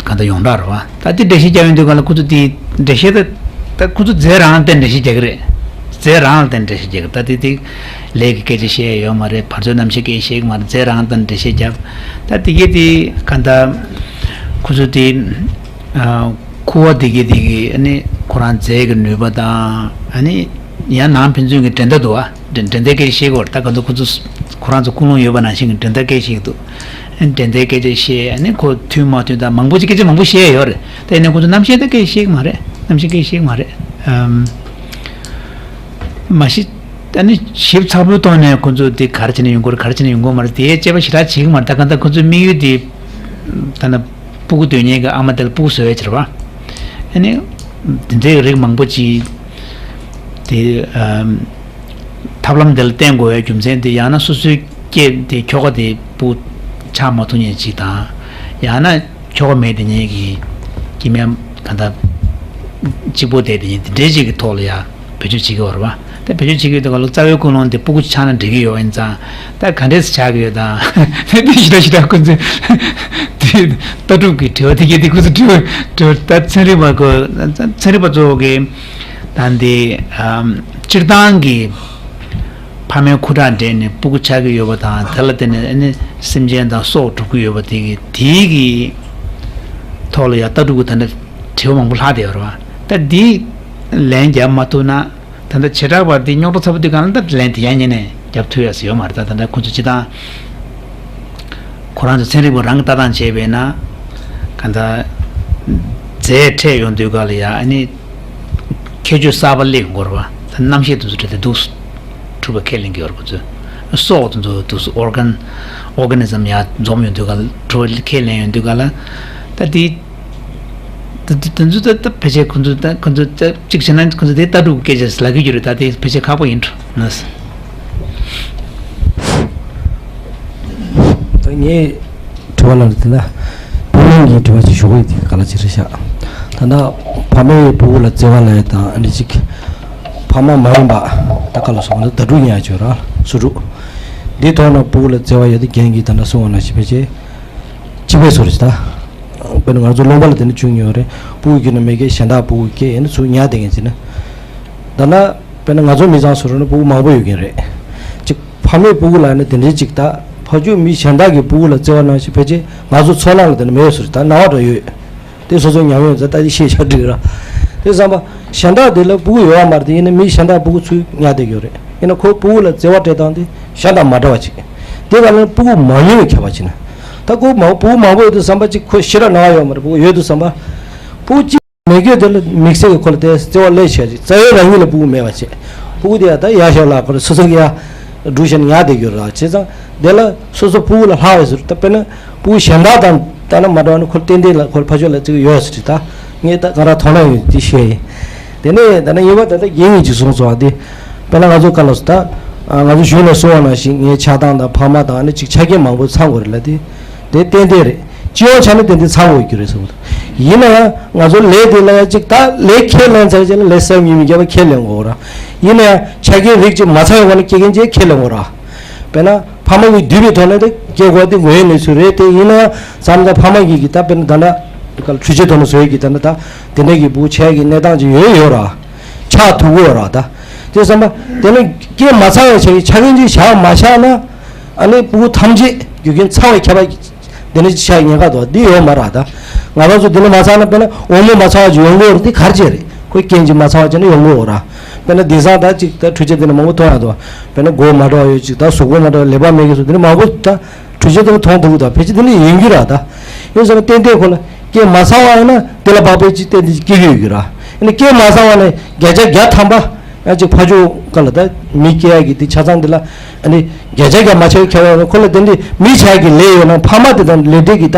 གང་ལྟར་ཡོངས་གྲགས་རེད་བ། ད་དེ་འགྲེལ་བཤད་རྒྱག་ཡོང་དུས་ག་ལ་ཁོ་ཚོ་དེ་འགྲེལ་བཤད་ད་ད་ཁོ་ཚོ་རྫས་རང་བརྟེན་འགྲེལ་བཤད་རྒྱག་གི་རེད། རྫས་རང་ལ་བརྟེན་འགྲེལ་བཤད་རྒྱག་གི། ད་དེ་དེ་ལས་ཀྱི་སྐད་ཆ་བཤད་ཡོད་མ་རེད། བར་ཆད་རྣམ་བཤད་སྐད་ཆ་བཤད་ཀྱི་མ་རེད། རྫས་རང་ལ་བརྟེན་འགྲེལ་བཤད་རྒྱག་ད་དེ་གས་དེ་གང་ལྟར་ཁོ་ཚོ་དེ་ཨ་ཁུ་བ་དེ་གས་དེ་གས་ཨ་ནི་ཁོ་རང་རྫས་ཀྱི་ནུས་པ་དང་ཨ་ནི་ཡང་ནང་ཕན་ཚུན་གྱི་འགྲན་ཟླ་འདུག་ཨ། འགྲན་འགྲན་ཟླའི་སྐད་ཆ་བཤད་ཀྱི་ཡོད་རེད། ད་ག་འདུག་ཁོ་ཚོ་ཁོ་རང་ཚོ་ཀུན་སློང་ཡོད་པ་ནང་བཞིན་གྱི་འགྲན་ཟླའི་སྐད་ཆ་བཤད་ཀྱི་འདུག་འགྲན་ཟླའི་སྐད་ཆ་བཤད། ཨ་ནི་ཁོ་མཐུན་མ་མཐུན་དང་མང་པོ་ཅིག་སྐད་ཆ་མང་པོ་བཤད་ཡོད་རེད། ད་ཡིན་ནའི་ཁོ་ཚོ་རྣམ་ཤེས་ད་སྐད་ཆ་བཤད་ཀྱི་མ་རེད། རྣམ་ཤེས་སྐད་ཆ་བཤད་ཀྱི་མ་རེད། ཨམ། མ་གཞི་ཨ་ནི་ཞིབ་ཚགས་པོའི་ཐོག་ནས་ཁོ་ཚོ་དེ་ག་རེ་བྱས་ནས་ཡོང་གི་རེད། ག་རེ་བྱས་ནས་ཡོང་གི་མ་རེད། དེའི་དཔྱད་པ་ཞེ་དྲག་བྱེད་ཀྱི་མ་རེད། ད་གང་ལྟར་ཁོ་ཚོའི་དམིགས་ཡུལ་དེ་ད་ནི་སྤུ་གུ་འདོད་མཁན་གྱི་ཨ་མ་དེ་ལ་སྤུ་གུ་བཟོ་ཡ་བྱེད་རེད་བ། ཨ་ནི་དེ་འདྲའི་རིགས་མང་པོ་ཅིག་དེ་ཨམ། ཐབས་ལམ་དེ་ལ་བརྟེན་དགོས་པའི་རྒྱུ་མཚན་དེ་ཡང་ན་སོ་སོའི་སྐྱེས་དེ་ཁྱོ་ག་དེ་སྤུ་ཆགས་མ་ཐུབ་མཁན་ཅིག་དང་། ཡང་ན་ཁྱོ་ག་མེད་དེ་ཉིད་ཀྱི་སྐྱེ་དམན་གང་ལྟར་གཅིག་པོ་བསྡད་དེ་ཉིད་དེ་འདྲའི་ཅིག་གི་ཐོག་ལ་ཡ་བེད་སྤྱོད་བྱེད་ཀྱི་ཡོད་རེད་བ། ད་བེད་སྤྱོད་བྱེད་ཀྱི་ཡོད་དུས་ག་ལ་རྩ་བའི་ཀུན་སློང་དེ་སྤུ་གུ་ཆགས་ན་འགྲིག་གི་ཡོད་ཡིན་ཙང་། ད་ག་འདྲས་སེ་ཆགས་ཀྱི་ཡོད་དང་། ད་དེ་ཞེ་དྲག་ཞེ་དྲག་ཁོ་ཚོས་དེ་ལྟ་གྲུབ་ཀྱི་དྲི་བ་དེ་གས་དེ་ཁོ་ཚོ་དྲི་བ་དྲི་བ་ད་ཚན་རིག་པ་ཁོ་ཚན་རིག་པ་གཙོ་བོ་གིས་ད་འདི་ཨམ་སྤྱིར་བཏང་གི་ཕ་མའི་ཁུ་ཁྲག་འདྲེས་ནས་སྤུ་གུ་ཆགས་ཀྱི་ཡོད་པ་དང་། དེ་ལ་བརྟེན་ནས་ཨ་ནི་སེམས་ཅན་དང་སྲོག་འགྲོ་གི་ཡོད་པ་དེ་གི་དེའི་གི་ཐོག་ལ་ཡང་ལྟ་གྲུབ་ཀྱི་ད་ལྟ་དྲི་བ་མང་པོ་ལྷག་བསྡད་ཡོད་རེད་བ། ད་འདི་ལན་རྒྱབ་མ་ཐུབ་ན་ད་ལྟ་བྱེ་བྲག་པ་འདི་རྙོག་དྲ་ཚ་པོ་འདི་གང་ལ་ད་ལན་དེ་ཡང་ཉན་ནས་རྒྱབ་ཐུབ་ཡ་ཟེར་ཡོད་མ་རེད། ད་ད་ལྟ་ཁོ་ཚོ་སྤྱིར་བཏང་ཁོ་རང་ཚོ་ཚན་རིག་པ་རང་གི་ལྟ་སྟངས་བྱས་པས་ན་གང་ལྟར་རྫས་འཕྲད་ཡོང་དུས་ག་ལ་ཡ་ཨ་ནི། ཁྱད་ཆོས་གསར་པ་སླེབས་ཡོང་གི་རེད་བ། ད་རྣམ་ཤེས་དེ་ཚོ་འདྲ་དེ་འདུག་སེ་གྲུབ་པ་ཁས་ལེན་གྱི་ཡོད་རེད་ཁོ་ཚོས། སྲོག་དེ་ཚོ་འདུག་སེ་ཨོར་གན་ཨོར་ག་ནི་ཛམ་ཡར་འཛོམས་ཡོང་དུས་ག་ལ་གྲུབ་པ་ཁས་ལེན་ཡོང་དུས་ག་ལ། ད་དེ་ད་དེ་དེ་ཚོ་ད་ད་ཕལ་ཆེར་ཁོ་ཚོ་ད་ཁོ་ཚོ་ད་གཅིག་བྱས་ན་ཁོ་ཚོ་དེ་ལྟ་གྲུབ་སྐད་ཆ་ལབ་ཀྱི་ཡོད་རེད། ད་དེ་ཕལ་ཆེར་ཁག་པོ་ཡིན་འགྲོ་ན། ད་ངས་དྲི་བ་ལ་དེ་ལ་བུ་ལོན་གྱི་དྲི་བ་ཅིག་ཞུ་གི་དེ་ག་ལ་ཅི་རེད་ཤག་ད་ལྟ་ཕ་མས་སྤུ་གུ་ལ་བརྩེ་བ་ལ་ཡོད་དང་ཨ་ནི་ཅིག་ཕ་མ་མ་ཡིན་པ་ད་ག་ལ་སོང་ན་ད་དྲུག་ཡིན་ཡ་ཅོ་ར་སུ་དྲུག་འདིའི་ཐོག་ན་སྤུ་གུ་ལ་བརྩེ་བ་ཡོད་དེ་རྒན་གྱིས་ད་ལྟ་གསུང་བ་ནང་བཞིན་ཕལ་ཆེར་གཅིག་པའི་སུ་རེད་ད། དཔེར་ན་ང་ཚོ་ལུང་པ་ལ་དེ་ནི་བྱུང་ཡོད་རེད། སྤུ་གུ་ཁྱོན་ནས་མེད་མཁན་གཞན་དག་སྤུ་གུ་སྐྱེས་ཡིན་ན་ཚུར་ཉར་བསྡད་མཁན་ཅིག་ན། ད་ལྟ་དཔེར་ན་ང་ཚོ་མི་ཚང་སུ་རུ་ན་སྤུ་གུ་མང་པོ་ཡོད་མཁན་རེད། གཅིག་ཕ་མས་སྤུ་གུ་ལ་ནི་དེ་འདྲའི་གཅིག་ད་ཕ་ཆུ་མི་གཞན་དག་གི་སྤུ་གུ་ལ་བརྩེ་བ་ནང་བཞིན་ཕལ་ཆེར་ང་ཚོ་ཚོར་སྣང་ལ་དེ་ནི་མེད་སུ་རེད། ད་སྣང་བ་འདྲ་ཡོད། དེ་སོ་སོའི་ཉམས་མྱོང་ཚོ་ད་ཤེས་བྱ་འགྲིག་ར། དེ་བསམ་པ་གཞན་དག་དེ་ལ་སྤུ་གུ་ཡོད་པ་མ་རེད། དེ་ཡིན་ན་མི་གཞན་དག་སྤུ་གུ་ཚུར་ཉར་བསྡད་ཡོད་རེད། ཡིན་ན་ཁོ་སྤུ་གུ་ལ་བརྩེ་བ་སྤྲད་སྟངས་དེ་གཞན་དང་མ་འདྲ་བ་ཅིག་དེ་ག་ལ་སྤུ་གུ་མང་ཉུང་ཁྱད་པར་ཕྱིན་ན། ད་ཁོ་མང་སྤུ་གུ་མང་པོ་ཡོད་དུས་བསམ་པ་ཅིག་ཁོ་ཤི་ར་ན་བ་ཡོད་མ་རེད། སྤུ་གུ་ཡོད་དུས་བསམ་པ་སྤུ་གུ་གཅིག་མེད་རྒྱུ་དེ་ལ་དམིགས་བསལ་གྱི་ཁོ་ལ་དེ་བརྩེ་བ་སླེབས་བྱས་ཅིག་རྩ་བའི་རང་ཉིད་ལ་སྤུ་གུ་མེད་པ་བྱས། སྤུ་གུ་དེ་ཡ་ད་ཡར་ཤོག་ལ་ཁོ་ར་སོ་སོ་གི་ཡ་འགྲུལ་བཞིན་ཉར་བསྡད་རྒྱུ་ར། བྱས་ཙང་དེ་ལ་སོ་སོ་སྤུ་གུ་ལ་ལྷག་པའི་ཟུར་ད་དཔེར་ན་སྤུ་གུ་གཞན་དག་དང་ད་ན་མ་འདྲ་བ་ནི་ཁོ་ཏན་ཏན་ལ་ཁོ་ལ་ཕ་ཆོས་ལ་བརྩི་གི་ཡོད་ཟེར་ད་ངས་ད་ག་ར་མཐོང་སྣང་ཡོད་དེ་བཤད་ཡིན། དེ་ནས་ད་ནི་ངེས་པར་ད་ལྟ་རྒན་གྱིས་ཅིག་གསུངས་སོང་བ་དེ། དཔེར་ན་ང་ཚོ་ག་ལ་སོ་ད། ང་ཚོ་གཞུང་ནས་གསུངས་པ་ནང་བཞིན་ངའི་ཆགས་སྟངས་དང་ཕ་མ་དང་ཨ་ནི་ཅིག་ཆ་རྐྱེན་མང་པོ་ཚང་དགོས་རེད་ལ་དེ། དེ་ཏན་ཏན་རེད། སྤྱི་ཡོངས་ཆ་ནས་ཏན་ཏན་ཚང་དགོས་རྒྱུ་རེད་ཟེར་བ་དང་། ཡིན་ན་ཡང་ང་ཚོ་ལས་དེ་ལ་ཡང་ཅིག་ད་ལས་ཁས་ལེན་ཚར་རྗེས་ལ་ལས་སེམས་ཉིད་མི་རྒྱབ་པ་ཁས་ལེན་དགོས་ར། ཡིན་ན་ཡང་ཆ་རྐྱེན་རིགས་ཅིག་མ་ཚང་བའི་སྒོ་ནས་སྐྱེ་མཁན་ཅིག་ཁས་ལེན་དགོས་ར། དཔེར་ན་ཕ་མ་གིས་བསྡུས་པའི་ཐོག་ནས་དེ་སྐྱེ་དགོས་དེ་དངོས་ཡོད་གནས་ཚུལ་རེད། དེ་ཡིན་ན་ཡང་བསམ་ད་ཕ་མ་གིས་ཀྱི་ད་དཔེར་ན་ད་ལྟ་ག་ལ་འཕྲུལ་ཆས་ཐོག་ནས་བཟོ་ཡས་ཀྱི་ད་ལྟ་དེ་འདྲ་གི་སྤུ་གུ་ཆགས་ཀྱི་གནས་སྟངས་ཅིག་ཡོད་ཡོད་ར། ཆགས་ཐུབ་ཀྱི་ཡོད་ར་ད། དེ་བསམ་པ་དེ་ནི་སྐྱེས་མ་ཚར་བའི་ཆ་གི་ཆ་རྐྱེན་ཅིག་བཞག་མ་བཞག་ན། ཨ་ནི་སྤུ་གུ་ཐམས་ཅད་རྒྱུ་རྐྱེན་ཚང་བའི་ཁྱད་པར་འདི་ནི་ཆགས་ཉེན་ཁ་འདུག་འདི་ཡོད་མ་རེད་ད། ང་རང་ཚོ་འདི་ནི་མ་ཚང་ན་དཔེར་ན་འོ་མ་མ་ཚང་བ་ཅིག་ཡོང་གི་ཡོད་རེད། འདི་ག་རེ་བྱས་རེད། ཁོའི་རྐྱེན་གྱིས་མ་ཚང་བ་བྱས་ན་ཡོང་གི་ཡོད་ར། དཔེར་ན་དེང་སང་ད་ཅིག་ད་འཕྲུལ་ཆས་དེ་ནས་མང་པོ་མཐོང་ཡག་འདུག་དཔེར་ན་མགོ་མ་འདྲ་བ་ཡོད་ཅིག་ད་གཟུགས་པོ་མ་འདྲ་བ་ལེགས་པ་མེད་མཁན་སུ་དེ་ནས་མང་པོ་ད་འཕྲུལ་ཆས་དེ་ནས་མཐོང་ཐུབ་ཀྱི་འདུག་ཕལ་ཆེར་དེ་ནས་ཡིན་རྒྱུ་ར། ད་ཡིན་ཟེར་ན་ཏན་ཏན་ཁོ་ལ་རྐྱེན་མ་ཚང་བ་ཡིན་ན་དེ་ལ་དཔག་པའི་ཅིག་ཏན་ཏན་ཅིག་སྐྱེ་གི་ཡོད་རྒྱུ་ར། ཡིན་ན་རྐྱེན་མ་ཚང་བ་ནས་བརྒྱ་ཆ་བརྒྱ་ཐམ་པ་ཡང་ཅིག་ཕར་ཕྱོགས་ག་ལ་ད་མི་སྐྱེ་ཡག་གི་དེ་ཆ་ཚང་དེ་ལ་ཨ་ནི་བརྒྱ་ཆ་བརྒྱ་མ་ཆགས་ཁྱད་པར་ཁོ་ལ་དེ་འདྲའི་མི་ཆགས་ཀྱི་ལས་ཡོད་ན་ཕ་མ་དེ་དང་ལས་འབྲས་ཀྱི་ད་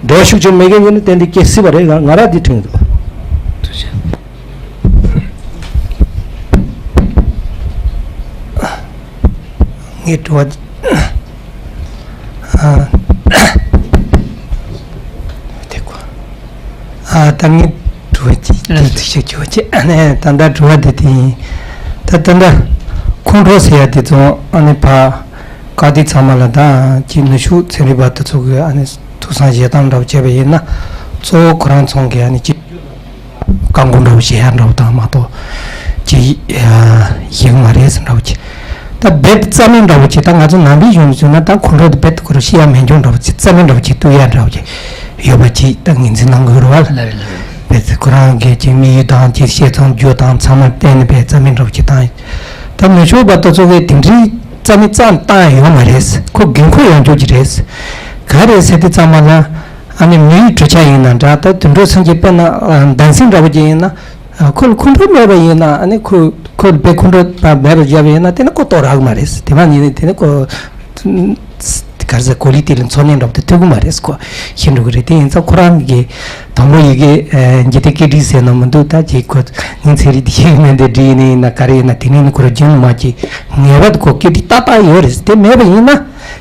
འབྲེལ་བ་ཤུགས་ཆེན་མེད་མཁན་ཡིན་ན་ཏན་ཏན་སྐྱེ་སྲིད་པ་རེད། ང་ང་རང་འདི་དྲན་གྱི་འདུག་ཐུགས་རྗེ་ཆེ། ངའི་དྲི་བ་འདི། ཨ། དེ་གོ། ཨ། ད་ངའི་དྲི་བ་ཅིག་ཨ། དེ་ཞིག་ཞུ་བ་ཅིག་ཨ་ནི་ད་ལྟ་དྲི་བ་འདི་དེ་ཡིན། ད་ད་ལྟ་ཁོང་ཁྲོ་ཟེར་ཡ་དེ་ཚོ་ཨ་ནི་ཕ་བཀའ་སྡེ་ཚང་མ་ལ་ད་ཅིག་ནུས་ཤུགས་ཚན་རིག་པ་དེ་ཚོ་གི་ཨ་ནི་ཐུགས་བསམ་བཞེས་སྟངས་འདྲ་བོ་བྱས་པ་ཡིན་ན་གཙོ་བོ་ཁོ་རང་ཚོ་གི་ཨ་ནི་ཅིག་བཀའ་འགུག་འདྲ་བོ་བྱེད་ཡ་འདྲ་བོ་དང་མ་གཏོགས་ཅི་ཡིན་མ་རེད་ཟེར་འདྲ་བོ་ཅིག་ད་རྦད་དེ་རྩ་མེད་འདྲ་བོ་ཅིག་ད་ང་ཚོ་ནང་པའི་གཞུང་ནས་བཟུང་ན་ད་ཁོང་ཁྲོ་དེ་རྦད་དེ་ཁོ་རང་ཤི་ཡ་མེད་འགྱུར་འདྲ་བོ་ཅིག་རྩ་མེད་འདྲ་བོ་ཅིག་གཏུག་ཡ་འདྲ་བོ་ཅིག་ཡོད་པ་ཅིག་ད་ངོས་འཛིན་གནང་དགོས་རེད་བ། ལགས་རེད། ལགས་རེད། རྦད་དེ་ཁོ་རང་གི་ཅིག་དམིགས་ཡུལ་དང་ཅིག་བཤད་སྟངས་རྒྱུ་དང་ཚང་མ་བལྟས་ནས་རྦད་རྩ་མེད་འདྲ་བོ་ཅིག་བཏང་ཡོད། ད་ནུབ་ཕྱོགས་པ་དེ་ཚོ་གིས་དེ་འདྲའི་རྩ་མེད་རྩ་བཏང་ཡ་ཡོད་མ་རེད། ཁོ་འགན་ཁུར་ཡོང་རྒྱུ་ཅིག་རེད། ག་རེ་ཟེར་དུས་ཚང་མ་ལ། ཨ་ནི་མི་ཡི་གྲུ་ཆ་ཡིན་ན་འདྲ། ད་དུད་འགྲོ་སེམས་ཅན་དཔེར་ན་ཨ་འདམ་སེང་འདྲ་བོ་ཅིག་ཡིན་ན། ཨ་ཁོ་ལ་ཁོང་ཁྲོ་མེད་པ་ཡིན་ན། ཨ་ནི་ཁོ་ཁོ་ལ་དཔེ་ཁོང་ཁྲོ་མེད་པར་བཞག་པ་ཡིན་ན་དེ་ནི་ཁོ་ལྟོགས་རག་གི་མ་རེད། དེ་མ་ཡིན་ན་དེ་ནི་ཁོ་ག་རེ་ཟེར་གོ་ལི་དེ་ལ་འཚོ་གནས་འདྲ་བོ་དེ་ཐུབ་ཀྱི་མ་རེད། ཁོ་ཤི་འགྲོ་གི་རེད། དེ་ཡིན་ཙང་ཁོ་རང་གི་དང་པོ་ཡི་གེ་ཨ་འཇིག་རྟེན་སྐད་འདྲེན་ཟེར་ན་མི་འདུག་ད་ཅིག་ཁོ་ངའི་ཚན་རིག་དེ་ཤེས་ཀྱི་མེད་འདི་འདྲི་ཡིན་ན་ཡིན་ན་ག་རེ་ཡིན་ན་དེ་ནི་ཁོ་རང་རྒྱུན་མ་ཅིག་ངེས་པར་དུ་ཁོ་སྐད་འདྲེན་ཏག་ཏག་ཡོད་རེད། དེ་མེད་པ་ཡིན་ན།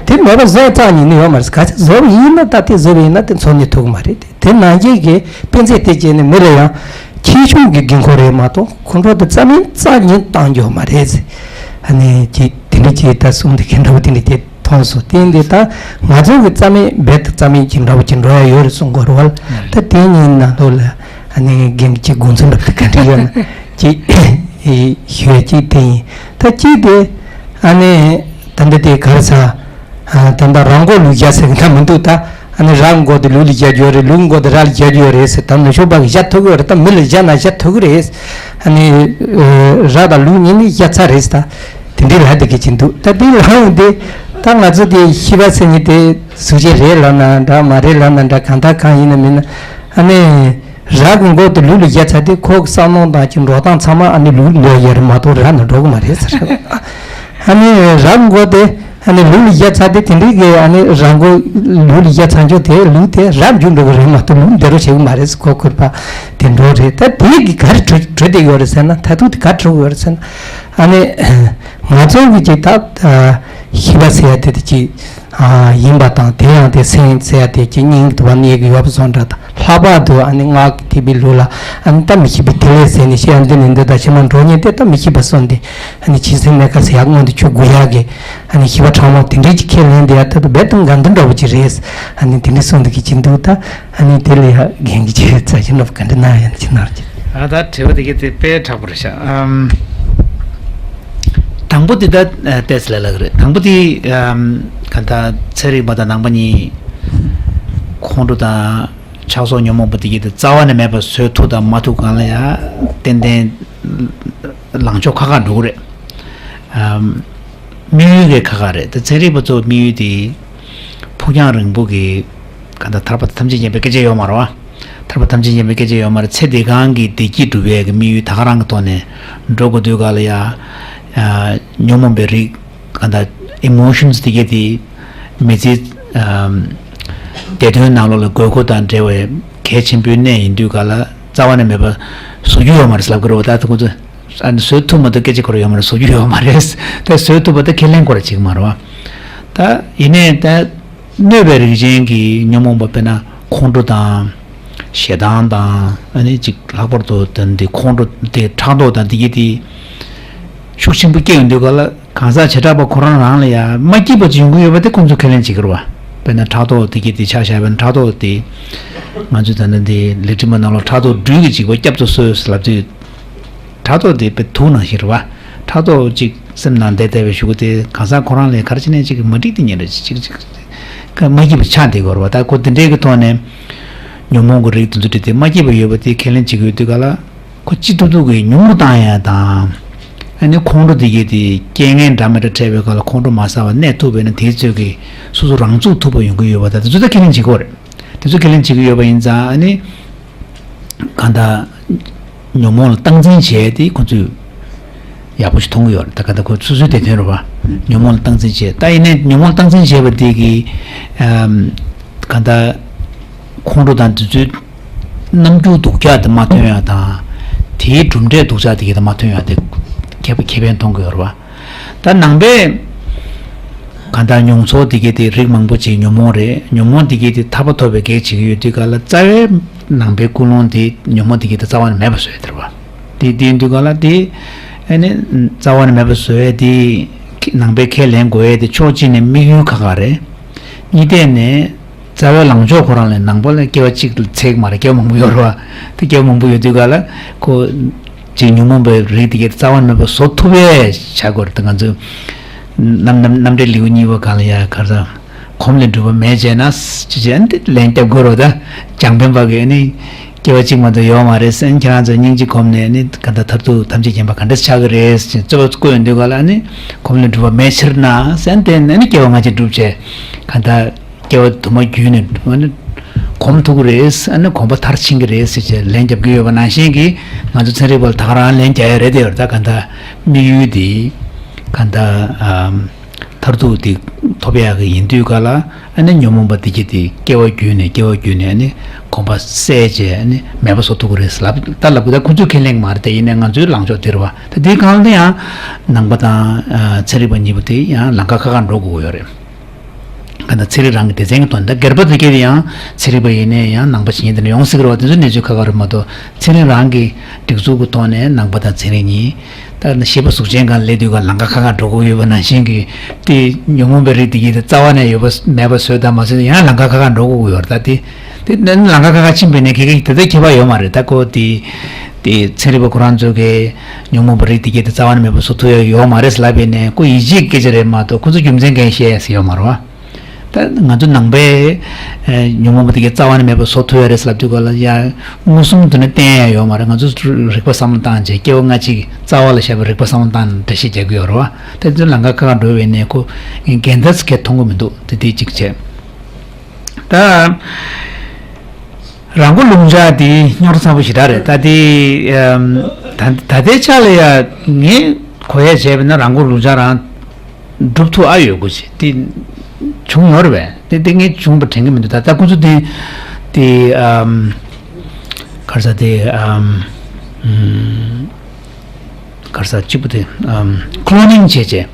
དེ་མེད་པ་བཟོས་རྩ་ཉིད་ནས་ཡོད་མ་རེད། ག་ཚོད་བཟོས་པ་ཡིན་ན་ད་དེ་བཟོས་པ་ཡིན་ན་དེ་འཚོ་གནས་ཐུབ་ཀྱི་མ་རེད། དེ་ནང་བཞིན་གྱི་དཔེ་མཛོད་དེ་བྱས་ནས་མི་ལ་ཡང་ཆེ་ཆུང་གི་དགོས་མཁོ་རེད་མ་གཏོགས་ཁོང་ཁྲོ་དེ་རྩ་མེད་རྩ་ཉིད་བཏང་རྒྱུ་མ་རེད་ཟེར། ཨ་ནི་ཅིག་དེ་འདྲ་ཅིག་ད་གསུང་དེ་གའི་འདྲ་བོ་དེ་འདྲ་དེ་མཐོང་སོང་། དེ་འདི་ད་ང་ཚོ་གི་རྩ་མེད་རྦད་དེ་རྩ་མེད་ཅིག་འདྲ་བོ་ཅིག་འགྲོ་ཡ་ཡོད་རེད་གསུང་དགོས་རེད་བ། ད་དེ་གཉིས་ནང་ལོགས་ལ་ཨ་ནི་རྒན་གྱི་དགོངས་ཚུལ་འདྲ་བོ་དེ་ག་འདྲ་ཡོད་ན་ཅིག་ཞུ་ཡ་ཅིག་དེ་ཡིན། ད་ཅིག་དེ་ཨ་ནི་ད་འདི་དེ་ག་རེ་ཟ། ཨ་ད་ལྟ་ར་མགོ་ལུག་བཞག་ཟེར་གི་ད་མི་འདུག་ད་ཨ་ནི་ར་མགོ་དེ་ལུག་ལ་བཞག་རྒྱུ་རེད། ལུག་མགོ་དེ་ར་ལ་བཞག་རྒྱུ་རེད་ཟེར། ད་ནུབ་ཕྱོགས་པ་གི་བཞག་ཐུབ་ཀྱི་རེད། ད་མི་ལ་བཞག་ན་བཞག་ཐུབ་ཀྱི་རེད། ཨ་ནི་ཨ་ར་དང་ལུག་གཉིས་ནི་བཞག་ཚར་རེད་ཟེར། ད་དེ་འདྲའི་ལབ་བསྡད་ཀྱི་ཅིག་འདུག་ད་དེ་ལབ་ཡོང་དུས་ད་ང་ཚོ་དེ་ཤི་བ་ཟེར་མཁན་དེ་གཟུགས་ཅན་རེད་ལབ་ན་འདྲ་མ་རེད་ལབ་ན་འདྲ་གང་ལྟར་གང་ཡིན་ན་མིན་ན་ཨ་ནི། ར་གི་མགོ་དེ་ལུག་ལ་བཞག་ཚར་དུས་ཁོ་གི་བསམ་མནོ་དང་ཅིག་འགྲོ་སྟངས་ཚང་མ་ཨ་ནི་ལུག་ལ་འགྲོ་ཡ་རེད་མ་གཏོགས་ར་ནང་འགྲོ་གི་མ་རེད་ཟེར། ཨ་ནི་ར་གི་མགོ་དེ་ཨ་ནི་ལུག་ལ་བཞག་ཚར་དུས་དེ་འདྲའི་གི་ཨ་ནི་ར་མགོ་ལུག་ལ་བཞག་ཚར་ཆོག་དེ་ལུག་དེ་ར་འཇུ་འགྲོ་གི་རེད་མ་གཏོགས་ལུག་འདི་རུ་བྱེད་གི་མ་རེད་ཟེར། ཁོ་ཁོ་པ་དེ་འགྲོ་རེད། ད་དེ་གི་ག་རེ་གྲུབ་གྲུབ་བསྡད་ཡོད་རེད་ཟེར་ན། ད་དུང་དེ་ག་རེ་གྲུབ་ཡོད་རེད་ཟེར་ན་ཨ་ནི་ང་ཚོ་གི་ཅིག་ད་ཤི་བ་ཟེར་ཡ་དེ་དེ་ཅིག་ཨ་ཡིན་པ་དང་། དེ་ཡང་དེ་སེམས་ཟེར་ཡ་དེ་ཅིག་སྙིང་དུ་བ་གནས་ཀྱི་ཡོད་པ་བཟོ་འདྲ་དང་། ལྷག་པར་དུ་ཨ་ནི་སྔགས་ཀྱི་ཐེག་པའི་ལུགས་ལ་ཨ་ནི་ད་མི་ཤི་བའི་ཐིག་ལེ་ཟེར་ནས་བཤད་ཡ་འདི་ནས་འདི་ད་ཕྱི་མ་འགྲོ་མཁན་དེ་ད་མི་ཤི་བ་སོང་སྟེ་ཨ་ནི་ཇི་སྲིད་གནས་སྐབས་ཟེར་ཡ་སྔོན་དུ་ཆུད་དགོས་ཡ་གི་ཨ་ནི་ཤི་བ་ཕྲ་མོ་དེ་འདྲའི་ཅིག་ཁས་ལེན་དེ་ཡ་ད་དུ་རྦད་དེ་འགལ་འདུ་འདྲ་བོ་ཅིག་རེད། ཨ་ནི་དེ་འདྲའི་གསུང་འདི་གི་ཅིག་འདུག་ད་ཨ་ནི་དེ་ལ་ཡ་རྒན་གྱིས་ཅིག་རྩ་ཆེན་འདྲ་བོ་ག་འདྲ་གནང་ཡ་ཅིག་གནང་རོགས་གྱིས། ཨ་ད་དྲི་བ་དེ་ག་དེ་དཔེ་དྲག་པོ་རེད་ཤག་ཨམ། དང་པོ་དེ་ད་ཏེས་ལ་ལགས་རེད། དང་པོ་དེ་ཨམ་ག་ད་ཚན་རིག་པ་དང་ནང་པ་གཉིས་ཁོང་ཁྲོ་དང་ཆགས་སོགས་ཉོན་མོངས་པ་དེ་གྱད་དེ་རྩ་བ་ནས་མེད་པ་བཟོ་ཐུབ་དང་མ་ཐུབ་སྒང་ལ་ཡ་ཏན་ཏན་ལངས་ཕྱོགས་ཁ་ཁ་འགྲོ་གི་རེད། ཨམ། དམིགས་ཡུལ་གྱི་ཁ་ཁ་རེད། ད་ཚན་རིག་པ་ཚོ་དམིགས་ཡུལ་དེ་ཕུགས་རྒྱང་རིང་པོ་གི་ག་ད་ཐར་པ་ཐམས་ཅད་མཁྱེན་པའི་སྐད་ཆ་ཡོད་མ་རེད་བ། ཐར་པ་ཐམས་ཅད་མཁྱེན་པའི་སྐད་ཆ་ཡོད་མ་རེད། ཚེ་འདི་གང་གི་བདེ་སྐྱིད་སྒྲུབ་པའི་གི་དམིགས་ཡུལ་ད་ག་རང་གི་ཐོག་ནས་འགྲོ་དགོས་དུས་ག་ལ་ཡ་ཉོན་མོངས་པའི་རིགས་ག་ད་ཨི་མོ་ཤན་སི་དེ་གྱད་དེ་མི་ཚེ་ཨམ་བདེ་དོན་ནང་ལོགས་ལ་དགོས་མཁོ་དང་འབྲེལ་བའི་གལ་ཆེན་པོའི་གནས་ཡིན་དུས་ག་ལ་རྩ་བ་ནས་མེད་པ་བཟོ་རྒྱུ་ཡོད་མ་རེད་ལབ་ཀྱི་རེད་བ། ད་ད་ཁོ་ཚོ། ཨ་ནི་བཟོ་ཐུབ་མ་ཐུབ་སྐད་ཆ་ཁོ་རང་ཡོད་མ་རེད། བཟོ་རྒྱུ་ཡོད་མ་རེད། ད་བཟོ་ཐུབ་པ་ད་ཁས་ལེན་ཁོ་རང་བྱེད་ཀྱི་མ་རེད་བ། ད་ཡིན་ནའི་ད་གནོད་པའི་རིགས་ཅན་གྱི་ཉོན་མོངས་པ་དཔེར་ན་ཁོང་ཁྲོ་དང་ཞེ་སྡང་དང་ཨ་ནི་ཅིག་ལྷག་པར་དུ་ད་འདི་ཁོང་ཁྲོ་དེ་ཕྲག་དོག་དང་འདི་གྱད་དེ་ཤུགས་ཆེན་པོ་སྐྱེ་ཡོང་དུས་ག་ལ་གང་ཟག་བྱེ་བྲག་པ་ཁོ་རང་རང་ལ་ཡང་མ་སྐྱིད་པ་ཅིག་ཡོང་གི་ཡོད་པ་དེ་ཁོང་ཚོས་ཁས་ལེན་བྱེད་ཀྱི་རེད་བ། དཔེར་ན་ཕྲག་དོག་འདི་གྱད་དེ་ཆ་བཞག་པ་ན་ཕྲག་དོག་དེ་ང་ཚོས་ད་ནི་འདི་ལས་རིམ་པ་ནང་ལ་ཕྲག་དོག་སྦྲུལ་གྱི་འཇིགས་པ་བསྐྱབ་ཏུ་གསོལ་ལབ་དུས། ཕྲག་དོག་དེ་དཔེ་དུག་ནང་བཞིན་རེད་བ། ཕྲག་དོག་ཅིག་སེམས་ནང་བསྡད་བསྡད་པའི་གཞུག་གུ་དེ་གང་ཟག་ཁོ་རང་ལ་ག་རེ་བྱས་ནས་ཅིག་མ་འགྲིག་དེ་ཉིན་རེ་ཅིག་ཅིག་ཅིག་མ་སྐྱིད་པ་ཆགས་བསྡད་ཀྱི་ཡོད་རེད་བ། ད་ཁོ་དེ་འདྲའི་གི་ཐོག་ནས་ཉོན་མོངས་ཀྱི་རིགས་དེ་ཚོ་བྲིས་ཏེ་མ་སྐྱིད་པ་ཡོད་པ་དེ་ཁས་ལེན་བྱེད་ཀྱི་ཡོད་དུས་ག་ལ་ ཁོ་ཅི་ཐུབ་ཐུབ་ཀྱིས་ཉུང་རུ་བཏང་ཡ་དང་། ཨ་ནི་ཁོང་ཁྲོ་དེ་གས་དེ་རྐྱེན་ངན་འདྲ་མི་འདྲ་འཕྲད་པའི་སྐབས་ལ་ཁོང་ཁྲོ་མ་ཟ་བར་གནས་ཐུབ་པས་ན། དེའི་ཚོད་ཀྱིས་སོ་སོ་རང་ཚུགས་ཐུབ་པ་ཡོང་གི་ཡོད་པ་དང་། དེ་ཚོ་ད་ཁས་ལེན་བྱེད་ཀྱི་ཡོད་རེད། དེ་ཚོ་ཁས་ལེན་བྱེད་ཀྱི་ཡོད་པ་ཡིན་ཙང་། ཨ་ནི་གང་ལྟར་ཉོན་མོངས་ལ་སྟངས་འཛིན་བྱས་ཏེ་ཁོ་ཚོས་ཡག་པོ་ཞིག་མཐོང་གི་ཡོད་རེད། ད་ག་ད་ཁོ་སོ་སོའི་དེ་དོན་རེད་བ། ཉོན་མོངས་ལ་སྟངས་འཛིན་བྱས། ད་ཡིན་ནའི་ཉོན་མོངས་སྟངས་འཛིན་བྱས་པ་དེ་གིས་ཨམ། གང་ལྟར་ཁོང་ཁྲོ་དང་དེ་ཚོའི་རྣམ་འགྱུར་སྡུག་ཅག་དེ་མ་ཐོན་ཡ་དང་། དེའི་གྲུབ་འབྲས་སྡུག་ཅག་དེ་གས་དེ་མ་ཐོན་ཡ་དེ་ཁེ་ཁེ་ཕན་མཐོང་གི་ཡོད་རེད་བ། ད་ནང་པའི་གང་ལྟར་མྱོང་ཚོར་དེ་གས་དེ་རིགས་མང་པོ་ཅིག་ཉོན་མོངས་རེད། ཉོན་མོངས་དེ་གས་དེ་ཐར་པ་ཐོབ་པའི་གེགས་བྱེད་ཀྱི་ཡོད་དུས་ག་ལ། རྩ་བའི་ནང་པའི་ཀུན་སློང་དེ་ཉོན་མོངས་དེ་གས་དེ་རྩ་བ་ནས་མེད་པ་བཟོ་ཡ་དེ་རེད་བ། དེ་དེ་ཡིན་དུས་ག་ལ་དེ་ཨ་ནི་རྩ་བ་ནས་མེད་པ་བཟོ་ཡ་དེ་ནང་པའི་ཁས་ལེན་དགོས་ཡ་དེ་ཕྱོགས་གཅིག་ནས་དམིགས་ཡུལ་ཁག་ཁག་རེད། གཉིས་ཐད་ནས་རྩ་བའི་ལངས་ཕྱོགས་ཁོ་རང་ལ་ནང་པ་ལ་སྐྱེ་བ་གཅིག་ལ་ཚད་མ་རེད། སྐྱེ་བ་མང་པོ་ཡོད་རེད་བ། དེ་སྐྱེ་བ་མང་པོ་ཡོད་དུས་ག་ལ་ཁོ་ཅིག་ཉོན་མོངས་པའི་རིགས་དེ་གས་རྩ་བ་ནས་མེད་པ་བཟོ་ཐུབ་པའི་བྱ་དགོས་རེད། ད་ང་ཚོས་རྣམ་རྣམ་རྣམ་འགྲེལ་ལེའུ་གཉིས་པ་སྒང་ལ་ཡ་ག་རེ་ཟ། གོམས་ལས་གྲུབ་པ་མེད་བྱས་ན་ཅི་བྱས་ཨ་ནི་ལན་རྒྱབ་དགོས་རེད། ད་རྒྱང་འཕེན་པ་གིས་ཨ་ནི་སྐྱེ་བ་གཅིག་མ་གཏོགས་ཡོད་མ་རེད་ཟེར། ཁྱེད་རང་ཚོ་སྙིང་རྗེ་གོམས་ནས་ཨ་ནི་ག་འདྲ་མཐར་ཐུག་ཐམས་ཅད་མཁྱེན་པ་ག་འདྲ་ཆགས་ཀྱི་རེད་ཟེར་རྩོད་པ་བཀོད་ཡོང་དུས་ག་ལ། ཨ་ནི་གོམས་ལས་གྲུབ་པ་མེད་ཕྱིར་ན་ཟེར། དེ་ནས་ཨ་ནི་སྐྱེ་བ་སྔ་ཕྱི་བསྒྲུབས་བྱས་ག་འདྲ། སྐྱེ་བ་དུ་མ་བརྒྱུད་ནས་ཨ་ནི་གོམས་ཐུབ་ཀྱི་རེད། ཨ་ནི་གོམས་པ་མཐར་ཕྱིན་གྱི་རེད་ཟེར་བྱས་ལན་རྒྱབ་ཀྱི་ཡོད་པ་ནང་བཞིན་གྱི། ང་ཚོ་ཚན་རིག་པ་ལ་ད་ག་རང་ལན་རྒྱག་ཡ་རེད་དེ་ཡོད་རེད། ད་ག་འདྲ་དམིགས་ཡུལ་དེ་ག་འདྲ་ཨམ། མཐར་ཐུག་དེ་ཐོབ་ཡག་གི་ཡིན་དུས་ག་ལ། ཨ་ནི་ཉོན་མོངས་པ་དེ་གྱིས་དེ་སྐྱེ་བ་བརྒྱུད་ནས་སྐྱེ་བ་བརྒྱུད་ནས་ཨ་ནི་གོམས་པ་བསལ་བྱས་ཨ་ནི་མེད་པ་བཟོ་ཐུབ་ཀྱི་རེད་ལབ། ད་ལབ་གི། ད་ཁོ་ཚོས་ཁས་ལེན་གྱི་མ་རེད། དེ་ཡིན་ནའི་ང་ཚོའི་ལངས་ཕྱོགས་དེ་རེད་བ། ད་དེའི་སྒང་ལ་ཡང་ནང་པ་དང་ཨ་ཚན་རིག་པ་གཉིས་པོ་དེ་ཡང་ལམ་ཁ་ཁ་ཁ་འགྲོ་དགོས་ཀྱི་ཡོད་རེད། གང་ལྟར་ཚན་རིག་རང་གི་སྡེ་ཚན་གྱི་དོན་དུ། སྒེར་པ་དེ་གས་དེ་ཡང་ཚན་རིག་པ་ཡིན་ནའི་ཡང་ནང་པ་གཞན་དེ་འདྲ་ཡོང་སྲིད་ཀྱི་རེད་བ། དེ་ཚོའི་གནས་ཚུལ་ཁག་ཁག་རེད་མ་གཏོགས། ཚན་རིག་རང་གི་སྒྲིག་འཛུགས་ཀྱི་ཐོག་ནས་ནང་པ་དང་ཚན་རིག་གཉིས། ད་ཤེས་པ་གཟུགས་ཅན་སྒང་སླེབས་དུས་ག་ལམ་ཁ་ཁ་ཁ་འགྲོ་དགོས་ཡོད་པ་ནང་བཞིན་གྱི། དེ་ཉོན་མོངས་པའི་རིགས་དེ་གས་དེ་རྩ་བ་ནས་ཡོད་པ་མེད་པ་བཟོས་དང་མ་བཟོས་ཡང་ལམ་ཁ་ཁ་ཁ་འགྲོ་དགོས་ཀྱི་ཡོད་རེད། ད་དེ་དེ་ནི་ལམ་ཁ་ཁ་ཁ་ཕྱིན་པ་ཡིན་ནའི་ཁྱེད་ཀྱིས་དེ་ལྟར་ཁྱད་པར་ཡོད་མ་རེད། ད་ཁོ་དེ་དེ་ཚན་རིག་པ་ཁོ་རང་ཚོ་གིས་ཉོན་མོངས་པའི་རིགས་དེ་གས་དེ་རྩ་བ་ནས་མེད་པ་བཟོ་ཐུབ་ཡ་ཡོད་མ་རེད་ལབ་པ་ཡིན་ནའི། ཁོ་ཡིད་ཆེས་སྐད་ཆ་རེད་མ་གཏོགས་ཁོ་ཚོ་རྒྱུ་མཚན་གང་བཤད་ཡ་ཡོད་མ་རེད་བ། ད་ང་ཚོ་ནང་པའི་ཨ་ཉོན་མོངས་པ་དེ་གས་རྩ་བ་ནས་མེད་པ་བཟོ་ཐུབ་ཡ་རེད་ལབ་དུས་ག་ལ་ཡ་མངོན་སུམ་དུ་ནི་བསྟན་ཡ་ཡོད་མ་རེད། ང་ཚོ་རིག་པ་བསམ་བློ་བཏང་བྱས་སྐྱེ་བ་སྔ་ཕྱི་རྩ་བ་ལ་བཞག་པའི་རིག་པ་བསམ་བློ་བཏང་ནས་འགྲེལ་བཤད་རྒྱག་གི་ཡོད་རེད་བ། ད་དེ་ཚོ་ལམ་ཁ་ཁ་ཁ་འགྲོ་བ་ཡིན་ནའི་ཁོ་འགལ་ཟླ་ཟེར་མཁན་མཐོང་གི་མི་འདུག་དེ་དེ་གཅིག་བྱས། ད་རང་མགོ་རླུང་ལྕགས་དེ་རྙོག་དྲ་ཚ་པོ་ཞེ་དྲག་རེད། ད་དེ་ཨམ། ད་ད་ལྟའི་ཆ་ལ་ཡ་ངས་གོ་ཡ་བྱས་པ་ན་རང་མགོ་རླུང་ལྕགས་རང་སྒྲུབ་ཐུབ་ཨ་ཡོད་དགོས་ཆེ། དེ་བྱུང་ཡོད་རེད་པས། དེ་དེ་ངས་བྱུང་བ་དྲན་གྱི་མི་འདུག་ད་ལྟ་ཁོ་ཚོ་དེ་དེ་ཨམ། ག་རེ་ཟ། དེ་ཨམ། ག་རེ་ཟ། གཅིག་པུ་དེ་ཨམ། ཁོ་ལོ་ནིང་བྱས་བྱས།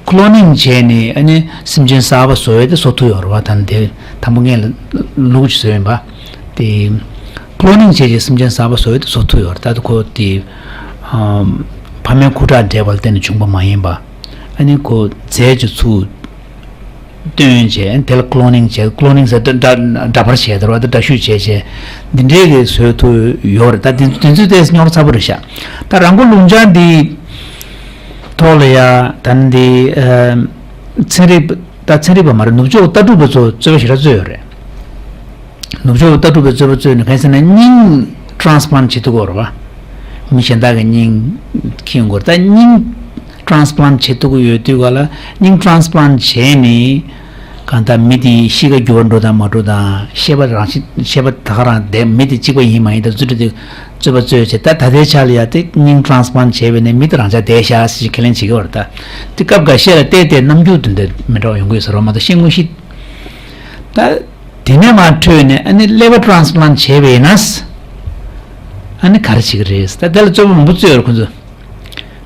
ཁོ་ལོ་ནིང་བྱས་ནས་ཨ་ནི་སེམས་ཅན་གསར་པ་བཟོ་ཡས་དེ་བཟོ་ཐུབ་ཡོད་རེད་བ། ད་ནི་དེ་དང་པོ་ངས་ལུག་ཅིག་བཟོས་ཡིན་པ། དེ་ཁོ་ལོ་ནིང་བྱས་བྱས་སེམས་ཅན་གསར་པ་བཟོ་ཡས་དེ་བཟོ་ཐུབ་ཡོད་རེད། ད་དུ་ཁོ་དེ་ཨམ། ཕ་མའི་ཁུ་ཁྲག་འདྲེས་པ་ལ་བརྟེན་ནས་བྱུང་པ་མ་ཡིན་པ། ཨ་ནི་ཁོ་རྫས་ཀྱི་ཚུལ་བཏོན་བྱས། དེ་ལ་ཁོ་ལོ་ནིང་བྱས། ཁོ་ལོ་ནིང་ཟེར་དུས་འདྲ་འདྲ་པར་བྱས་དེ་རེད་བ། དེ་འདྲ་བཤུས་བྱས་བྱས་འདི་འདྲའི་གི་བཟོས་ཐུབ་ཡོད་རེད། ད་དེ་དེ་ཚོའི་ཐད་རྙོག་དྲ་ཚ་པོ་རེད་ཤག་ད་རང་མགོ་རླུང་ལྕགས་འདི་ཐོག་ལ་ཡ་ད་ནི་འདི་ཨ། ཚན་རིག་པ། ད་ཚན་རིག་པ་མ་རེད། ནུབ་ཕྱོགས་ལྟ་གྲུབ་པ་ཚོ་རྩོད་པ་ཞེ་དྲག་རྩོད་ཡོད་རེད། ནུབ་ཕྱོགས་ལྟ་གྲུབ་པའི་རྩོད་པ་རྩོད་ནས་གང་ཟེར་ན་སྙིང་ཊ་རན་སི་པ་ལན་ཊི་བྱེད་ཐུབ་ཀྱི་ཡོད་རེད་བ། མི་གཞན་དག་གི་སྙིང་འཁྱེར་ཡོང་གི་ཡོད་རེད། ད་སྙིང་ཊ་རན་སི་པ་ལན་ཊི་བྱེད་ཐུབ་ཀྱི་ཡོད་དུས་ག་ལ་སྙིང་ཊ་རན་སི་པ་ལན་ཊི་བྱས་ནས་གང་ལྟར་མི་དེ་གཤིས་ཀ་འགྱུར་བ་འགྲོ་དང་མ་འགྲོ་དང་། ཤེས་པ་རང་ཤེས་ཤེས་པ་ད་ག་རང་བསྡད། མི་དེ་གཅིག་པ་ཡིན་མ་ཡིན་དང་རྩོད་འགྲན་དེ་རྩོད་པ་རྩོད་བྱས། ད་ད་ལྟའི་ཆ་ལ་ཡ་དེ་སྙིང་ཊ་རན་སི་པ་ལན་ཊི་བྱས་པས་ནས་མི་དེ་རང་འཇགས་བསྡད་ཤག་ཟེར་ཁས་ལེན་བྱེད་ཀྱི་ཡོད་རེད། ད་དེ་སྐབས་འགའ་ཤས་ལ་བལྟས་བལྟས་རྣམ་འགྱུར་དེ་འདྲ་མི་འདྲ་བ་ཡོང་གི་ཡོད་ས་རེད་མ་གཏོགས་ཤེས་དངོས་གཞི། ད། དེ་ནས་མར་འཕྲོས་ནས་ཨ་ནི་ཀླད་པ་ཊ་རན་སི་པ་ལན་ཊི་བྱས་པ་ཡིན་ན། ཨ་ནི་ག་རེ་བྱེད་ཀྱི་རེད། ད་དེ་ལ་རྩོད་པ་མང་པོ་རྩོད་ཡོད་རེད་ཁོ་ཚོས།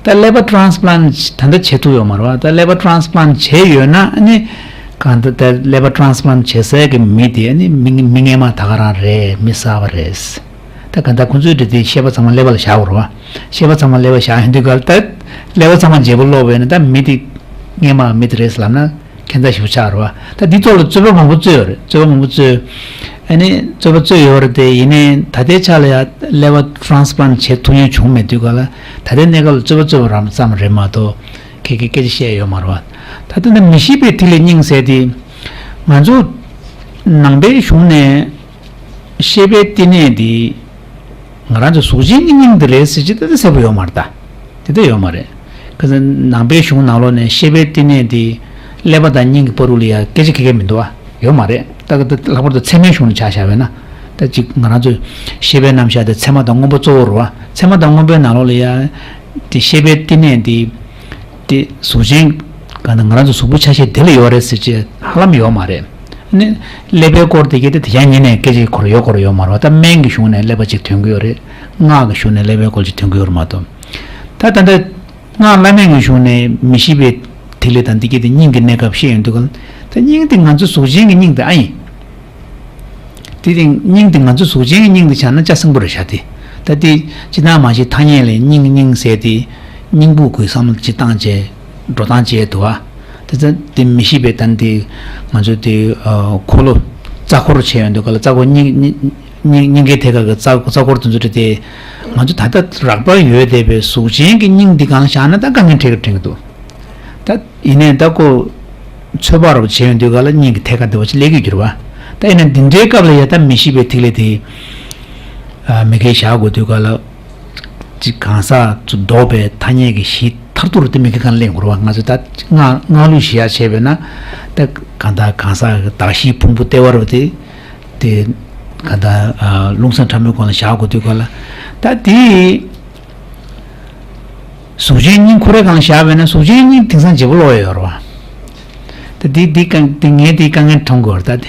ད་ཀླད་པ་ཊ་རན་སི་པ་ལན་ཊི་ད་ལྟ་བྱེད་ཐུབ་ཡོད་མ་རེད་བ། ད་ཀླད་པ་ཊ་རན་སི་པ་ལན་ཊི་བྱས་ཡོད་ན་ཨ་ནི། གང་ལྟར་ད་ཀླད་པ་ཊ་རན་སི་པ་ལན་ཊི་བྱེད་སའི་གི་མི་དེ་ཨ་ནི་མི་མི་སྔན་མ་ད་ག་རང་རེད། མི་གསར་པ་རེད། ད་གང་ལྟར་ཁོ་ཚོའི་འདྲ་དེ་ཤེས་པ་ཚང་མ་ཀླད་པ་ལ་བཞག་དགོས་རེད་བ། ཤེས་པ་ཚང་མ་ཀླད་པ་བཞག་ཡོང་དུས་ག་ལ་ད་ཀླད་པ་ཚང་མ་བརྗེ་པོ་ཀློག་པ་ཡིན་ན་ད་མི་དེ་སྔན་མ་མི་དེ་རེད་ལབ་ན། ཁྱད་མཚར་ཞེ་པོ་ཆགས་རེད་བ། ད་འདི་ཐོག་ལ་རྩོད་པ་མང་པོ་རྩོད་ཡོད་རེད། རྩོད་པ་མང་པོ་རྩོད། ཨ་ནི་རྩོད་པ་རྩོད་ཡོད་རེད་དེ། ཡིན་ནའི་ད་ལྟའི་ཆ་ལ་ཡ་ཀླད་པ་ཊ་རན་སི་པ་ལན་ཊི་བྱེད་ཐུབ་མཁན་བྱུང་མེད་དུས་ག་ལ། ད་ལྟའི་གནས་སྐབས་ལ་རྩོད་པ་རྩོད་པ་རང་ཙམ་རེད་མ་གཏོགས་ཁྱེད་ཀྱིས་སྐད་ཆ་བཤད་ཡོད་མ་རེད་བ། ད་ལྟ་ནི་མི་ཤེས་པའི་ཐིག་ལེ་སྙིང་ཟེར་དེ། ང་ཚོ་ནང་པའི་གཞུང་ནས་ཤེས་པའི་བསྟི་གནས་དེ། ང་རང་ཚོ་གཟུགས་ཅན་གྱི་སྙིང་དེ་རེད་ཟེར་གྱི་ད་ལྟ་གསལ་པོ་ཡོད་མ་རེད་ད། དེ་ལྟ་ཡོད་མ་རེད། ཁ་སང་ནང་པའི་གཞུང་ནང་ལོགས་ནས་ཤེས་པའི་བསྟི་གནས་དེ་ཀླད་པ་དང་སྙིང་གི་བར་དུ་ལ་ཡ་སྐད་ཆ་ཁ་ཁ་མི་འདུག་བ། ཡོད་མ་རེད། ད་ད་ལྷག་པར་དུ་ཚད་མའི་གཞུང་ལ་ཆ་བཞག་པས་ན། ད་ཅིག་ང་རང་ཚོ་ཤེས་པའི་རྣམ་གཞག་དེ་ཚད་མ་དང་དངོས་པོ་གཙོ་བོ་རེད་བ། ཚད་མ་དང་དངོས་པོའི་ནང་ལོགས་ལ་ཡ་དེ་ཤེས་པའི་བསྟི་གནས་དེ། དེ་གཟུགས་ཅན་གང་ལྟར་ང་རང་ཚོ་གཟུགས་པོ་ཆ་ཤས་དེ་ལ་ཡོད་རེད་ཟེར་ཅེས་ཧ་ལམ་ཡོད་མ་རེད། ནི་ཀླད་པའི་སྐོར་དེ་གས་དེ་དེ་ཡང་ཉིན་ནས་སྐད་ཆ་འཁོར་ཡོད་འཁོར་ཡོད་མ་རེད་བ། ད་སྨན་གྱི་གཞུང་ནས་ཀླད་པ་ཅིག་ཐོན་གྱི་ཡོད་རེད། སྔགས་ཀྱི་གཞུང་ནས་ཀླད་པའི་སྐོར་ཅིག་ཐོན་གྱི་ཡོད་རེད་མ་གཏོགས། ད་ད་ལྟ་སྔགས་བླ་མེད་ཀྱི་གཞུང་ནས་མི་ཤེས་པའི་ཐིག་ལེ་དང་འདི་གས་དེ་སྙིང་གི་གནས་སྐབས་བཤད་ཡོང་དུས་ག་ལ། ད་སྙིང་དེ་ང་ཚོ་གཟུགས་ཅན་གྱི་སྙིང་དེ་ཨ་ཡིན། དེ་རིང་སྙིང་དེ་ང་ཚོ་གཟུགས་ཅན་གྱི་སྙིང་དེ་ཆགས་ན་ལྕགས་སྲིན་པོ་རེད་ཤག་དེ། ད་དེ་སྤྱིར་བཏང་མ་གཞི་ཐ་སྙད་ལས་སྙིང་སྙིང་ཟེར་དེ། སྙིང་པོ་གི་བསམ་བློ་ཅིག་བཏང་བྱས་འགྲོ་སྟངས་བྱས་འདུག་ཨ། དེ་ཚོ་དེ་མི་ཤེས་པའི་ད་དེ་ང་ཚོ་དེ་འཁོར་ལོ་རྩ་འཁོར་བྱས་ཡོང་དུས་ག་ལ་རྩ་འཁོར་སྙིང་སྙིང་སྙིང་གའི་ཐད་ཀ་གི་རྩ་རྩ་འཁོར་དེ་ཚོ་དེ་དེ་ང་ཚོ་ད་ལྟ་རགས་པ་ཡོད་བསྡད་པའི་གཟུགས་ཅན་གྱི་སྙིང་འདི་གང་བཞག་ན་ད་དཀའ་ངལ་འཕྲད་ཀྱི་འཕྲད་ཀྱི་འདུག་ད་ཡིན་ནའི་ད་ཁོ་ཚོད་དཔག་རོབ་བྱེད་ཡོང་དུས་ག་ལ་སྙིང་གི་ཐད་ཀ་འདི་བ་ཅིག་སླེབས་ཀྱི་འགྱུར་བ། ད་ཡིན་ན་འདི་འདྲའི་སྐབས་ལ་ཡ་ད་མི་ཤེས་པའི་ཐིག་ལེ་དེ་མི་ཁའི་བཞག་དགོས་དུས་ག་ལ་ཅིག་གང་ཟག་ཚོ་ལྡོག་པའི་ཐ་སྙད་ཀྱི་གཞི་མཐར་ཐུག་རུ་དེ་མི་ཁའི་གང་སླེབས་འགྱུར་བ། ང་ཚོས་ད་སྔགས་སྔགས་ལུགས་གཞི་བཞག་བྱས་པས་ན་ད་གང་ལྟར་གང་ཟག་གི་གདགས་གཞིའི་ཕུང་པོ་ལྟེ་བ་རུ་དེ་དེ་གང་ལྟར་རླུང་གསུམ་ཕྲ་མོའི་སྒོ་ལ་བཞག་དགོས་དུས་ག་ལ་ད་དེ། གཟུགས་ཅན་སྙིང་ཁོ་རའི་སྒང་ལ་བཞག་པས་ན་གཟུགས་ཅན་སྙིང་དེང་སང་བརྗེ་པོ་ལོག་ཡོད་རེད་བ། ད་འདི་འདི་དཀའ་འདི་ངས་འདི་དཀའ་ངལ་མཐོང་གི་ཡོད་རེད་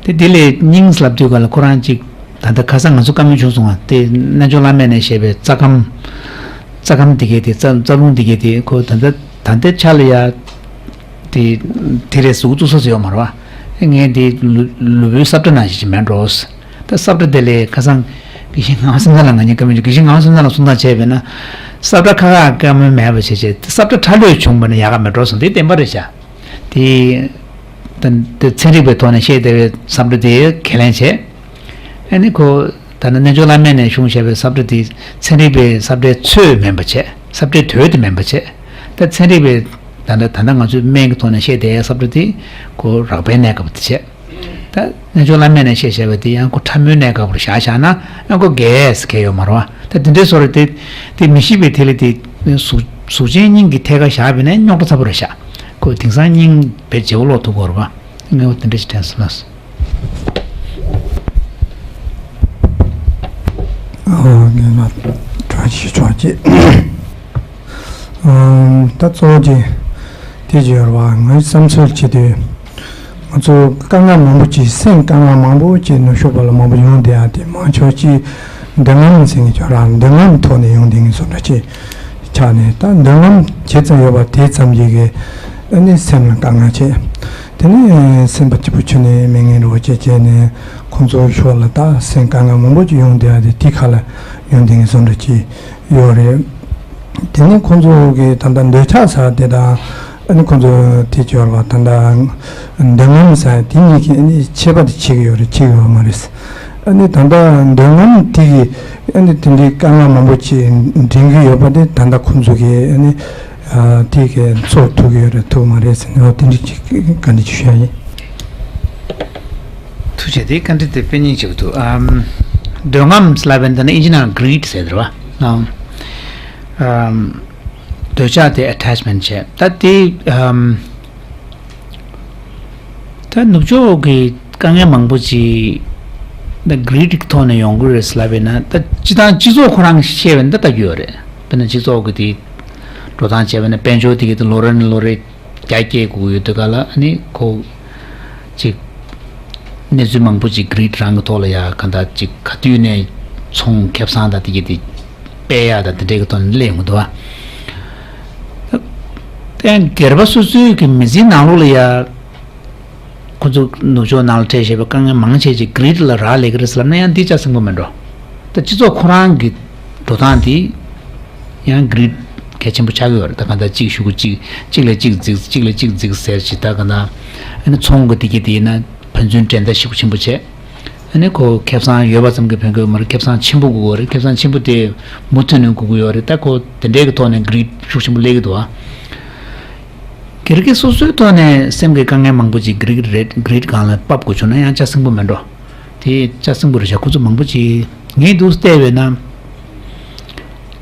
ད་དེ། དེ་འདི་ལས་སྙིང་ལབ་དུས་ག་ལ་ཁོ་རང་ཅིག་ད་ལྟ་ཁ་སང་ང་ཚོ་བཀའ་མོལ་བྱུང་སོང་བ་དེ་རྣལ་འབྱོར་བླ་མེད་ནས་བཤད་པའི་རྩ་ཁམས། རྩ་ཁམས་འདི་གས་དེ་རྩ་རྩ་རླུང་འདི་གས་དེ་ཁོ་ད་ལྟ་ད་ལྟའི་ཆ་ལ་ཡ། དེ་དེ་རེད་གཟུགས་བཙུགས་ས་ཡོད་མ་རེད་བ། ངས་འདི་ལུས་ལུས་པོའི་ས་བཀྲ་ནང་བཞིན་ཅིག་མེད་འགྲོ། ད་ས་བཀྲ་དེ་ལས་ཁ་སང་དགེ་བཤེས་ངག་དབང་སེང་གེ་ལགས་ང་གཉིས་བཀའ་མོལ་བྱས། དགེ་བཤེས་ངག་དབང་སེང་གེ་ལགས་གསུང་སྟངས་བྱས་པས་ན་ས་བཀྲ་ཁ་ཁ་བཀའ་མོལ་མེད་པ་བྱས་བྱས་ས་བཀྲ་ཁྲ་ལོས་བྱུང་བ་ན་ཡག་ག་མེད་འགྲོ་སོང་། དེ་བདེན་པ་རེད་ཤག་དེ་ད་ཚན་རིག་པའི་ཐོག་ནས་བཤད་བསྡད་པའི་ས་བཀྲ་དེ་ཁས་ལེན་བྱས། ཨ་ནི་ཁོ་ད་ནི་རྣལ་འབྱོར་བླ་མེད་ནས་གཞུང་བཤད་པའི་ས་བཀྲ་དེ་ཚན་རིག་པའི་ས་བཀྲའི་ཚོད་མིན་པ་བྱས། ས་བཀྲའི་དོད་དེ་མིན་པ་བྱས། ད་ཚན་རིག་པའི་ད་ལྟ་ད་ལྟ་ང་ཚོས་སྨན་གྱི་ཐོག་ནས་བཤད་བསྡད་ཡ་ས་བཀྲ་དེ་ཁོ་རགས་པའི་གནས་སྐབས་དེ་བྱས། ད་རྣལ་འབྱོར་བླ་མེད་ནས་བཤད་བཤད་པ་དེ་ཡང་ཁོ་ཕྲ་མོའི་གནས་སྐབས་རུ་བཞག་བཞག་ན་ཡང་ཁོ་གས་གས་ཡོད་མ་རེད་བ། ད་དེ་འདྲའི་བཟོ་འདྲ་དེ་དེ་མི་ཤེས་པའི་ཐིག་ལེ་དེ་གཟུགས་གཟུགས་ཅན་སྙིང་གི་ཐད་ཀ་བཞག་པས་ན་རྙོག་དྲ་ཚ་པོ་རེད་ཤག་ཁོ་དེང་སང་སྙིང་བས་བརྗེ་པོ་ལོག་ཐུབ་ཀྱི་ཡོད་རེད་བ། ངས་འོ་དེ་འདྲ་ཞིག་དྲན་སོང་ལགས། ཨོ་ངས་ང་དྲང་ཞིག་ཆོག་ཅེས། ཨམ། ད་གཙོ་བོ་ཅིག་དེ་ཅིག་ཡོད་རེད་བ། ངའི་བསམ་ཚུལ་བྱེད་དུས། ང་ཚོ་དཀའ་ངལ་མང་པོ་ཅིག་སེམས་དཀའ་ངལ་མང་པོ་ཅིག་ནུབ་ཕྱོགས་པ་ལ་མང་པོ་ཡོང་བསྡད་ཡ་དེ་མང་ཆེ་བ་ཅིག་འདོད་རྔམ་ཟེར་མཁན་ཅིག་ཡོད་རེད། འདོད་རྔམ་ཐོག་ནས་ཡོང་བསྡད་མཁན་བཟོ་འདྲ་ཅིག་ཆགས་ནས། ད་འདོད་རྔམ་ཇི་ཙམ་ཡོད་པ་དེ་ཙམ་གྱིས་གི་ཨ་ནི་སེམས་ལ་དཀའ་ངལ་ཆེ། དེ་ནས་སེམས་པ་སྐྱིད་པོ་ཁྱོན་ནས་མེད་མཁན་འདྲ་བོ་ཅིག་བྱས་ནས་ཁོང་ཚོའི་ཕྱོགས་ལ་ད་སེམས་དཀའ་ངལ་མང་པོ་ཅིག་ཡོང་བསྡད་ཡ་དེ་དེ་ཁ་ལ་ཡོང་བསྡད་མཁན་བཟོ་འདྲ་ཅིག་ཡོད་རེད། དེ་ནས་ཁོང་ཚོ་གི་ད་ལྟ་འདོད་ཆགས་ཟེར་དེ་དང་། ཨ་ནི་ཁོང་ཚོ་དེ་ཅིག་ཡོད་རེད་བ། ད་ལྟ་འདོད་རྔམ་ཟེར་དེ་གཉིས་ཀྱི་ཨ་ནི་ཁྱད་པར་དེ་ཕྱེ་གི་ཡོད་རེད། ཕྱེ་གི་ཡོད་མ་རེད། ཨ་ནི་ད་ལྟ་འདོད་རྔམ་དེ་གི་ཨ་ནི་དེ་འདྲའི་དཀའ་ངལ་མང་པོ་ཅིག་འདྲེན་གི་ཡོད་པ་དེ་ད་ལྟ་ཁོང་ཚོ་གི་ཨ་ནི་ཨ་དེ་གི་ཚོར་ཐུབ་ཀྱི་ཡོད་རེད་ཐུབ་མ་རེད་ཟེར་ནས་འོ་དེ་འདྲ་ཅིག་བཀའ་འདྲི་ཅིག་ཞུ་ཡ་ཡིན། ཐུགས་རྗེ་ཆེ། དེ་བཀའ་འདྲི་དེ་དཔེ་སྙིང་རྗེ་པོ་འདུག་ཨམ། འདོད་རྔམ་ལབ་པ་འདི་ནི་ཨིན་ཇི་ནང་greed ཟེར་འདུག་བ། ཨམ། འདོད་ཆགས་དེ་attachment བྱས། ད་དེ་ཨམ། ད་ནུབ་ཕྱོགས་ཀྱི་དཀའ་ངལ་མང་པོ་ཅིག་ད་greed གི་ཐོག་ནས་ཡོང་གི་རེད་ལབ་པས་ན། ད་སྤྱི་བཏང་སྤྱི་ཚོགས་ཁོ་རང་གིས་བཤད་པ་ནི་ད་ལྟ་རྒྱུ་ཡོད་རེད། དཔེར་ན་སྤྱི་ཚོགས་ཀྱི་དེ་འགྲོ་སྟངས་བྱས་པ་ན་དཔལ་འབྱོར་དེ་གི་དེ་ལོ་རེ་ནས་ལོ་རེ་རྒྱ་སྐྱེད་དགོས་ཀྱི་ཡོད་དུས་ག་ལ་ཨ་ནི་ཁོ་ཅིག་གནས་ཚུལ་མང་པོ་ཅིག་greed རང་གི་ཐོག་ལ་ཡ་ག་འདྲ་ཅིག་ག་དུས་ནས་ཚོང་ཁེ་བཟང་དང་དེ་གི་དེ་སྤེལ་ཡག་དང་དེ་འདྲའི་གི་ཐོག་ནས་སླེབས་ཡོང་གི་འདུག་བ། ད་སྒེར་པ་སོ་སོའི་གི་མི་ཚེའི་ནང་ལོགས་ལ་ཡ་ཁོ་ཚོ་ནུབ་ཕྱོགས་ནང་ལ་འཕྲད་བཞིན་པའི་དཀའ་ངལ་མང་ཆེ་ཅིག་greed ལ་རག་ལས་ཀྱི་རེད་ཟེར་ལབ་ན་ཡང་འདི་ཅག་སེང་པོ་མེད་འགྲོ། ད་སྤྱི་ཚོགས་ཁོ་རང་གི་འགྲོ་སྟངས་དེ་ཡང་greed གལ་ཆེན་པོ་ཆགས་ཀྱི་ཡོད་རེད། ད་ག་འདྲ་གཅིག་ཞུ་གི་གཅིག་གཅིག་ལས་གཅིག་རྫིག་གཅིག་ལས་གཅིག་རྫིག་ཟེར་ཞིག་ད་ག་འདྲ་ཨ་ནི་ཚོང་གི་དེ་གི་དེ་ཡིན་ན་ཕན་ཚུན་འགྲན་ཟླ་ཤུགས་ཆེན་པོ་བྱས། ཨ་ནི་ཁོ་ཁེ་བཟང་ཡོད་པ་ཙམ་གྱིས་ཕན་གྱི་ཡོད་མ་རེད། ཁེ་བཟང་ཆེན་པོ་དགོས་ཀྱི་ཡོད་རེད། ཁེ་བཟང་ཆེན་པོ་དེ་མུ་མཐུད་ནས་དགོས་ཀྱི་ཡོད་རེད། ད་ཁོ་དེ་འདྲའི་གི་ཐོག་ནས་greed ཤུགས་ཆེན་པོ་སླེབས་ཀྱི་འདུག་ཨ། སྒེར་གྱི་སོ་སོའི་ཐོག་ནས་སེམས་ཀྱི་དཀའ་ངལ་མང་པོ་ཅིག་greed རེད། greed སྒང་ལ་ཕབ་དགོས་བྱུང་ན་ཡང་ཅག་སེང་པོ་མེད་འགྲོ། དེ་ཅག་སེང་པོ་རེད་ཤག་ཁོ་ཚོ་མང་པོ་ཅིག་ངས་འདུག་བལྟས་པས་ན།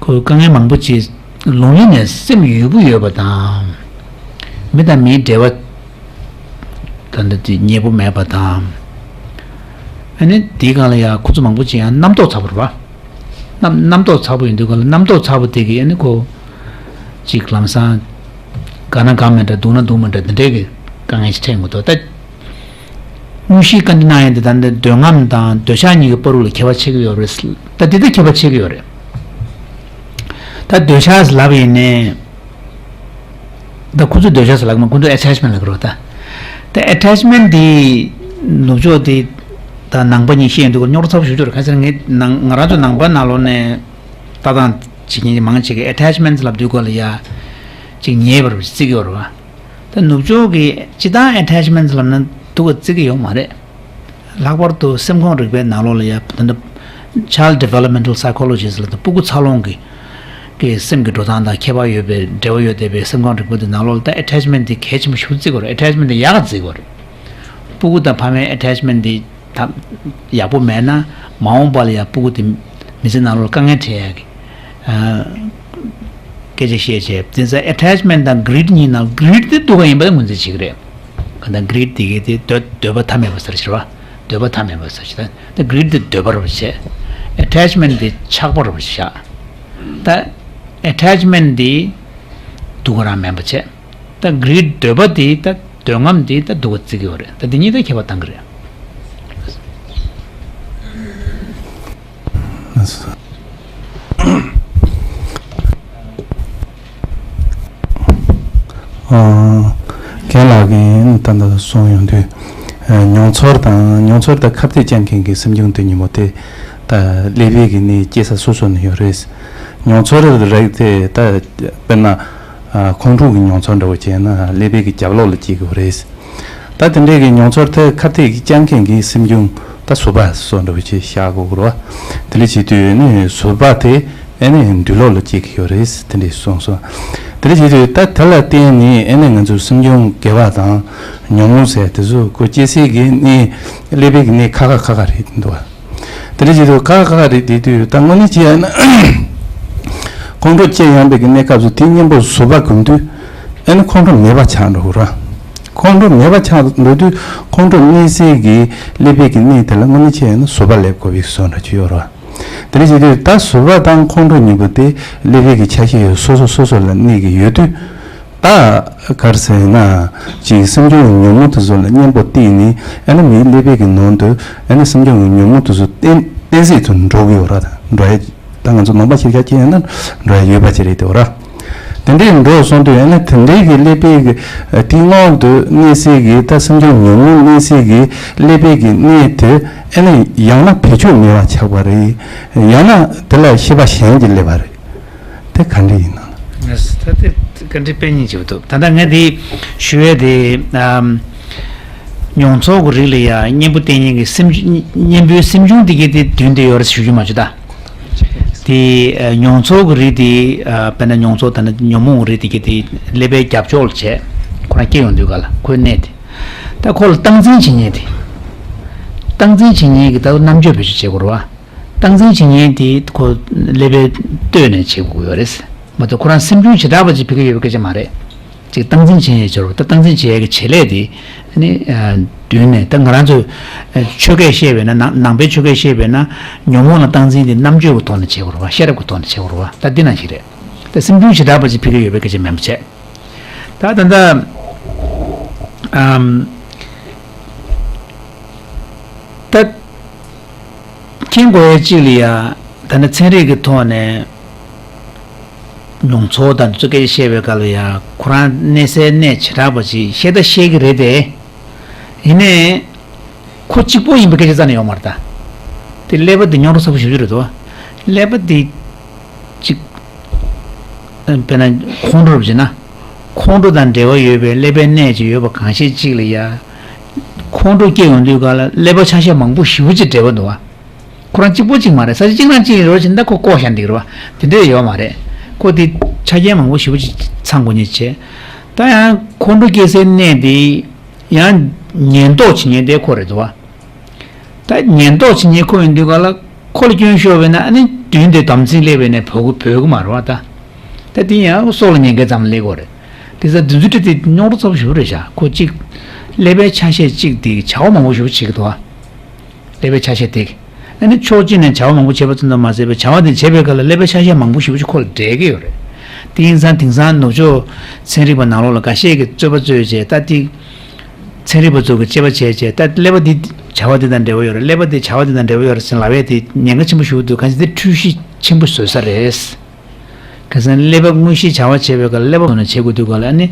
ཁོ་དཀའ་ངལ་མང་པོ་ཅིག་ལུང་རིང་ནས་སེམས་ཡུལ་པོ་ཡོད་པ་དང་། མི་དང་མིའི་འབྲེལ་བ་ད་འདི་དེ་ཉེ་པོ་མེད་པ་དང་། ཨ་ནི་དེའི་སྒང་ལ་ཡང་ཁོ་ཚོ་མང་པོ་ཅིག་ཡང་རྣམ་རྟོག་ཚ་པོ་རེད་བ། རྣམ་རྣམ་རྟོག་ཚ་པོ་ཡིན་དུས་སྒང་ལ་རྣམ་རྟོག་ཚ་པོ་དེ་གིས་ཨ་ནི་ཁོ་ཅིག་ལམ་སང་དགའ་ན་དགའ་མེད་འདྲ་སྡུག་ན་སྡུག་མེད་འདྲ་འདི་འདྲའི་གི་དཀའ་ངལ་ཞིག་འཕྲད་ཡོང་གི་འདུག་ད་དངོས་གཞིའི་བཀའ་འདྲི་གནང་ཡས་འདི་ད་འདི་འདོད་རྔམ་དང་འདོད་ཆགས་གཉིས་ཀྱི་བར་དུ་ལ་ཁྱད་པར་ཕྱེ་གི་ཡོད་རེད། ད་འདི་ད་ཁྱད་པར་ཕྱེ་གི་ཡོད་རེད། ད་འདོད་ཆགས་ལབ་ཡིན་ནའི། ད་ཁོ་ཚོས་འདོད་ཆགས་ལབ་མ། ཁོ་ཚོས་attachment ལབ་ཀྱི་རེད། ད་ད་attachment འདི་ནུབ་ཕྱོགས་འདི་ད་ནང་པ་གཉིས་ཤེས་ཡོང་དུས་སྐོར་རྙོག་དྲ་ཚ་པོ་ཞེ་པོ་ཅིག་རེད། ག་ཟེར་ངས་ནང་ང་རང་ཚོ་ནང་པ་ནང་ལོགས་ནས་ལྟ་སྟངས་བྱེད་མཁན་མང་ཆེ་གིས་attachment ལབ་དུས་སྐོར་ལ་ཡ་ཅིག་ཉེས་པར་བརྩི་གི་ཡོད་རེད་བ། ད་ནུབ་ཕྱོགས་ཀྱི་སྤྱིར་བཏང་attachment ལབ་ན་སྡུག་ག་བརྩི་གི་ཡོད་མ་རེད། ལྷག་པར་དུ་སེམས་ཁམས་རིག་པའི་ནང་ལོགས་ལ་ཡ་ད་ལྟ་child developmental psychologist ལ་ད་སྤུ་གུ་འཚར་ལོངས་ཀྱི་གི་སེམས་ཀྱི་འགྲོ་སྟངས་དང་ཁྱད་པར་ཡོད་པའི་འབྲེལ་བ་ཡོད་བསྡད་པའི་སེམས་ཁམས་རིག་པ་དེ་ནང་ལོགས་ལ་ད་attachment དེ་གལ་ཆེན་པོ་ཞེ་པོ་བརྩི་དགོས་རེད། attachment དེ་ཡག་ག་བརྩི་དགོས་རེད། སྤུ་གུ་དང་ཕ་མའི་attachment དེ་ད་ཡག་པོ་མེད་ན་མ་འོངས་པ་ལ་ཡ་སྤུ་གུ་དེ་མི་ཚེ་ནང་ལོགས་དཀའ་ངལ་འཕྲད་ཡ་གི་ཨ། སྐད་ཆ་བཤད་བྱས། དེ་ཚོ་attachment དང་greed གཉིས་ནང་greed དེ་སྡུག་ག་ཡིན་པ་ངོས་འཛིན་བྱེད་ཀྱི་རེད། གང་ལྟར་greed དེ་གའི་དེ་འདོད་འདོད་པ་མཐའ་མེད་པ་ཟེར་ཞེས་པ། འདོད་པ་མཐའ་མེད་པ་ཟེར་ཞེས་པ། ད་greed དེ་འདོད་པ་རེད་བྱས། attachment དེ་ཆགས་པ་རེད་བྱས། ད་attachment དེ་སྡུག་ག་རང་མིན་པ་བྱས། ད་greed འདོད་པ་དེ་ད་འདོད་རྔམ་དེ་ད་སྡུག་ག་བརྩི་གི་ཡོད་རེད། ད་དེ་གཉིས་ད་ཁྱད་པར་གཏང་གི་རེད། རྒན་ལགས་ཀྱིས་ད་ལྟ་གསུངས་ཡོང་དུས། མྱོང་ཚོར་དང་མྱོང་ཚོར་དང་ཁ་གཏད་བཅག་མཁན་གྱི་སེམས་བྱུང་དེ་ཉིན་མོ་དེ་ད་ཀླད་པའི་གི་གནས་སྐྱེ་ས་སོ་སོ་ནས་ཡོད་རེད། མྱོང་ཚོར་རིགས་དེ་ད་དཔེར་ན་ཁོང་ཁྲོ་གི་མྱོང་ཚོར་འདྲ་བོ་བྱས་ན་ཀླད་པའི་གི་རྒྱབ་ལོགས་ལ་སྐྱེ་གི་ཡོད་རེད། ད་དེ་འདྲའི་གི་མྱོང་ཚོར་དེ་ཁ་གཏད་ཀྱི་བཅག་མཁན་གྱི་སེམས་བྱུང་ད་ཟུར་པ་སོགས་འདྲ་བོ་ཅིག་བཞག་དགོས་ཀྱི་རེད་བ། དེ་འདྲ་བྱེད་དུས་ནི་ཟུར་པ་དེ་ཨེ་ནི་འདུས་ལོག་ལ་སྐྱེ་གི་ཡོད་རེད། དེ་འདྲ་གསུངས་སོང་། དེ་འདྲ་བྱེད་དུས་ད་དེ་ལ་བརྟེན་ནས་ཨེ་ནི་ང་ཚོ་སེམས་བྱུང་དགེ་བ་དང་ཉོན་མོངས་ཟེར་དེ་ཚོ་ཁོ་སྐྱེ་སའི་གི་གནས་ཀླད་པའི་གི་གནས་ཁག་ཁག་ཁག་ཁག་རེད་འདུག་བ། དེ་འདྲ་བྱེད་དུས་ཁག་ཁག་ཁག་རེད་དེ་དུས་ད་དངོས་གནས་བྱས་ན། ཁོང་ཁྲོ་སྐྱེ་ཡོང་བའི་གི་གནས་སྐབས་སུ་དེའི་གཉེན་པོ་ཟུར་པ་གོམས་དུས། ཨེ་ནི་ཁོང་ཁྲོ་མེད་པ་ཆགས་འགྲོ་གི་ར། ཁོང་ཁྲོ་མེད་པ་ཆགས་འགྲོ་དུས་ཁོང་ཁྲོ་གནས་སའི་གི་ཀླད་པའི་གི་གནས་དེ་ལ་དངོས་གནས་བྱས་ན་ཟུར་པ་སླེབས་དགོས་པའི་བཟོ་འདྲ་ཅིག་ཡོད་ར། དེ་འདྲ་བྱེད་དུས་ད་ཟུར་པ་དང་ཁོང་ཁྲོ་གཉིས་པོ་དེ་ཀླད་པའི་གི་ཆ་ཤས་སོ་སོ་སོ་སོ་ལ་གནས་ཀྱི་ཡོད་དུས། ད་ག་རེ་ཟེར་ན། ཅིག་སེམས་བྱུང་གི་ཉོན་མོངས་དེ་ཚོ་ལ་གཉེན་པོ་བརྟེན་ནས་ཨ་ནི་མིའི་ཀླད་པའི་གི་ནང་དུ་ཨ་ནི་སེམས་བྱུང་གི་ཉོན་མོངས་དེ་ཚོ་གཏན་གཏན་ཚིགས་སུ་འགྲོ་གི་ཡོད་ར། ད་འགྲོ་ཡ་ད་ང་ཚོ་ནང་པ་ཤེས་བྱ་ཅི་ཡང་ན་འགྲོ་ཡ་ཡོད་པ་ཅི་རེད་དེ་འོ་ར། དེ་འདྲའི་འགྲོ་སོང་དུས་ཨ་ནི་དེ་འདྲའི་གི་ཀླད་པའི་གི་དེའི་སྔོན་དུ་གནས་སའི་གི་ད་སེམས་བྱུང་ཉོན་མོངས་གནས་སའི་གི་ཀླད་པའི་གི་གནས་དེ་ཨ་ནི་ཡང་ན་བེད་སྤྱོད་མེད་པ་ཆགས་པ་རེད། ཡང་ན་དེ་ལ་ཤེས་པ་གཞན་གྱིས་སླེབས་པ་རེད། དེ་ག་འདྲ་ཡིན་ནམ། ད་དེ་བཀའ་འདྲི་དཔེ་སྙིང་རྗེ་པོ་འདུག་ད་ལྟ་ངས་འདི་ཞུ་ཡས་དེ་ཨམ། མྱོང་ཚོར་གྱི་རིགས་ལ་ཡང་གཉེན་པོ་བསྟེན་མཁན་གྱི་སེམས་གཉེན་པོའི་སེམས་བྱུང་དེ་གའི་དེ་མདུན་དེ་ཡོད་རེད་ཞུ་རྒྱུ་མ་བྱུང་ད། དེ་ཨ། མྱོང་ཚོར་གྱི་རིགས་དེ་ཨ། དཔེར་ན་མྱོང་ཚོར་ད་ནི་ཉོན་མོངས་རིགས་དེ་གའི་དེ་ཀླད་པའི་རྒྱབ་ཕྱོགས་ལ་བྱས་ཁོ་རང་སྐྱེ་ཡོང་དུས་ག་ལ་ཁོའི་གནས་དེ། ད་ཁོ་ལ་སྟངས་འཛིན་བྱེད་མཁན་དེ། སྟངས་འཛིན་བྱེད་མཁན་གྱི་ད་རྣམ་དཔྱོད་བེད་སྤྱོད་བྱེད་དགོས་རེད་བ། སྟངས་འཛིན་བྱེད་མཁན་དེ་ཁོ་ཀླད་པའི་སྟོད་ནས་བྱེད་དགོས་ཡོད་རེད། མ་གཏོགས་ཁོ་རང་སེམས་བྱུང་བྱེ་བྲག་པ་ཅིག་ཕ་གི་ཡོད་པའི་སྐད་ཆ་མ་རེད། ཅིག་སྟངས་འཛིན་བྱེད་མཁན་ཡོད་ཅོར་ད་སྟངས་འཛིན་བྱེད་ཡས་ཀྱི་བྱེད་ལས་དེ་ནི་མདུན་ནས་ད་ང་རང་ཚོས་ཆོས་སྐད་བཤད་པས་ན་ནང་ནང་པའི་ཆོས་སྐད་བཤད་པས་ན་ཉོན་མོངས་ལ་སྟངས་འཛིན་དེ་རྣམ་དཔྱོད་ཀྱི་ཐོག་ནས་བྱེད་དགོས་རེད་བ། ཤེས་རབ་ཀྱི་ཐོག་ནས་བྱེད་དགོས་རེད་བ། ད་འདི་ནང་བཞིན་རེད། ད་སེམས་བྱུང་བྱེ་བྲག་པ་ཅིག་ཕ་གི་ཡོད་པའི་སྐད་ཆ་མིན་པ་བྱས། ད་ད་ལྟ་ཨམ། ད་མཁྱེན་དགོས་ཡ་གཅིག་ལ་ཡ་ད་ནི་ཚན་རིག་གི་ཐོག་ནས་མྱོང་ཚོར་དང་དེ་ཚོ་སྐད་ཆ་བཤད་པའི་སྐབས་ལ་ཡ་ཁོ་རང་གནས་སའི་གནས་བྱེ་བྲག་པ་ཅིག་བཤད་ད་བཤད་ཀྱི་རེད་དེ། ཡིན་ནའི་ཁོ་གཅིག་པོ་ཡིན་པའི་སྐད་ཆ་རྩ་ནས་ཡོད་མ་རེད་ད། དེ་ཀླད་པ་འདི་རྙོག་དྲ་ཚ་པོ་ཞེ་པོ་ཅིག་རེད་དོ། ཀླད་པ་འདི་ཅིག་དཔེར་ན་ཁོང་ཁྲོ་རུ་བྱས་ན། ཁོང་ཁྲོ་དང་འབྲེལ་བ་ཡོད་པའི་ཀླད་པའི་གནས་ཅིག་ཡོད་པ་གང་ཤེས་གཅིག་ལ་ཡ། ཁོང་ཁྲོ་སྐྱེ་ཡོང་དུས་ག་ལ་ཀླད་པ་ཆ་ཤས་མང་པོ་ཞེ་པོ་ཅིག་འབྲེལ་བ་འདུག་བ། ཁོ་རང་གཅིག་པོ་གཅིག་མ་རེད། ས་ཆ་གཅིག་རང་གཅིག་ཡིན་རོགས་བྱས་ན་ད་ཁོ་ལྐོག་བཞག་འགྲིག་རེད་བ། དེ་འདྲ་ཡོད་མ་རེད། ཁོ་དེ་ཆ་རྐྱེན་མང་པོ་ཞེ་པོ་ཅིག་ཚང་དགོས་ཉེན་ཆེ། ད་ཡང་ཁོང་ཁྲོ་སྐྱེ་སའི་གནས་དེ་ཡང་ཉེན་རྟོག་བྱེད་མཁན་དེ་ཁོ་རེད་འདུག་བ། ད་ཉེན་རྟོག་བྱེད་མཁན་ཁོ་ཡིན་དུས་ག་ལ་ཁོ་ལ་སྐྱོན་ཤོར་བས་ན་ཨ་ནི་ མདུན་དེ་དམ་ཚིག་སླེབས་པས་ནས་བོད་ཀྱི་བོད་ཀྱི་མ་རེད་བ་ད། ད་དེ་ཡང་སྲོག་ལ་ཉེན་ཁའི་ཙམ་སླེབས་ཀྱི་རེད། དེ་ཚ་བདུན་ཚོད་ཁྲི་དེ་རྙོག་དྲ་ཚ་པོ་ཞིག་རེད་ཤག་ཁོ་གཅིག་ཀླད་པའི་ཆ་ཤས་གཅིག་དེ་བྱ་བ་མང་པོ་ཞིག་བྱེད་ཀྱི་འདུག་བ། ཀླད་པའི་ཆ་ཤས་དེ། ཨ་ནི་ཕྱོགས་གཅིག་ནས་བྱ་བ་མང་པོ་བྱེད་པ་ཙམ་དུ་མ་ཟད་པའི་བྱ་བ་དེ་བྱེད་པའི་སྐབས་ལ་ཀླད་པའི་ཆ་ཤས་མང་པོ་ཞིག་ཁོ་ལ་འབྲེལ་གྱི་ཡོད་རེད། དེ་ཡིན་ཙང་དེང་སང་ནུབ་ཕྱོགས་ཚན་རིག་པ་ནང་ལོགས་ལ་འགའ་ཤས་ཀྱིས་རྩོད་པ་རྩོད་བྱས་ད་དེ། ཚན་རིག་པ་ཚོ་གིས་དཔྱད་པ་བྱས་བྱས་ད་ཀླད་པ་འདི་བྱ་བ་འདི་དང་འབྲེལ་བ་ཡོད་རེད། ཀླད་པ་འདི་བྱ་བ་འདི་དང་འབྲེལ་བ་ཡོད་རེད་ཟེར་ལབ་ཡས་དེ་ཉེན་ཁ་ཆེན་པོ་ཞིག་འདུག་གང་ཞིག་འདི་འཁྲུལ་གཞི་ཆེན་པོ་བཟོ་ས་རེད། གང་ཟེར་ན་ཀླད་པ་དངོས་གཞིའི་བྱ་བ་བྱེད་པའི་སྐབས་ཀླད་པ་ནང་བྱེད་དགོས་དུས་སྐབས་ལ་ཨ་ནི།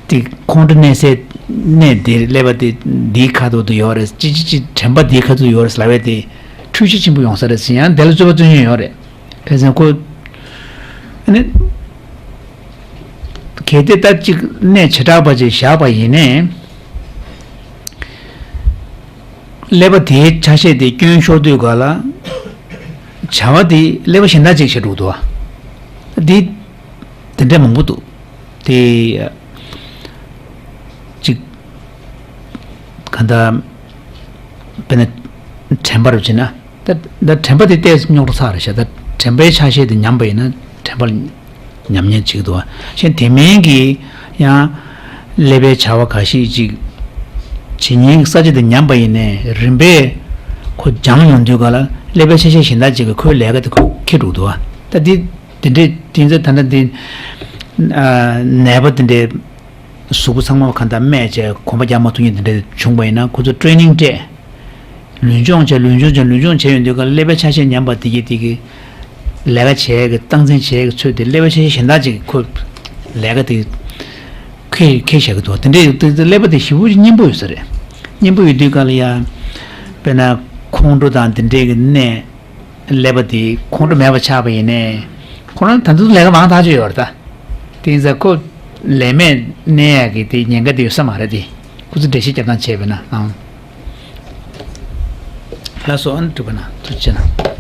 དེ་ཁོང་ཁྲོ་གནས་སའི་གནས་དེ་ཀླད་པ་དེ་འདིའི་ཁ་ཐོག་ཏུ་ཡོད་རེད། ཅི་ཅི་ཅི་དྲན་པ་འདིའི་ཁ་ཐོག་ཡོད་རེད་ལབ་ཡས་དེ་འཁྲུལ་གཞི་ཆེན་པོ་ཡོང་ས་རེད་ཟེར་ཡང་དེ་ལ་རྩོད་པ་རྩོད་མྱོང་ཡོད་རེད། གང་ཟེར་ན་ཁོ། ཨ་ནི། གལ་ཏེ་ད་ཅིག་གནས་བྱེ་བྲག་པ་ཅིག་བཞག་པ་ཡིན་ནའི། ཀླད་པ་དེའི་ཆ་ཤས་དེ་སྐྱོན་ཤོར་དུས་ག་ལ། བྱ་བ་དེ་ཀླད་པ་གཞན་དག་ཅིག་བྱེད་འགྲོ་འདུག་བ། འདི། དེ་འདྲས་མང་པོ་འདུག་དེ། ཅིག་ག་འདྲ། དཔེར་ན། དྲན་པ་རུ་བྱེད་ན། ད་ད་དྲན་པ་དེ་ཏོག་ཙམ་རྙོག་དྲ་ཚ་རེད་ཤག་ད་དྲན་པའི་ཆ་ཤས་དེ་ཉམས་པ་ཡིན་ན་དྲན་པ་ཉམས་ཉེན་ཅིག་འདུག་བ། གཞན་དེ་མིན་གྱི་ཡང་ཀླད་པའི་བྱ་བ་འགའ་ཞིག་ཅིག་བྱེད་ཉེན་གྱི་ས་ཆ་དེ་ཉམས་པ་ཡིན་ནའི་རིམ་པས་ཁོ་འཇམ་ཡོང་དུས་ག་ལ་ཀླད་པའི་ཆ་ཤས་གཞན་དག་ཅིག་གིས་ཁོའི་ལས་ཀ་དེ་ཁོས་འཁྱེར་འགྲོ་འདུག་བ། ད་འདི་དེ་འདྲས་དེ་ཚོ་ད་ལྟ་འདི་ནད་པ་དེ་འདྲས། གཟུགས་པོ་ཚང་མ་གང་ལྟར་རྨས་བྱས་གོམ་པ་རྒྱག་མ་ཐུབ་མཁན་དེ་འདྲ་བྱུང་བ་ཡིན་ན་ཁོ་ཚོ་ཊེ་ནིང་སྤྲད། ལུས་སྦྱོང་བྱས་ལུས་སྦྱོང་བྱས་ལུས་སྦྱོང་བྱས་ཡོང་དུས་ཀ་ཀླད་པའི་ཆ་ཤས་ཉམས་པ་དེ་གི་དེ་གི་ལས་ཀ་བྱས་གི་སྟངས་འཛིན་བྱས་གི་ཚོད་དེ་ཀླད་པའི་ཆ་ཤས་གཞན་དག་ཅིག་གིས་ཁོ་ལས་ཀ་དེ་ཁེ་ཁེ་བཞག་གི་འདུག་དེ་འདྲའི་ཡོད་དུས་ཀླད་པ་དེ་ཞེ་པོ་ཅིག་སྙིང་པོ་ཡོད་ས་རེད། སྙིང་པོ་ཡོད་དུས་ཀ་ལ་ཡ་དཔེར་ན་ཁོང་ཁྲོ་དང་དེ་འདྲའི་གི་གནས། ཀླད་པ་དེ་ཁོང་ཁྲོ་མེད་པ་ཆགས་པ་ཡིན་ནའི། ཁོ་རང་ད་དུང་ལས་ཀ་མང་ཐག་ཆོད་ཡོད་རེད་ད། དེ་ཡིན་ཙང་ཁོ་ལས་མེད་གནས་ཡག་གི་དེ་ཉེན་ཁ་དེ་ཡོད་ས་མ་རེད་དེ། ཁོ་ཚོ་འགྲེལ་བཤད་རྒྱབ་སྟངས་བྱས་པས་ན་ཨང་། ལགས་སོ་ཨ་ནི་གྲུབ་པ་ན་ཐུགས་རྗེ་གནང་།